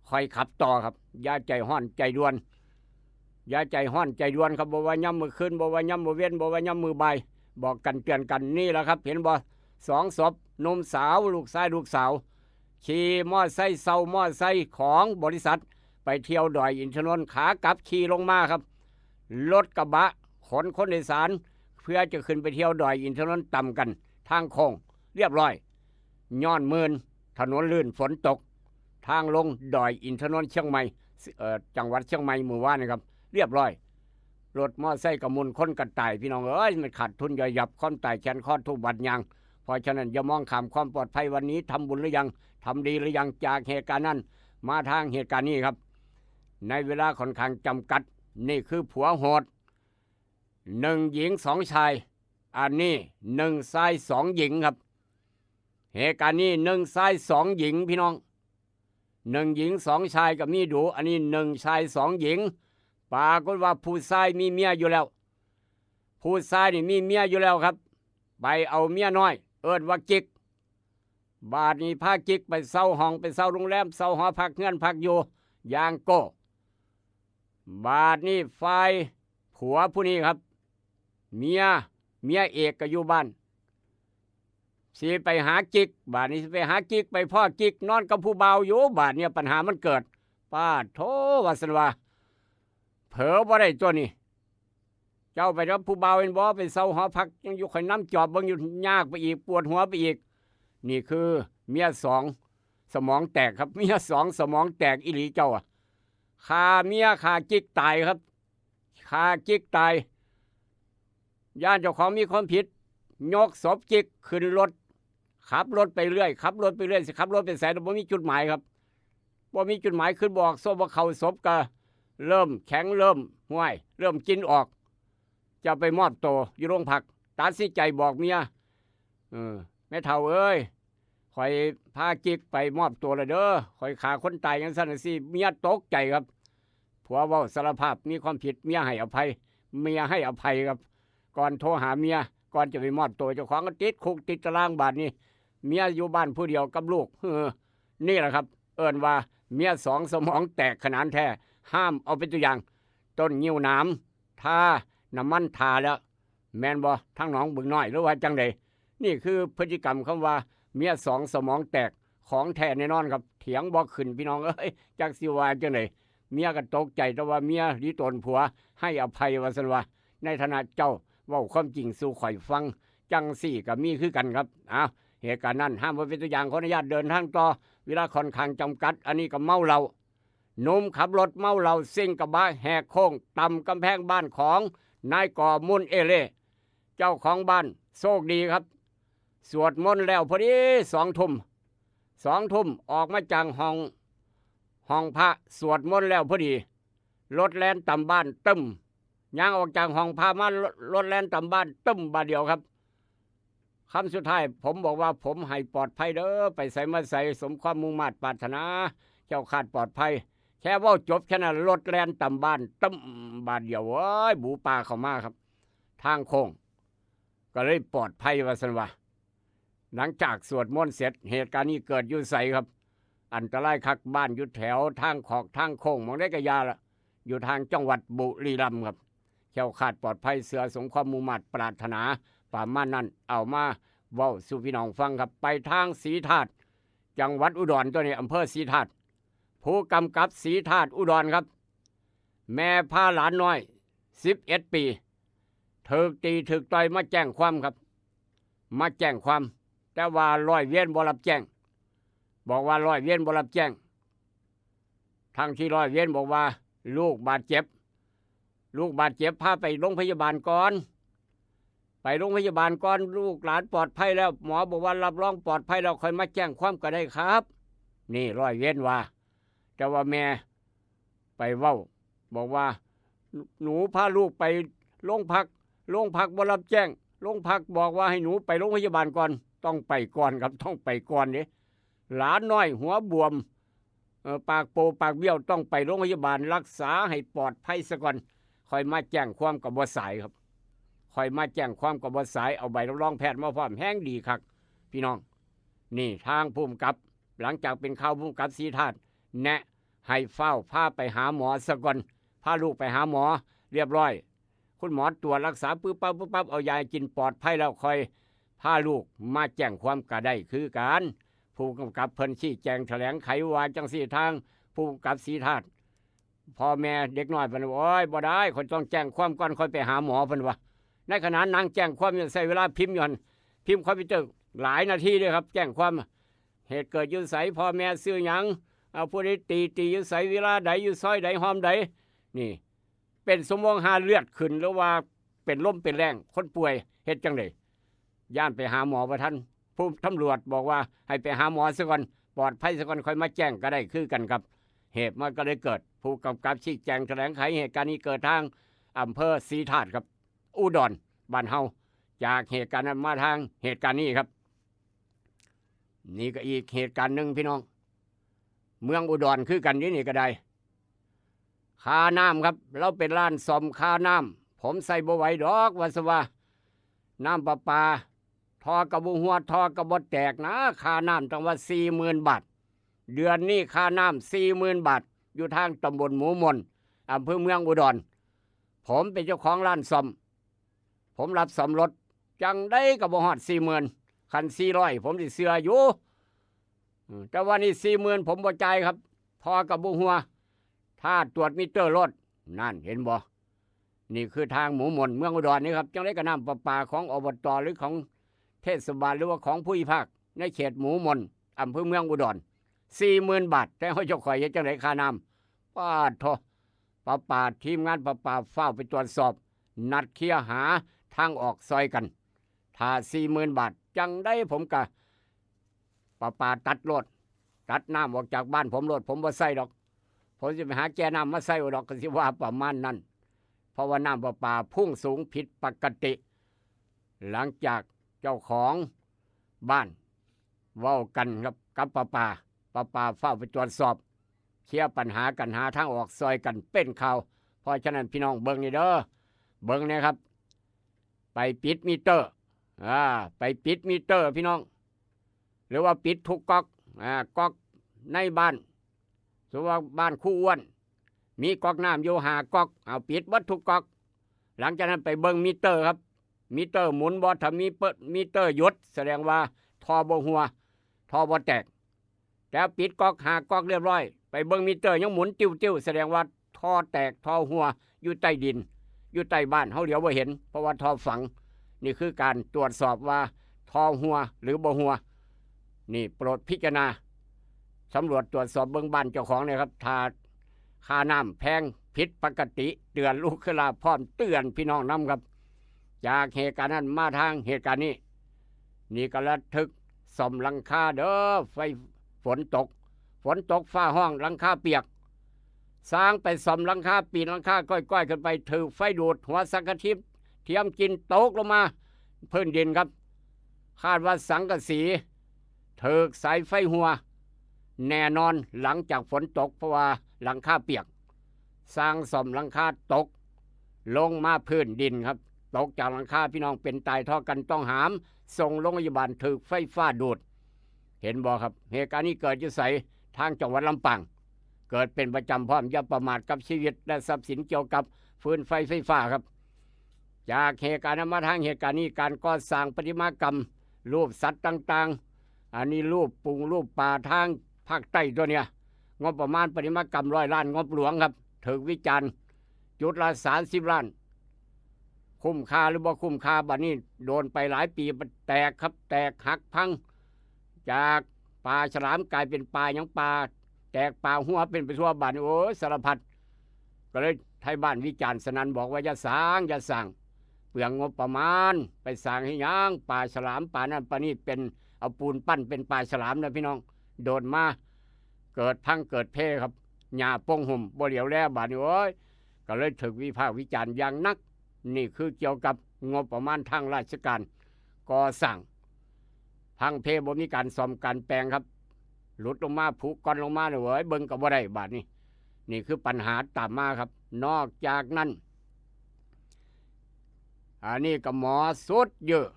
ค่อยขับต่อครับ อย่าใจฮ้อนใจด่วน อย่าใจฮ้อนใจด่วนครับ บ่ว่ายามมื้อคืน บ่ว่ายามมื้อเว็น บ่ว่ายามมื้อบ่าย บอกกันเตือนกัน นี่แหละครับ เห็นบ่ สองศพ หนุ่มสาว ลูกชายลูกสาว ขี่มอไซค์ เช่ามอไซค์ของบริษัท ไปเที่ยวดอยอินทนนท์ ขากลับขี่ลงมาครับ รถกระบะขนคนโดยสาร เพื่อจะขึ้นไปเที่ยวดอยอินทนนท์ ตำกัน ทางโค้ง เรียบร้อย ย้อนมื่น ถนนลื่น ฝนตก ทางลงดอยอินทนนท์ เชียงใหม่ เอ่อ จังหวัดเชียงใหม่ มื้อวานนี้ครับ เรียบร้อย รถมอไซค์ก็หมุน คนก็ตาย พี่น้องเอ้ย มันขาดทุนย่อยยับ ความตายแขนคอทุกบาดยาง เพราะฉะนั้นอย่ามองข้ามความปลอดภัย วันนี้ทำบุญหรือยัง ทำดีหรือยัง จากเหตุการณ์นั้น มาทางเหตุการณ์นี้ครับ ในเวลาค่อนข้างจำกัด นี่คือผัวโหด หนึ่งหญิงสองชาย อันนี้หนึ่งชายสองหญิงครับ เหตุการณ์นี้หนึ่งชายสองหญิง พี่น้อง หนึ่งหญิงสองชายก็มีดู อันนี้หนึ่งชายสองหญิง ปรากฏว่าผู้ชายมีเมียอยู่แล้ว ผู้ชายนี่มีเมียอยู่แล้วครับ ไปเอาเมียน้อย เอิ้นว่ากิ๊ก บาดนี้พากิ๊กไปเช่าห้อง ไปเช่าโรงแรม เช่าหอพัก เฮือนพักอยู่ อย่างโก้ บาดนี้ฝ่ายผัวผู้นี้ครับ เมีย เมียเอกก็อยู่บ้าน สิไปหากิ๊ก บาดนี้สิไปหากิ๊ก ไปพ้อกิ๊ก นอนกับผู้บ่าวอยู่ บาดเนี่ยปัญหามันเกิด ปาดโธ่ ว่าซั่นว่า เผลอบ่ได้ตัวนี้ เจ้าไปกับผู้บ่าวแม่นบ่ ไปเช่าหอพัก ยังอยู่ ข่อยนำจอบเบิ่งอยู่ ยากไปอีก ปวดหัวไปอีก นี่คือเมียสอง สมองแตกครับ เมียสอง สมองแตกอีหลีเจ้าอะ ฆ่าเมียฆ่ากิ๊กตายครับ ฆ่ากิ๊กตาย ย้านเจ้าของมีความผิด ยกศพกิ๊กขึ้นรถ ขับรถไปเรื่อย ขับรถไปเรื่อย สิขับรถไปไส บ่มีจุดหมายครับ บ่มีจุดหมาย ขึ้นบ่ออก โซ่บ่เข้า ศพก็เริ่มแข็ง เริ่มห้วย เริ่มกินออก จะไปมอบตัวอยู่โรงพัก ตัดสินใจบอกเมีย เออ แม่เฒ่าเอ้ย ข่อยพากิ๊กไปมอบตัวแล้วเด้อ ข่อยฆ่าคนตายจั่งซั้นจั่งซี้ เมียตกใจครับ ผัวเว้าสารภาพมีความผิด เมียให้อภัย เมียให้อภัยครับ ก่อนโทรหาเมีย ก่อนจะไปมอบตัวเจ้าของก็ติดคุกติดตารางบาดนี้ เมียอยู่บ้านผู้เดียวกับลูก เออ นี่แหละครับ เอิ้นว่าเมียสองสมองแตกขนาดแท้ ห้ามเอาเป็นตัวอย่าง ต้นงิ้วหนาม ทาน้ำมันทาแล้ว แม่นบ่ ทางหนองบึงน้อย หรือว่าจั่งใด นี่คือพฤติกรรมคำว่าเมียสองสมองแตกของแท้แน่นอนครับ เถียงบ่ขึ้นพี่น้องเอ้ย จักสิว่าจั่งใด เมียก็ตกใจ แต่ว่าเมียหลีตนผัวให้อภัยว่าซั่นว่า ในฐานะเจ้าเว้าความจริงสู่ข่อยฟัง จั่งซี้ก็มีคือกันครับ อ้าว เหตุการณ์นั้นห้ามไว้เป็นตัวอย่าง ขออนุญาตเดินทางต่อ เวลาค่อนข้างจำกัด อันนี้ก็เมาเหล้า หนุ่มขับรถเมาเหล้าซิ่งกระบะแหกโค้งต่ำกำแพงบ้านของนายก่อมุนเอเล่ เจ้าของบ้านโชคดีครับ สวดมนต์แล้วพอดี สองทุ่ม สองทุ่มออกมาจากห้อง ห้องพระ สวดมนต์แล้วพอดี รถแล่นต่ำบ้านตึ้ม ย่างออกจากห้องพระมา รถแล่นต่ำบ้านตึ้มบาดเดียวครับ คำสุดท้ายผมบอกว่า "ผมให้ปลอดภัยเด้อ ไปไสมาไสสมความมุ่งมาดปรารถนา แคล้วคลาดปลอดภัย" แค่เว้าจบแค่นั้น รถแล่นต่ำบ้านตึ้มบาดเดียว เอ้ย บูปาเข้ามาครับ ทางโค้ง ก็เลยปลอดภัยว่าซั่นว่า หลังจากสวดมนต์เสร็จ เหตุการณ์นี้เกิดอยู่ไสครับ อันตรายคัก บ้านอยู่แถวทางขอกทางโค้ง หม่องใดก็อย่าละ อยู่ทางจังหวัดบุรีรัมย์ครับ แคล้วคลาดปลอดภัย เชื่อสมความมุ่งมาดปรารถนา ประมาณนั้น เอามาเว้าสู่พี่น้องฟังครับ ไปทางศรีธาตุ จังหวัดอุดร ตัวนี้อำเภอศรีธาตุ ผู้กำกับศรีธาตุอุดรครับ แม่พาหลานน้อย สิบเอ็ดปี ถูกตีถูกต่อยมาแจ้งความครับ มาแจ้งความ แต่ว่าร้อยเวรบ่รับแจ้ง บอกว่าร้อยเวรบ่รับแจ้ง ทั้งที่ร้อยเวรบอกว่า "ลูกบาดเจ็บ ลูกบาดเจ็บ พาไปโรงพยาบาลก่อน ไปโรงพยาบาลก่อน ลูกหลานปลอดภัยแล้ว หมอบอกว่ารับรองปลอดภัยแล้ว ค่อยมาแจ้งความก็ได้ครับ" นี่ร้อยเวรว่า แต่ว่าแม่ไปเว้า บอกว่า "หนูพาลูกไปโรงพัก โรงพักบ่รับแจ้ง โรงพักบอกว่าให้หนูไปโรงพยาบาลก่อน" ต้องไปก่อนครับ ต้องไปก่อนเด้ หลานน้อยหัวบวม เอ่อ ปากโปปากเบี้ยว ต้องไปโรงพยาบาลรักษาให้ปลอดภัยซะก่อน ค่อยมาแจ้งความก็บ่สายครับ ค่อยมาแจ้งความก็บ่สาย เอาใบรับรองแพทย์มาพร้อม แฮงดีคัก พี่น้อง นี่ทางผู้กำกับ หลังจากเป็นข่าวผู้กำกับศรีธาตุแนะให้ฟ้าวพาไปหาหมอซะก่อน พาลูกไปหาหมอเรียบร้อย คุณหมอตรวจรักษาปึ๊บปั๊บปึ๊บปั๊บ เอายาให้กินปลอดภัยแล้ว ค่อยพาลูกมาแจ้งความก็ได้คือกัน ผู้กำกับเพิ่นชี้แจงแถลงไขว่าจั่งซี้ ทางผู้กำกับศรีธาตุ พ่อแม่เด็กน้อยเพิ่นว่า "โอ้ย บ่ได้ ข้อยต้องแจ้งความก่อน ค่อยไปหาหมอ" เพิ่นว่า ในขณะนั่งแจ้งความอยู่ ใช้เวลาพิมพ์อยู่หั่น พิมพ์คอมพิวเตอร์หลายนาทีเลยครับ แจ้งความ เหตุเกิดอยู่ไส พ่อแม่ชื่อหยัง เอาผู้ใดตี ตีอยู่ไส เวลาใด อยู่ซอยใด ห้องใด นี่ เป็นชั่วโมง หาเลือดขึ้น หรือว่าเป็นลมเป็นแรง คนป่วย เฮ็ดจั่งใด ย้านไปหาหมอบ่ทัน ผู้ตำรวจบอกว่าให้ไปหาหมอซะก่อน ปลอดภัยซะก่อน ค่อยมาแจ้งก็ได้คือกันครับ เหตุมันก็เลยเกิด ผู้กำกับชี้แจงแถลงไขเหตุการณ์นี้เกิดทางอำเภอศรีธาตุครับ อุดรบ้านเฮา จากเหตุการณ์นั้นมาทางเหตุการณ์นี้ครับ นี่ก็อีกเหตุการณ์หนึ่งพี่น้อง เมืองอุดรคือกันนี่ นี่ก็ได้ ค่าน้ำครับ เราเป็นร้านซ่อมค่าน้ำ ผมใส่บ่ไหวดอกว่าซะว่า น้ำประปา ท่อก็บ่หัว ท่อก็บ่แตกนะ ค่าน้ำตั้งว่า สี่หมื่นบาท เดือนนี้ค่าน้ำ สี่หมื่นบาท อยู่ทางตำบลหมูมน อำเภอเมืองอุดร ผมเป็นเจ้าของร้านซ่อม ผมรับซ่อมรถ จั่งใดก็บ่ฮอด สี่หมื่น คัน สี่ร้อย ผมสิเชื่ออยู่ อืม แต่ว่านี่ สี่หมื่น ผมบ่จ่ายครับ ท่อก็บ่หัว ถ้าตรวจมิเตอร์รถ นั่น เห็นบ่ นี่คือทางหมูมน เมืองอุดรนี่ครับ จั่งใดก็น้ำประปาของ อบต หรือของเทศบาล หรือว่าของภูมิภาค ในเขตหมูมน อำเภอเมืองอุดร สี่หมื่นบาท แต่เฮาเจ้าข่อยเฮ็ดจั่งใดค่าน้ำ ปาดโธ่ ประปา ทีมงานประปาฟ้าวไปตรวจสอบ นัดเคลียร์หาทางออกซอยกัน ถ้า สี่หมื่นบาท จั่งใดผมก็ ประปาตัดโลด ตัดน้ำออกจากบ้านผมโลด ผมบ่ใส่ดอก ผมสิไปหาแก่น้ำมาใส่เอาดอก ก็สิว่าประมาณนั้น เพราะว่าน้ำประปาพุ่งสูงผิดปกติ หลังจากเจ้าของบ้านเว้ากันครับ กับประปา ประปาฟ้าวไปตรวจสอบ เคลียร์ปัญหากัน หาทางออกซอยกัน เป็นข่าว เพราะฉะนั้นพี่น้องเบิ่งนี่เด้อ เบิ่งนะครับ ไปปิดมิเตอร์ อ่า ไปปิดมิเตอร์พี่น้อง หรือว่าปิดทุกก๊อก อ่า ก๊อกในบ้าน สมมติว่าบ้านครูอ้วน มีก๊อกน้ำอยู่ห้าก๊อก เอาปิดเบิดทุกก๊อก หลังจากนั้นไปเบิ่งมิเตอร์ครับ มิเตอร์หมุนบ่ ถ้ามีเปิด มิเตอร์หยุด แสดงว่าท่อบ่หัว ท่อบ่แตก แต่ปิดก๊อกห้าก๊อกเรียบร้อย ไปเบิ่งมิเตอร์ยังหมุนติ้วๆ แสดงว่าท่อแตก ท่อหัว อยู่ใต้ดิน อยู่ใต้บ้าน เฮาเหลียวบ่เห็น เพราะว่าท่อฝัง นี่คือการตรวจสอบว่าท่อหัวหรือบ่หัว นี่โปรดพิจารณา สำรวจตรวจสอบเบิ่งบ้านเจ้าของเนี่ยครับ ถ้าค่าน้ำแพงผิดปกติ เตือนลูกค้า พร้อมเตือนพี่น้องนำครับ จากเหตุการณ์นั้นมาทางเหตุการณ์นี้ นี่ก็ระทึกซ่อมหลังคาเด้อ ไฟ ฝนตก ฝนตกฟ้าห้องหลังคาเปียก สร้างไปซ่อมหลังคา ปีนหลังคา ก้อยๆ ขึ้นไป ถืกไฟดูด หัวสังกะทิเทียมกินตกลงมาพื้นดินครับ คาดว่าสังกะสีถืกสายไฟหัว แน่นอนหลังจากฝนตก เพราะว่าหลังคาเปียก สร้างซ่อมหลังคาตก ลงมาพื้นดินครับ ตกจากหลังคาพี่น้องเป็นตายท่อกันต้องหาม ส่งโรงพยาบาลถืกไฟฟ้าดูด เห็นบ่ครับ เหตุการณ์นี้เกิดอยู่ไส ทางจังหวัดลำปาง เกิดเป็นประจำพร้อม อย่าประมาทกับชีวิตและทรัพย์สินเกี่ยวกับฟืนไฟไฟฟ้าครับ จากเหตุการณ์นั้นมาทางเหตุการณ์นี้ การก่อสร้างประติมากรรม รูปสัตว์ต่างๆ อันนี้รูปปูรูปปลาทางภาคใต้ตัวเนี้ย งบประมาณประติมากรรมร้อยล้าน งบหลวงครับ ถืกวิจารณ์ จุดละสามสิบล้าน คุ้มค่าหรือบ่คุ้มค่า บัดนี้โดนไปหลายปี มันแตกครับ แตกหักพัง จากปลาฉลามกลายเป็นปลาหยัง ปลาแตก ปลาหัวเป็นไปทั่ว บัดนี้ โอ้ย สารพัด ก็เลยไทบ้านวิจารณ์สนั่น บอกว่าอย่าสร้าง อย่าสร้าง เปลืองงบประมาณ ไปสร้างให้หยัง ปลาฉลาม ปลานั่นปลานี่ เป็น เอาปูนปั้นเป็นปลาฉลามนะพี่น้อง โดนมา เกิดพังเกิดเพครับ หญ้าปกหุ้ม บ่เหลียวแล บัดนี้ โอ้ย ก็เลยถืกวิพากษ์วิจารณ์อย่างหนัก นี่คือเกี่ยวกับงบประมาณทางราชการก่อสร้าง พังเพ บ่มีการซ่อมการแปลงครับ หลุดลงมา ผุก้อนลงมาเนี่ย เว้ย เบิ่งก็บ่ได้ บัดนี้ นี่คือปัญหาตามมาครับ นอกจากนั้น อันนี้ก็หมอสุดเยอะ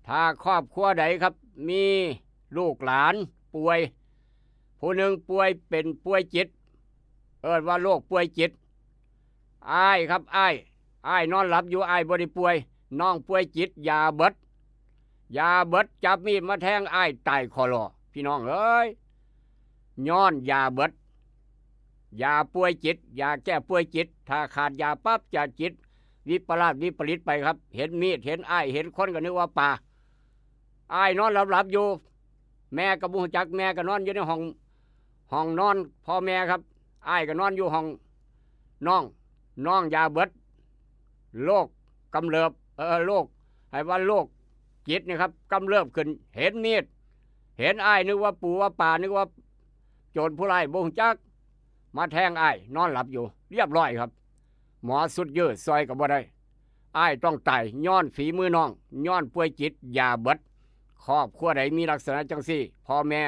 ถ้าครอบครัวใดครับ มีลูกหลานป่วย ผู้หนึ่งป่วยเป็นป่วยจิต เอิ้นว่าโรคป่วยจิต อ้ายครับ อ้าย อ้ายนอนหลับอยู่ อ้ายบ่ได้ป่วย น้องป่วยจิต ยาเบิด ยาเบิด จับมีดมาแทงอ้ายตายคอลอ พี่น้องเอ้ย ย้อนยาเบิด ยาป่วยจิต ยาแก้ป่วยจิต ถ้าขาดยาปั๊บจะจิตวิปลาสวิปริตไปครับ เห็นมีด เห็นอ้าย เห็นคนก็นึกว่าปลา อ้ายนอนหลับๆอยู่ แม่ก็บ่ฮู้จัก แม่ก็นอนอยู่ในห้อง ห้องนอนพ่อแม่ครับ อ้ายก็นอนอยู่ห้องน้อง น้องยาเบิด โรคกำเริบ เออ โรค ให้ว่าโรคจิตนี่ครับ กำเริบขึ้น เห็นมีด เห็นอ้ายนึกว่าปูว่าปลา นึกว่าโจรผู้ร้าย บ่ฮู้จัก มาแทงอ้าย นอนหลับอยู่ เรียบร้อยครับ หมอสุดเยอะ ซ่อยก็บ่ได้ อ้ายต้องตาย ย้อนฝีมือน้อง ย้อนป่วยจิต ยาเบิด ครอบครัวใดมีลักษณะจังซี่ พ่อแม่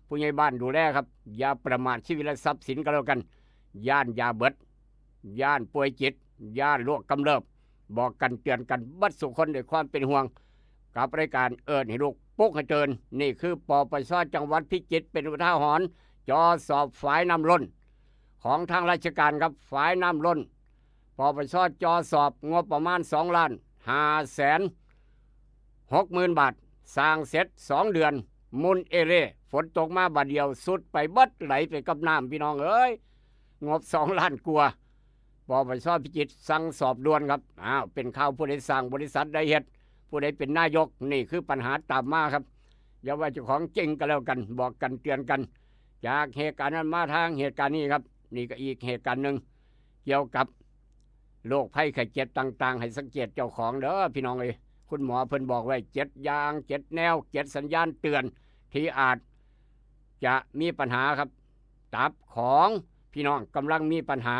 ผู้ใหญ่บ้านดูแลครับ อย่าประมาทชีวิตและทรัพย์สินก็แล้วกัน ย้านยาเบิด ย้านป่วยจิต ย้านโรคกำเริบ บอกกันเตือนกันเบิดสู่คนด้วยความเป็นห่วง กับรายการเอิ้นให้ลุก ปลุกให้ตื่น นี่คือ ปปช จังหวัดพิจิตร เป็นอุทาหรณ์ จอสอบฝายน้ำล้น ของทางราชการครับ ฝายน้ำล้น ปปช จอสอบงบประมาณสองล้านห้าแสนหกหมื่นบาท สร้างเสร็จสองเดือน มุนเอเล่ ฝนตกมาบาดเดียว สุดไปเบิด ไหลไปกับน้ำ พี่น้องเอ้ย งบสองล้านกว่า ปปช พิจิตรสั่งสอบด่วนครับ อ้าว เป็นข่าวผู้ใดสร้างบริษัทใดเฮ็ด ผู้ใดเป็นนายก นี่คือปัญหาตามมาครับ อย่าว่าเจ้าของจริงก็แล้วกัน บอกกันเตือนกัน จากเหตุการณ์นั้นมาทางเหตุการณ์นี้ครับ นี่ก็อีกเหตุการณ์หนึ่ง เกี่ยวกับโรคภัยไข้เจ็บต่างๆ ให้สังเกตเจ้าของเด้อพี่น้องเอ้ย คุณหมอเพิ่นบอกไว้เจ็ดอย่าง เจ็ดแนว เจ็ดสัญญาณเตือน ที่อาจจะมีปัญหาครับ ตับของพี่น้องกำลังมีปัญหา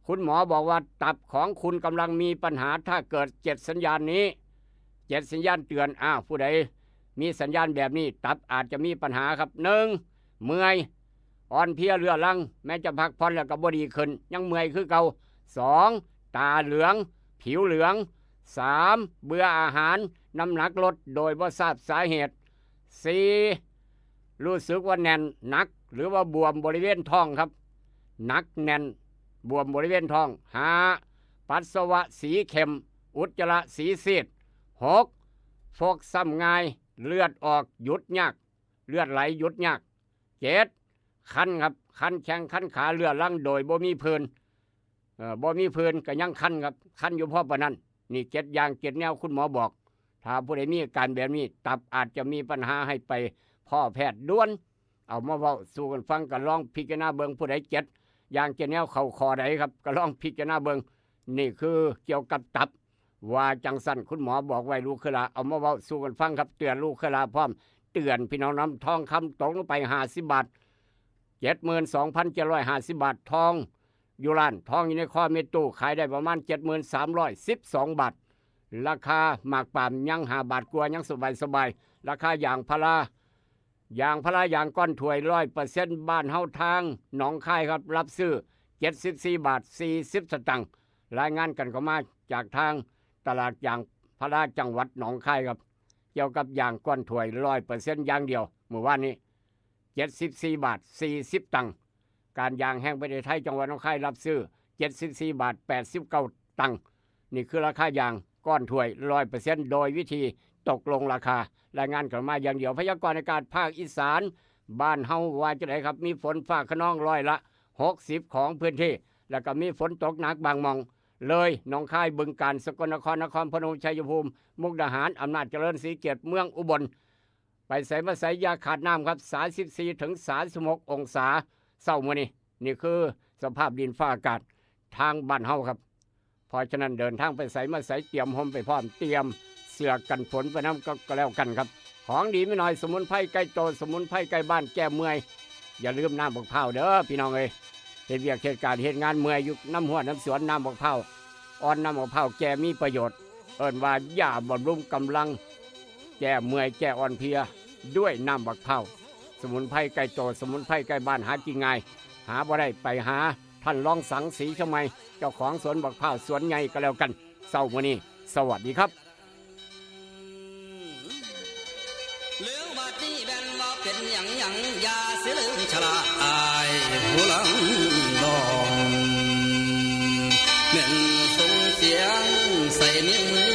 คุณหมอบอกว่าตับของคุณกำลังมีปัญหา ถ้าเกิดเจ็ดสัญญาณนี้ เจ็ดสัญญาณเตือน อ้าว ผู้ใดมีสัญญาณแบบนี้ ตับอาจจะมีปัญหาครับ หนึ่ง เมื่อย อ่อนเพลียเรื้อรัง แม้จะพักผ่อนแล้วก็บ่ดีขึ้น ยังเมื่อยคือเก่า สอง ตาเหลือง ผิวเหลือง สาม เบื่ออาหาร น้ำหนักลดโดยบ่ทราบสาเหตุ สี่ รู้สึกว่าแน่นหนัก หรือว่าบวมบริเวณท้องครับ หนักแน่น บวมบริเวณท้อง ห้า ปัสสาวะสีเข้ม อุจจาระสีซีด หก ฟกช้ำง่าย เลือดออกหยุดยาก เลือดไหลหยุดยาก เจ็ด คันครับ คันแข้งคันขาเรื้อรังโดยบ่มีผื่น เอ่อ บ่มีผื่นก็ยังคันครับ คันอยู่พอปานนั้น นี่เจ็ดอย่างเจ็ดแนวคุณหมอบอก ถ้าผู้ใดมีอาการแบบนี้ ตับอาจจะมีปัญหา ให้ไปพ้อแพทย์ด่วน เอามาเว้าสู่กันฟัง ก็ลองพิจารณาเบิ่ง ผู้ใดเจ็ดอย่างเจ็ดแนวเข้าข้อใดครับ ก็ลองพิจารณาเบิ่ง นี่คือเกี่ยวกับตับ ว่าจังซั่น คุณหมอบอกไว้ ลูกเครือหลา เอามาเว้าสู่กันฟังครับ เตือนลูกเครือหลาพร้อม เตือนพี่น้องนำ ทองคำตกลงไปห้าสิบบาท เจ็ดหมื่นสองพันเจ็ดร้อยห้าสิบบาท ทองอยู่ร้าน ทองอยู่ในคอเมตู้ ขายได้ประมาณเจ็ดหมื่นสามร้อยสิบสองบาท ราคาหมากปาล์มยังห้าบาทกว่า ยังสบายสบาย ราคายางพารา ยางพารายางก้อนถ้วยร้อยเปอร์เซ็นต์ บ้านเฮาทางหนองคายครับ รับซื้อเจ็ดสิบสี่บาทสี่สิบสตางค์ รายงานกันเข้ามาจากทางตลาดยางพาราจังหวัดหนองคายครับ เกี่ยวกับยางก้อนถ้วยร้อยเปอร์เซ็นต์อย่างเดียว มื้อวานนี้ เจ็ดสิบสี่บาทสี่สิบตังค์ การยางแห่งประเทศไทยจังหวัดหนองคายรับซื้อเจ็ดสิบสี่บาทแปดสิบเก้าตังค์ นี่คือราคายางก้อนถ้วยร้อยเปอร์เซ็นต์ โดยวิธีตกลงราคา รายงานเข้ามาอย่างเดียว พยากรณ์อากาศภาคอีสานบ้านเฮาว่าจังไดครับ มีฝนฟ้าคะนองร้อยละหกสิบของพื้นที่ แล้วก็มีฝนตกหนักบางหม่อง เลย หนองคาย บึงกาฬ สกลนคร นครพนม ชัยภูมิ มุกดาหาร อำนาจเจริญ ศรีเกียรติ เมืองอุบล ไปไสมาไสอย่าขาดน้ำครับ สามสิบสี่ถึงสามสิบหกองศา เช้ามื้อนี้ นี่คือสภาพดินฟ้าอากาศทางบ้านเฮาครับ เพราะฉะนั้นเดินทางไปไสมาไส เตรียมห่มไปพร้อม เตรียมเสื้อกันฝนไปนำก็ ก็แล้วกันครับ ของดีมีหน่อย สมุนไพรใกล้โต สมุนไพรใกล้บ้าน แก้เมื่อย อย่าลืมน้ำบักพร้าวเด้อพี่น้องเอ้ย เฮ็ดเวียกเฮ็ดการเฮ็ดงานเมื่อยอยู่นำฮวดนำสวน น้ำบักพร้าวอ่อน น้ำบักพร้าวแก่มีประโยชน์ เอิ้นว่ายาบำรุงกำลัง แก้เมื่อยแก้อ่อนเพลีย ด้วยน้ำบักพร้าว สมุนไพรใกล้โต สมุนไพรใกล้บ้าน หากินง่าย หาบ่ได้ไปหาท่านรองสัง ศรีชมัย เจ้าของสวนบักพร้าวสวนใหญ่ก็แล้วกัน เช้ามื้อนี้ สวัสดีครับ ลืมบัดนี้แม่นว่าเป็นหยังหยัง อย่าสิลืมชะลาอายผู้หลังน้อง แม่นส่งเสียงใส่ในมือ